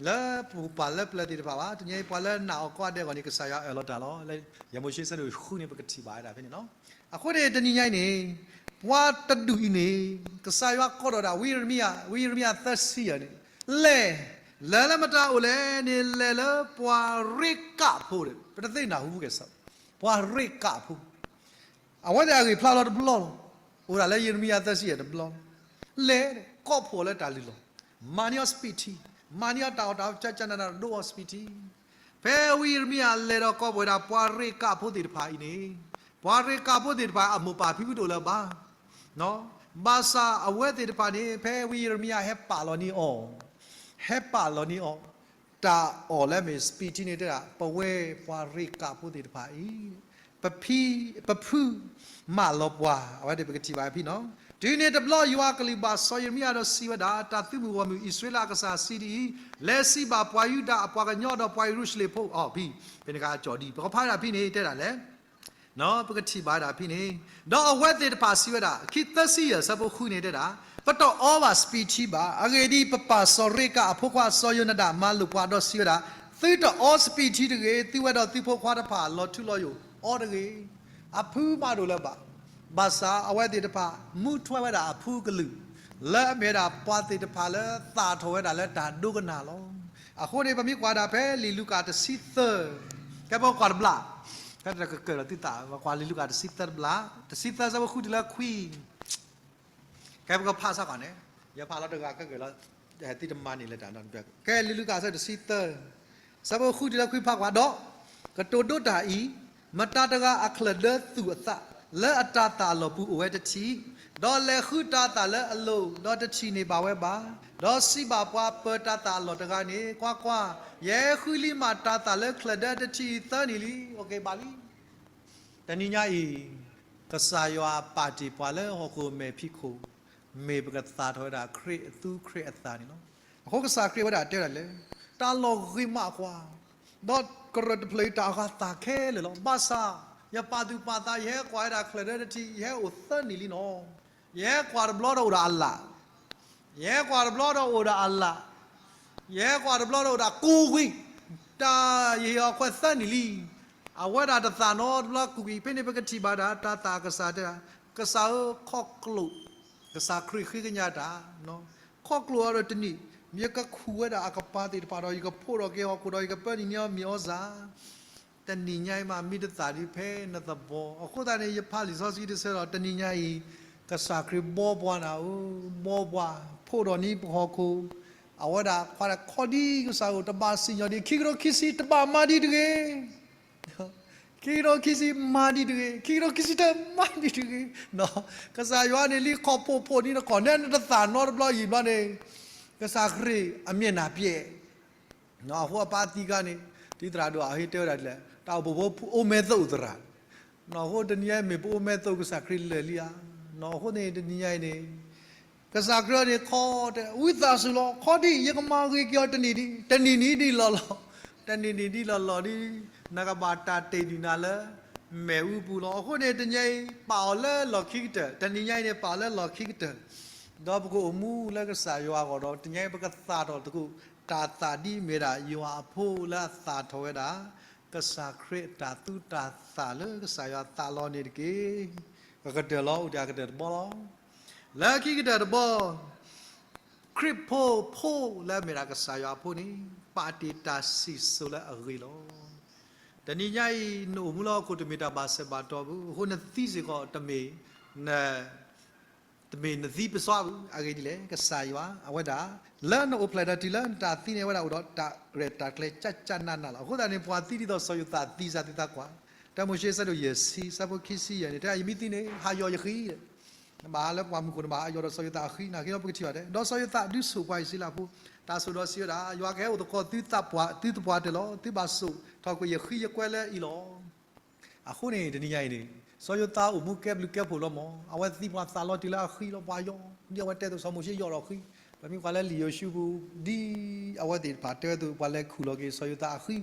လၢပှၤလၢပျၢၤသ့ၣ်တဖၣ်ဘၣ်, တနံၤအံၤပှၤလၢနာ်အီၤကိးဂၤဒဲးအဂီၢ်န့ၣ် ကစၢ်ယွၤအၢၣ်လီၤတၢ်လီၤ, လၢယၤမိၤၡ့ဆၢဒိၣ်ဃုန့ၣ် ပကထံၣ်ဘၣ်ဝဲဒၣ်ဖဲန့ၣ်လီၤ, အဃိန့ၣ် တနံၤညါအံၤန့ၣ်, ပှၤတဒူၣ်အံၤန့ၣ်, ကစၢ်ယွၤကိးထီၣ်ဒၣ် ဝံယံးရမံယၤ, ဝံယံးရမံယၤသၢဆံယဲၢ်န့ၣ်, လဲၤ, လဲၤလၢမတၤအိၣ်လဲၣ်န့ၣ် လဲၤလၢပှၤရ့ကၣ်ဖိဒီး ပတသ့ၣ်နၢ်ဟူကဲၣ်ဆိး, ပှၤရ့ကၣ်ဖိ အဝဲသ့ၣ်အဂံၢ်ဖျါလီၤတဘျီလီၤ, အိၣ်ဒၣ်လၢယံးရမံယၤသၢဆံယဲၢ်တဘျီလီၤ, လဲၤ, ကိးဖှိၣ်လၢတၢ်လုၢ်လီၢ်, မၤန့ၢ်အီၤစပံးထံ, မၤန့ၢ်အီၤတၢ်အီၣ်တၢ်အီကကနးနးဒိအီၤစပံးထံ, ဖဲဝံယံးရမံယၤလဲၤဒီးကိးဖှိၣ်ဝဲဒၣ်ပှၤရ့ကၣ်ဖိသ့ၣ်တဖၣ်အံၤန့ၣ်, ပှၤရ့ကၣ်ဖိသ့ၣ်တဖၣ်အမိၢ်ပၢ်ဖံဖုတအိၣ်လၢၤဘၣ် ဘၣ်ဆၣ်အဝဲသ့ၣ်တဖၣ်န့ၣ် ဖဲဝံယံးရမံယၤဟဲပာ်လီၤန့ၢ်အီၤ, ဟဲပာ်လီၤန့ၢ်အီၤ, တၢ်အီၣ်လၢအမ့ၢ်စပံးထံန့ၣ်တဲဒၣ် ပဝဲပှၤရ့ကၣ်ဖိသ့ၣ်တဖၣ်အံၤ, ပဖံ, ပဖုမၢလီၤပှၤ, အဝဲသ့ၣ်ပကထံၣ်ဘၣ်ဖဲနီၤ, တုၤန့ၣ်တဘျီယွၤအကလုၢ်ဘၣ်စီၤယံးရမံယၤဒီးစံးဝဲဒၣ်, တၢ်သုးမုၢ်ဂီၢ်မုၢ်အံၣ်စရ့လးအကစၢ်စံးဒ်အံၤ, လဲၤစံးဘၣ်ပှၤယူဒၤအပှၤကညီဒီးပှၤယရူၤၡလ့ၣ်ဖိအီၤဖဲ, ဖဲန့ၣ်အခါကၠီၣ်ဒံး ပကဖးဒၣ်ဖဲန့ၣ်တဲဒၣ်လဲၣ် ပကထံၣ်ဘၣ်ဒၣ်ဖဲန့ၣ်, ဒီးအဝဲသ့ၣ်တဖၣ်စံးဝဲဒၣ်, ခံသၢဆံယဲၢ်ဆၢဖိဃုန့ၣ်တဲဒၣ်, ပတအီဘၣ်စပံးထံဘၣ်, အဂ့ၢ်ဒ်အံၤ, ပပၢ်စီၤရ့ကၣ်အဖိခွါစီၤယိၤနဒၤမၤလိာ်ပှၤဒီးစံးဝဲဒၣ်, သုတအီစပံးထံတဂ့ၤ, သုဝဲဒီးသုဖိခွါတဖၣ်လီၤထူလီၤယိာ်အီၤတဂ့ၤ. အဖုမၤတအိၣ်လၢၤဘၣ်, ဘၣ်ဆၣ်အဝဲသ့ၣ်တဖၣ်မူထွဲဝဲဒၣ်အဖုကလုာ်, လၢအမ့ၢ်ဝဲဒၣ်ပှၤသ့ၣ်တဖၣ်လၢသၣ်ထီၣ်ဝဲဒၣ်လၢတၢ်ဒိကနၣ်လီၤ. အဃိန့ၣ် ပမ့ၢ်ကွၢ်ဒၣ်ဖဲလံာ်လူၤကၣ်တဆံသၢ, ကဲပကွၢ်တဘျီ, ကဲပကကၢၢ်လီၤသုသး, ပကွၢ်လံာ်လူၤကၣ်တဆံသၢတဘျီ, တဆံသၢဆၢဖိဃုတုၤလၢခွံ ကဲပကဖးစ့ၢ်ကီးန့ၣ်, ယဖးလီၤတဂၤကကၢၢ်လီၤ, သုတမၤန့ၢ်လၢၤတၢ်နီတဘျီ, ကဲလံာ်လူၤကၣ်အဆၢတဆံသၢ, ဆၢဖိဃုတုၤလၢခွံဖးကွၢ်ဒီး, ကတိၤဒိတၢ်အံၤ, မတၤတဂၤအချၢၣ်ဒၢသူၣ်အသး, လၢအတၤသၣ်အလီၢ်ပူၤအိၣ်ဝဲတထံၣ်, ဒီးလဲၤဃုတၤသၣ်လၢအလိၤ, ဒီးတထံၣ်န့ၢ်ဘၣ်ဝဲဘၣ်, ဒီးစံးဘၣ်ပှၤပၢၤတၤသၣ်အလီၢ်တဂၤန့ၣ်, ကွၢ်ကွၢ်, ယဟဲဃုလံမးတၤသၣ်လၢချၢၣ်ဒၢတထံၣ်အံၤသၢနံၣ်လံ, အိၣ်က့ၤဘၣ်လံ တနံၤညါအံၤ, ကစၢ်ယွၤပာ်တ့ၢ်ပှၤလၢဟီၣ်ခိၣ်မဲာ်ဖံးခိၣ်, မ့ၢ်ပကသၣ်ထီၣ်ဝဲဒၣ်ခရံာ်အသူခရံာ်အသးန့ၣ်လီၤ. အဃိကစၢ်ခရံာ်ဝဲဒၣ်တဲဒၣ်လဲၣ်, တၢ်လီၢ်ဂ့ၤမးအကွၢ်, ဒီးကရၢၢ်တဖျၢၣ်အံၤတၢ်အဂၤသၣ်ခဲလၢာ်လီၤ. ဘၣ်ဆၣ်, ယပာ်သူၣ်ပာ်သး ယဟဲကွၢ်ဝဲဒၣ်ချၢၣ်ဒၢတထံၣ် ယဟဲအိၣ်သၢနံၣ်လံနီၤ. ယဟဲကွၢ်တဘျီဒီးအိၣ်ဒီးအလၣ်, ယဟဲကွၢ်တဘျီဒီးအိၣ်ဒီးအလၣ်, ယဟဲကွၢ်တဘျီဒီးအိၣ်ဒီးကိးဝံၤ, တၢ်ယဟ့ၣ်အီၤခွဲးသၢနံၣ်လံ. အဝဲဒၣ်တသးနီတဘျီ ကူးက့ၤဖဲန့ၣ် ပကထံၣ်ဘၣ်ဒၣ် တၢ်သးကစၢ်တဲဒၣ်, ကစၢ်ဧၢ ခီကျိၣ်, ကစၢ်ခရံာ်ဃ့ကညးတၢ်, ခီကျိၣ်အီၤဒီးတနံၣ်, ယကခူၣ်ဝဲဒၣ်အကပၤသ့ၣ်တဖၣ်ဒီး ယကဖှိၣ်ထီၣ်က့ၤဟီၣ်ခိၣ်ဒီး ယကပၢနံၣ်န့ၢ်အီၤမ့ၢ်အီၣ်စၢ် တနံၤညါအံၤမး မ့ၢ်တသးဒ်ဖဲနသဘီ, အဃိသတးန့ၣ် ယဖးလံာ်စီဆှံတဆၢဒီး တနံၤညါအံၤ ကစၢ်ခရံာ်ဘီပှၤနၤဧၢ, ဘီပှၤ, ဖှိၣ်ထီၣ်န့ၢ်ပဟီၣ်ခိၣ်, အဝဲဒၣ်ခွါဒၣ်ခီဒ်ကစၢ်ဧၢ တဘၣ်စံၣ်ညီၣ်ဒံး ခံကထိခံဆံ တဘၣ်မၤဒံးတဂ့ၤ ခံကထိခံဆံမၤဒံးတဂ့ၤ, ခံကထိခံဆံတၢ မၤဒံးတဂ့ၤ. ကစၢ်ယွၤန့ၣ်လံ ခီၣ်ဖှိၣ်ဖှိၣ်န့ၢ်နခီၣ် နဲနတသးနီတဘျီယံာ်ဘျီန့ၣ်, ကစၢ်ခရံာ်အမျက်နှာပျက် အဃိအပၢ်သံခါန့ၣ် ဒ်သရၣ်ဒိၣ်အဟ့ၣ်တဲဝဲဒၣ်ဒ်လဲၣ်, တၢ်အိၣ်ဖှိၣ်ဖိအိၣ်မဲာ်သၣ်အိၣ်သရၣ်, အဃိတနံၤညါအံၤမ့ၢ်ပအိၣ်မဲာ်သၣ်ကစၢ်ခရံာ်လၢာ်လံဧါ, အဃိန့ၣ်တနံၤညါအံၤန့ၣ် ကစၢ်ခရံာ်န့ၣ်ခီတဲ ဝံသးစူၤလီၤ ခီဒံး ယကမၤဂ့ၤက့ၤအီၤတနံၣ်ဒံး တနံၣ်နံၤဒံးလီၢ်လီၢ်, တနံၣ်နံၤဒံးလီၢ်လီၢ်ဒံး နကဘၣ်တၢ်တ့ၢ်ဒံးနၤလၢ မဲးအူပူၤလီၤ. အဃိန့ၣ်တနံၤညါအံၤ ပာ်အီၤလၢလီၢ်ခံကတၢၢ်, တနံၤညါအံၤန့ၣ် ပာ်အီၤလၢလီၢ်ခံကတၢၢ်, ဒီးပကအိၣ်မူလၢကစၢ်ယွၤအဂီၢ်ဒီး တနံၤညါအံၤ ပကသၣ်ထီၣ်သကိး တၢ်သၣ်ဒ်မ့ၢ်ဒၣ်ယွၤအဖိလၢအသၣ်ထီၣ်ဝဲဒၣ် ကစၢ်ခရံာ်အတၢ်သူတၢ်သၣ်လၢကစၢ်ယွၤသးလီန့ၣ်တက့ၢ်. အကတၢၢ်လီၤ အိၣ်ဒံးအကတၢၢ်တဘီလီၤ. လၢခံကတၢၢ်တဘီ ခရံာ်ဖိဖိလၢအမ့ၢ်ဒၣ်ကစၢ်ယွၤအဖိန့ၣ် ပာ်တ့ၢ်တၢ်စံၣ်စိၤလၢအဂ့ၤလီၤ. တနံၤညါအံၤ နအိၣ်မူလၢဟီၣ်ခိၣ်တမ့ၢ်တၢ်ဘၣ်စဲးဘၣ်တီၢ်ဘၣ်, အဃိနသံစ့ၢ်ကီးတမ့ၢ် တမ့ၢ်နသံပစီဘၣ်, အဂ့ၢ်ဒ်လဲၣ်, ကစၢ်ယွၤ အဝဲဒၣ် လၢနအိၣ်ဖျဲၣ်ဒီးတုၤလၢနတၢ်သံန့ၣ် အဝဲဒၣ်အိၣ်ဒီးတၢ်ရဲၣ်တၢ်ကျဲၤ ကၢ်ကၢ်နးနးလီၤ. အဃိသတးန့ၣ် ပှၤသံဒ်သိးစီၤယိၤသးသံစ့ၢ်ကီး သုသးကွၢ်, တၢမိၤၡ့အဆၢဒိၣ်ယဲၢ်ဆံ အဆၢဖိခံဆံယဲၢ်န့ၣ် တဲဒၣ် ယမ့ၢ်သံန့ၣ် ဟးယီၤယဃံ, နဘၣ်လၢပှၢ်မုၢ်ခိၣ် နဘၣ်ဟးယီၤဒီးစီၤယိၤသးအဃံ, နာ်က့ဒီးပကထံၣ်ဘၣ်တဲ, ဒီးစီၤယိၤသးဒုးဆိၣ်ပှၤအံၣ်စရ့လးဖိ တၢ်ဆိၣ်ဒီးစံးဝဲဒၣ်, ယွၤကဟဲအိၣ်သကိးသုသးပှၢ် သုသပှၢ်တၢၢ်လီၤ. သုဘၣ်စိာ်ထီၣ်ကွံာ်ယဃံယကွဲလၢအံၤလီၤ. အဃိန့ၣ် တနံၤညါအံၤန့ၣ် စီၤယိၤသးအိၣ်မူကဲဘျုးကဲဖှိၣ်လီၤမး, အဝဲသံပှၤသးလီၤတုၤလၢအဃံလီၤ ပှၤယီၤ, ဒ်အဝဲတဲသိးစီၤမိၤၡ့ယီၤဒီးဃံ, ပမ့ၢ်ကွၢ်လၢလံာ်ယိၤၡူပူၤ ဒ်အဝဲသ့ၣ်တဖၣ်တဲဝဲသိး ပှၤလဲၤခူၣ်လီၤက့ၤစီၤယိၤသးအဃံ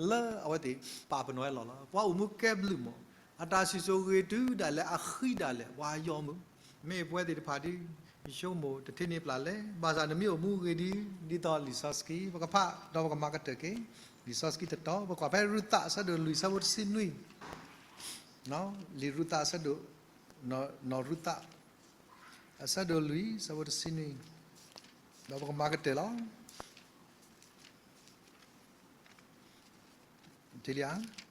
လၢအဝဲသ့ၣ်ပာ်ပနီၣ်ဝဲလီၢ်လီၤ. ပှၤအိၣ်မူကဲဘျုးမး, အတၢ်စံၣ်စိၤဂ့ၤတုၤဒၣ်လဲာ် အဃံဒၣ်လဲာ် ပှၤယီၤမုၢ်, မ့ၢ်ပဝဲသ့ၣ်တဖၣ်ဒ် ယဆိကမိၣ်တထံၣ်န့ၢ်ပျၢ်လဲၣ်, ဘၣ်ဆၣ်နမ့ၢ်အိၣ်မူဂ့ၤဒ် ဒ်သိးလံာ်စီဆှံ ပကဖး ဒီးပကမၤကတၢၢ်က့ၤ လံာ်စီဆှံတတီၤ, ပကွၢ်ဖဲရူၤသးအဆၢဒိၣ်လွံၢ် အဆၢဖိတဆံနွံ, လံာ်ရူၤသးအဆၢဒိၣ်, နီၢ်ရူၤသး အဆၢဒိၣ်လွံၢ်အဆၢဖိတဆံနွံ, ဒီးပကမၤကတၢၢ်လီၤ.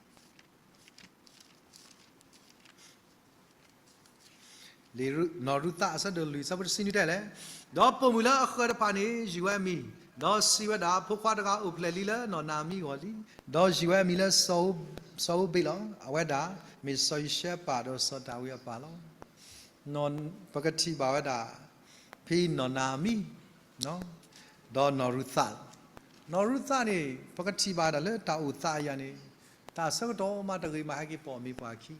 နီၢ်ရူၤသးအဆၢဒိၣ်လွံၢ် အဆၢဖိတဆံနွံတဲလဲၣ်, ဒီးပိာ်မုၣ်လၢအဃၢၤတဖၣ်န့ၣ် ယုၢ်ဝဲအမံၤ, ဒီးစံးဝဲဒၣ်, ဖိခွါတဂၤအိၣ်ဖျဲၣ်လံလၢနီၢ်နၤအမံၤအဂီၢ်လံ, ဒီးယုၢ်ဝဲအမံၤလၢ စီၤဧူဘ့းလီၤ. အဝဲဒၣ် မ့ၢ်စီၤယၡဲပၤဒီးစီၤဒၤဝံးအပၢ်လီၤ. ပကထံၣ်ဘၣ်ဝဲဒၣ် ဖဲနီၢ်နၤအမံၤ ဒီးနီၢ်ရူၤသးလီၤ. နီၢ်ရူၤသးန့ၣ် ပကထံၣ်ဘၣ်ဒၣ်လၢတၢ်အိၣ်သးအံၤန့ၣ် တၢ်ဆၢကတီၢ်မးတဂ့ၤမး ဟဲက့ၤပိာ်မံၤပှၤအခံ,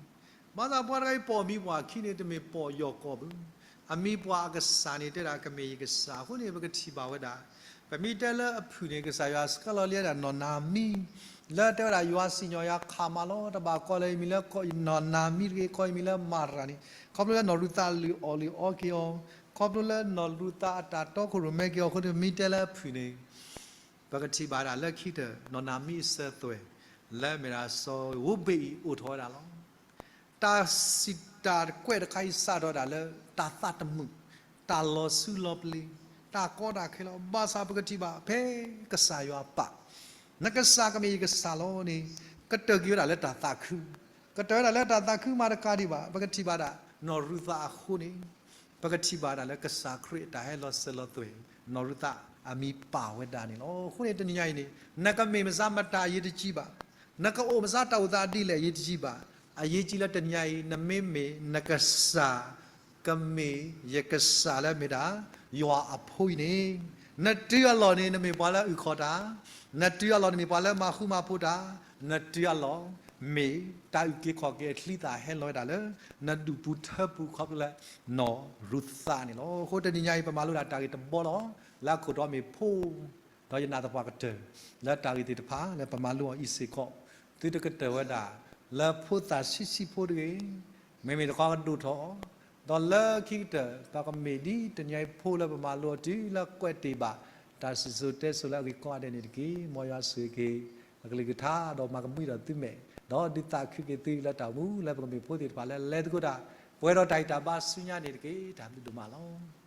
ဘၣ်ဆၣ်ပှၤတဂၤအံၤပိာ်မံၤပှၤအခံန့ၣ် တမ့ၢ်ပိာ်ယီၢ်ကီၢ်ဘၣ်, အမံၤပှၤအကစၢ်န့ၣ် တဲဒၣ်ကမ့ၢ်ယကစၢ်အဃိန့ၣ် ပကထံၣ်ဘၣ်ဝဲဒၣ် ပမ့ၢ်တဲလၢအဖုၣ်န့ၣ် ကစၢ်ယွၤဆှၢလီၤလံဝဲဒၣ်နီၢ်နၤအမံၤ လၢတဲဝဲဒၣ် ယွၤစံၣ်ညီၣ်ယၤခးမးလီၤ, တဘၣ်ကိးလၢယမံၤလၢနီၢ်နၤအမံၤတဂ့ၤ, ကိးယမံၤလၢမၤရၤန့ၣ်, ခီဖျိလၢနီၢ်ရူၤသးလုၢ်အီၣ်လုၢ်အီက့ၤအီၤ, ခီဖျိလၢနီၢ်ရူၤသးအတၢ်တီခိၣ်ရိၣ်မဲက့ၤအီၤအဃိန့ၣ် ပမ့ၢ်တဲလၢအဖုၣ်န့ၣ် ပကထံၣ်ဘၣ်ဒၣ်လၢခံကတၢၢ် နီၢ်နၤအမံၤအစၢၤအသွဲၣ် လၢအမ့ၢ်ဒၣ်စီၤဧူဘ့းအံၤအိၣ်ထီၣ်ဝဲဒၣ်လီၤ. တၢ်စံးတၢ်ကွဲးတခါအံၤစးထီၣ်ဝဲဒၣ်လၢ တၢ်သးတမုာ်, တၢ်လီၤဆူလီၤပျံၤ, တၢ်ကီတၢ်ခဲလီၤ. ဘၣ်ဆၣ်ပကထံၣ်ဘၣ်ဖဲကစၢ်ယွၤပာ်, နကစၢ်ကမ့ၢ်ယကစၢ်လီၤန့ၣ် ကတၢၢ်က့ၤဝဲဒၣ်လၢတၢ်သးခု, ကတၢၢ်ဝဲဒၣ်လၢတၢ်သးခုမးတကးဒံးဘၣ် ပကထံၣ်ဘၣ်ဒၣ်နီၢ်ရူၤသးအဃိန့ၣ် ပကထံၣ်ဘၣ်ဒၣ်လၢကစၢ်ခရံာ်အတၢ်ဟဲလီၤစၢၤလီၤသွဲၣ် နီၢ်ရူၤသးအမံၤပာ်ဝဲဒၣ်န့ၣ်လီၤ. အဃိန့ၣ်တနံၤညါအံၤန့ၣ် နကမ့ၢ်မတၤမတၤအရေးတကြီးဘၣ်, နကအိၣ်မတၤတၢ်အိၣ်သးဒ်လဲၣ်အရေးတကြီးဘၣ်, အရေးကြီးလၢတနံၤညါအံၤ နမ့မ့ၢ်နကစၢ် ကမ့ၢ်ယကစၢ်လၢမ့ၢ်ဒၣ် ယွၤအဖိအံၤန့ၣ်, နတုၤအလီၢ်န့ၣ် နမ့ၢ်ပှၤလၢအုၣ်ခီၣ်တၢ်, နတုၤအလီၢ်န့ၣ်မ့ၢ်ပှၤလၢမၤဃူမၤဖိးတၢ်, နတုၤအလီၢ် မ့ၢ်တၢ်အုၣ်က့ၤခီၣ်က့ၤအချံသၣ်ဟဲလီၤဝဲဒၣ်လၢ နဒူၣ်ပူၤထၢပူၤခီဖျိလၢ နီၢ်ရူၤသးန့ၣ်လီၤ. အဃိတနံၤညါအံၤ ပမၤလိဒၣ်တၢ်ဂ့ၢ်တဘီလီၤ. လၢအခိၣ်တီမ့ၢ်ဖိ ဒီးယနာ်သပှၢ်ကတၢၢ် လၢတၢ်ဂ့ၢ်သ့ၣ်တဖၣ်လၢပမၤလိအီၤအံၤစ့ၢ်ကီး, သုတကတၢၢ်ဝဲဒၣ် လၢဖိသၣ်ဆံးဆံးဖိတဂ့ၤ, မ့မ့ၢ်တခီကဒိၣ်ထီၣ်, ဒီးလၢခံကတၢၢ် ပကမ့ၢ်ဒ်တနံၤအံၤဖိလၢပမၤလိအီၤတုၤလၢကွဲးတ့ၢ်ဘၣ် တၢ်စံၣ်စိၤတဲစိၤလၢအဂ့ၢ်ကိးဂၤဒဲးန့ၣ်တက့ၢ်. မ်ယွၤဆိၣ်ဂ့ၤက့ၤ အကလုၢ်ကထါ ဒီးမၤကမှံဒီးသုမဲာ်, ဒီးဒုးသးခုက့ၤသုလၢတၢ်အိၣ်မူလၢပကမ့ၢ်ဖိသ့ၣ်တဖၣ်လၢလဲၤသကိးတၢ် ပှဲၤဒီးတၢ်ဂံၢ်တၢ်ဘါဆူညါန့ၣ်တက့ၢ်. တၢ်ဘျုးဒိၣ်မးလီၤ.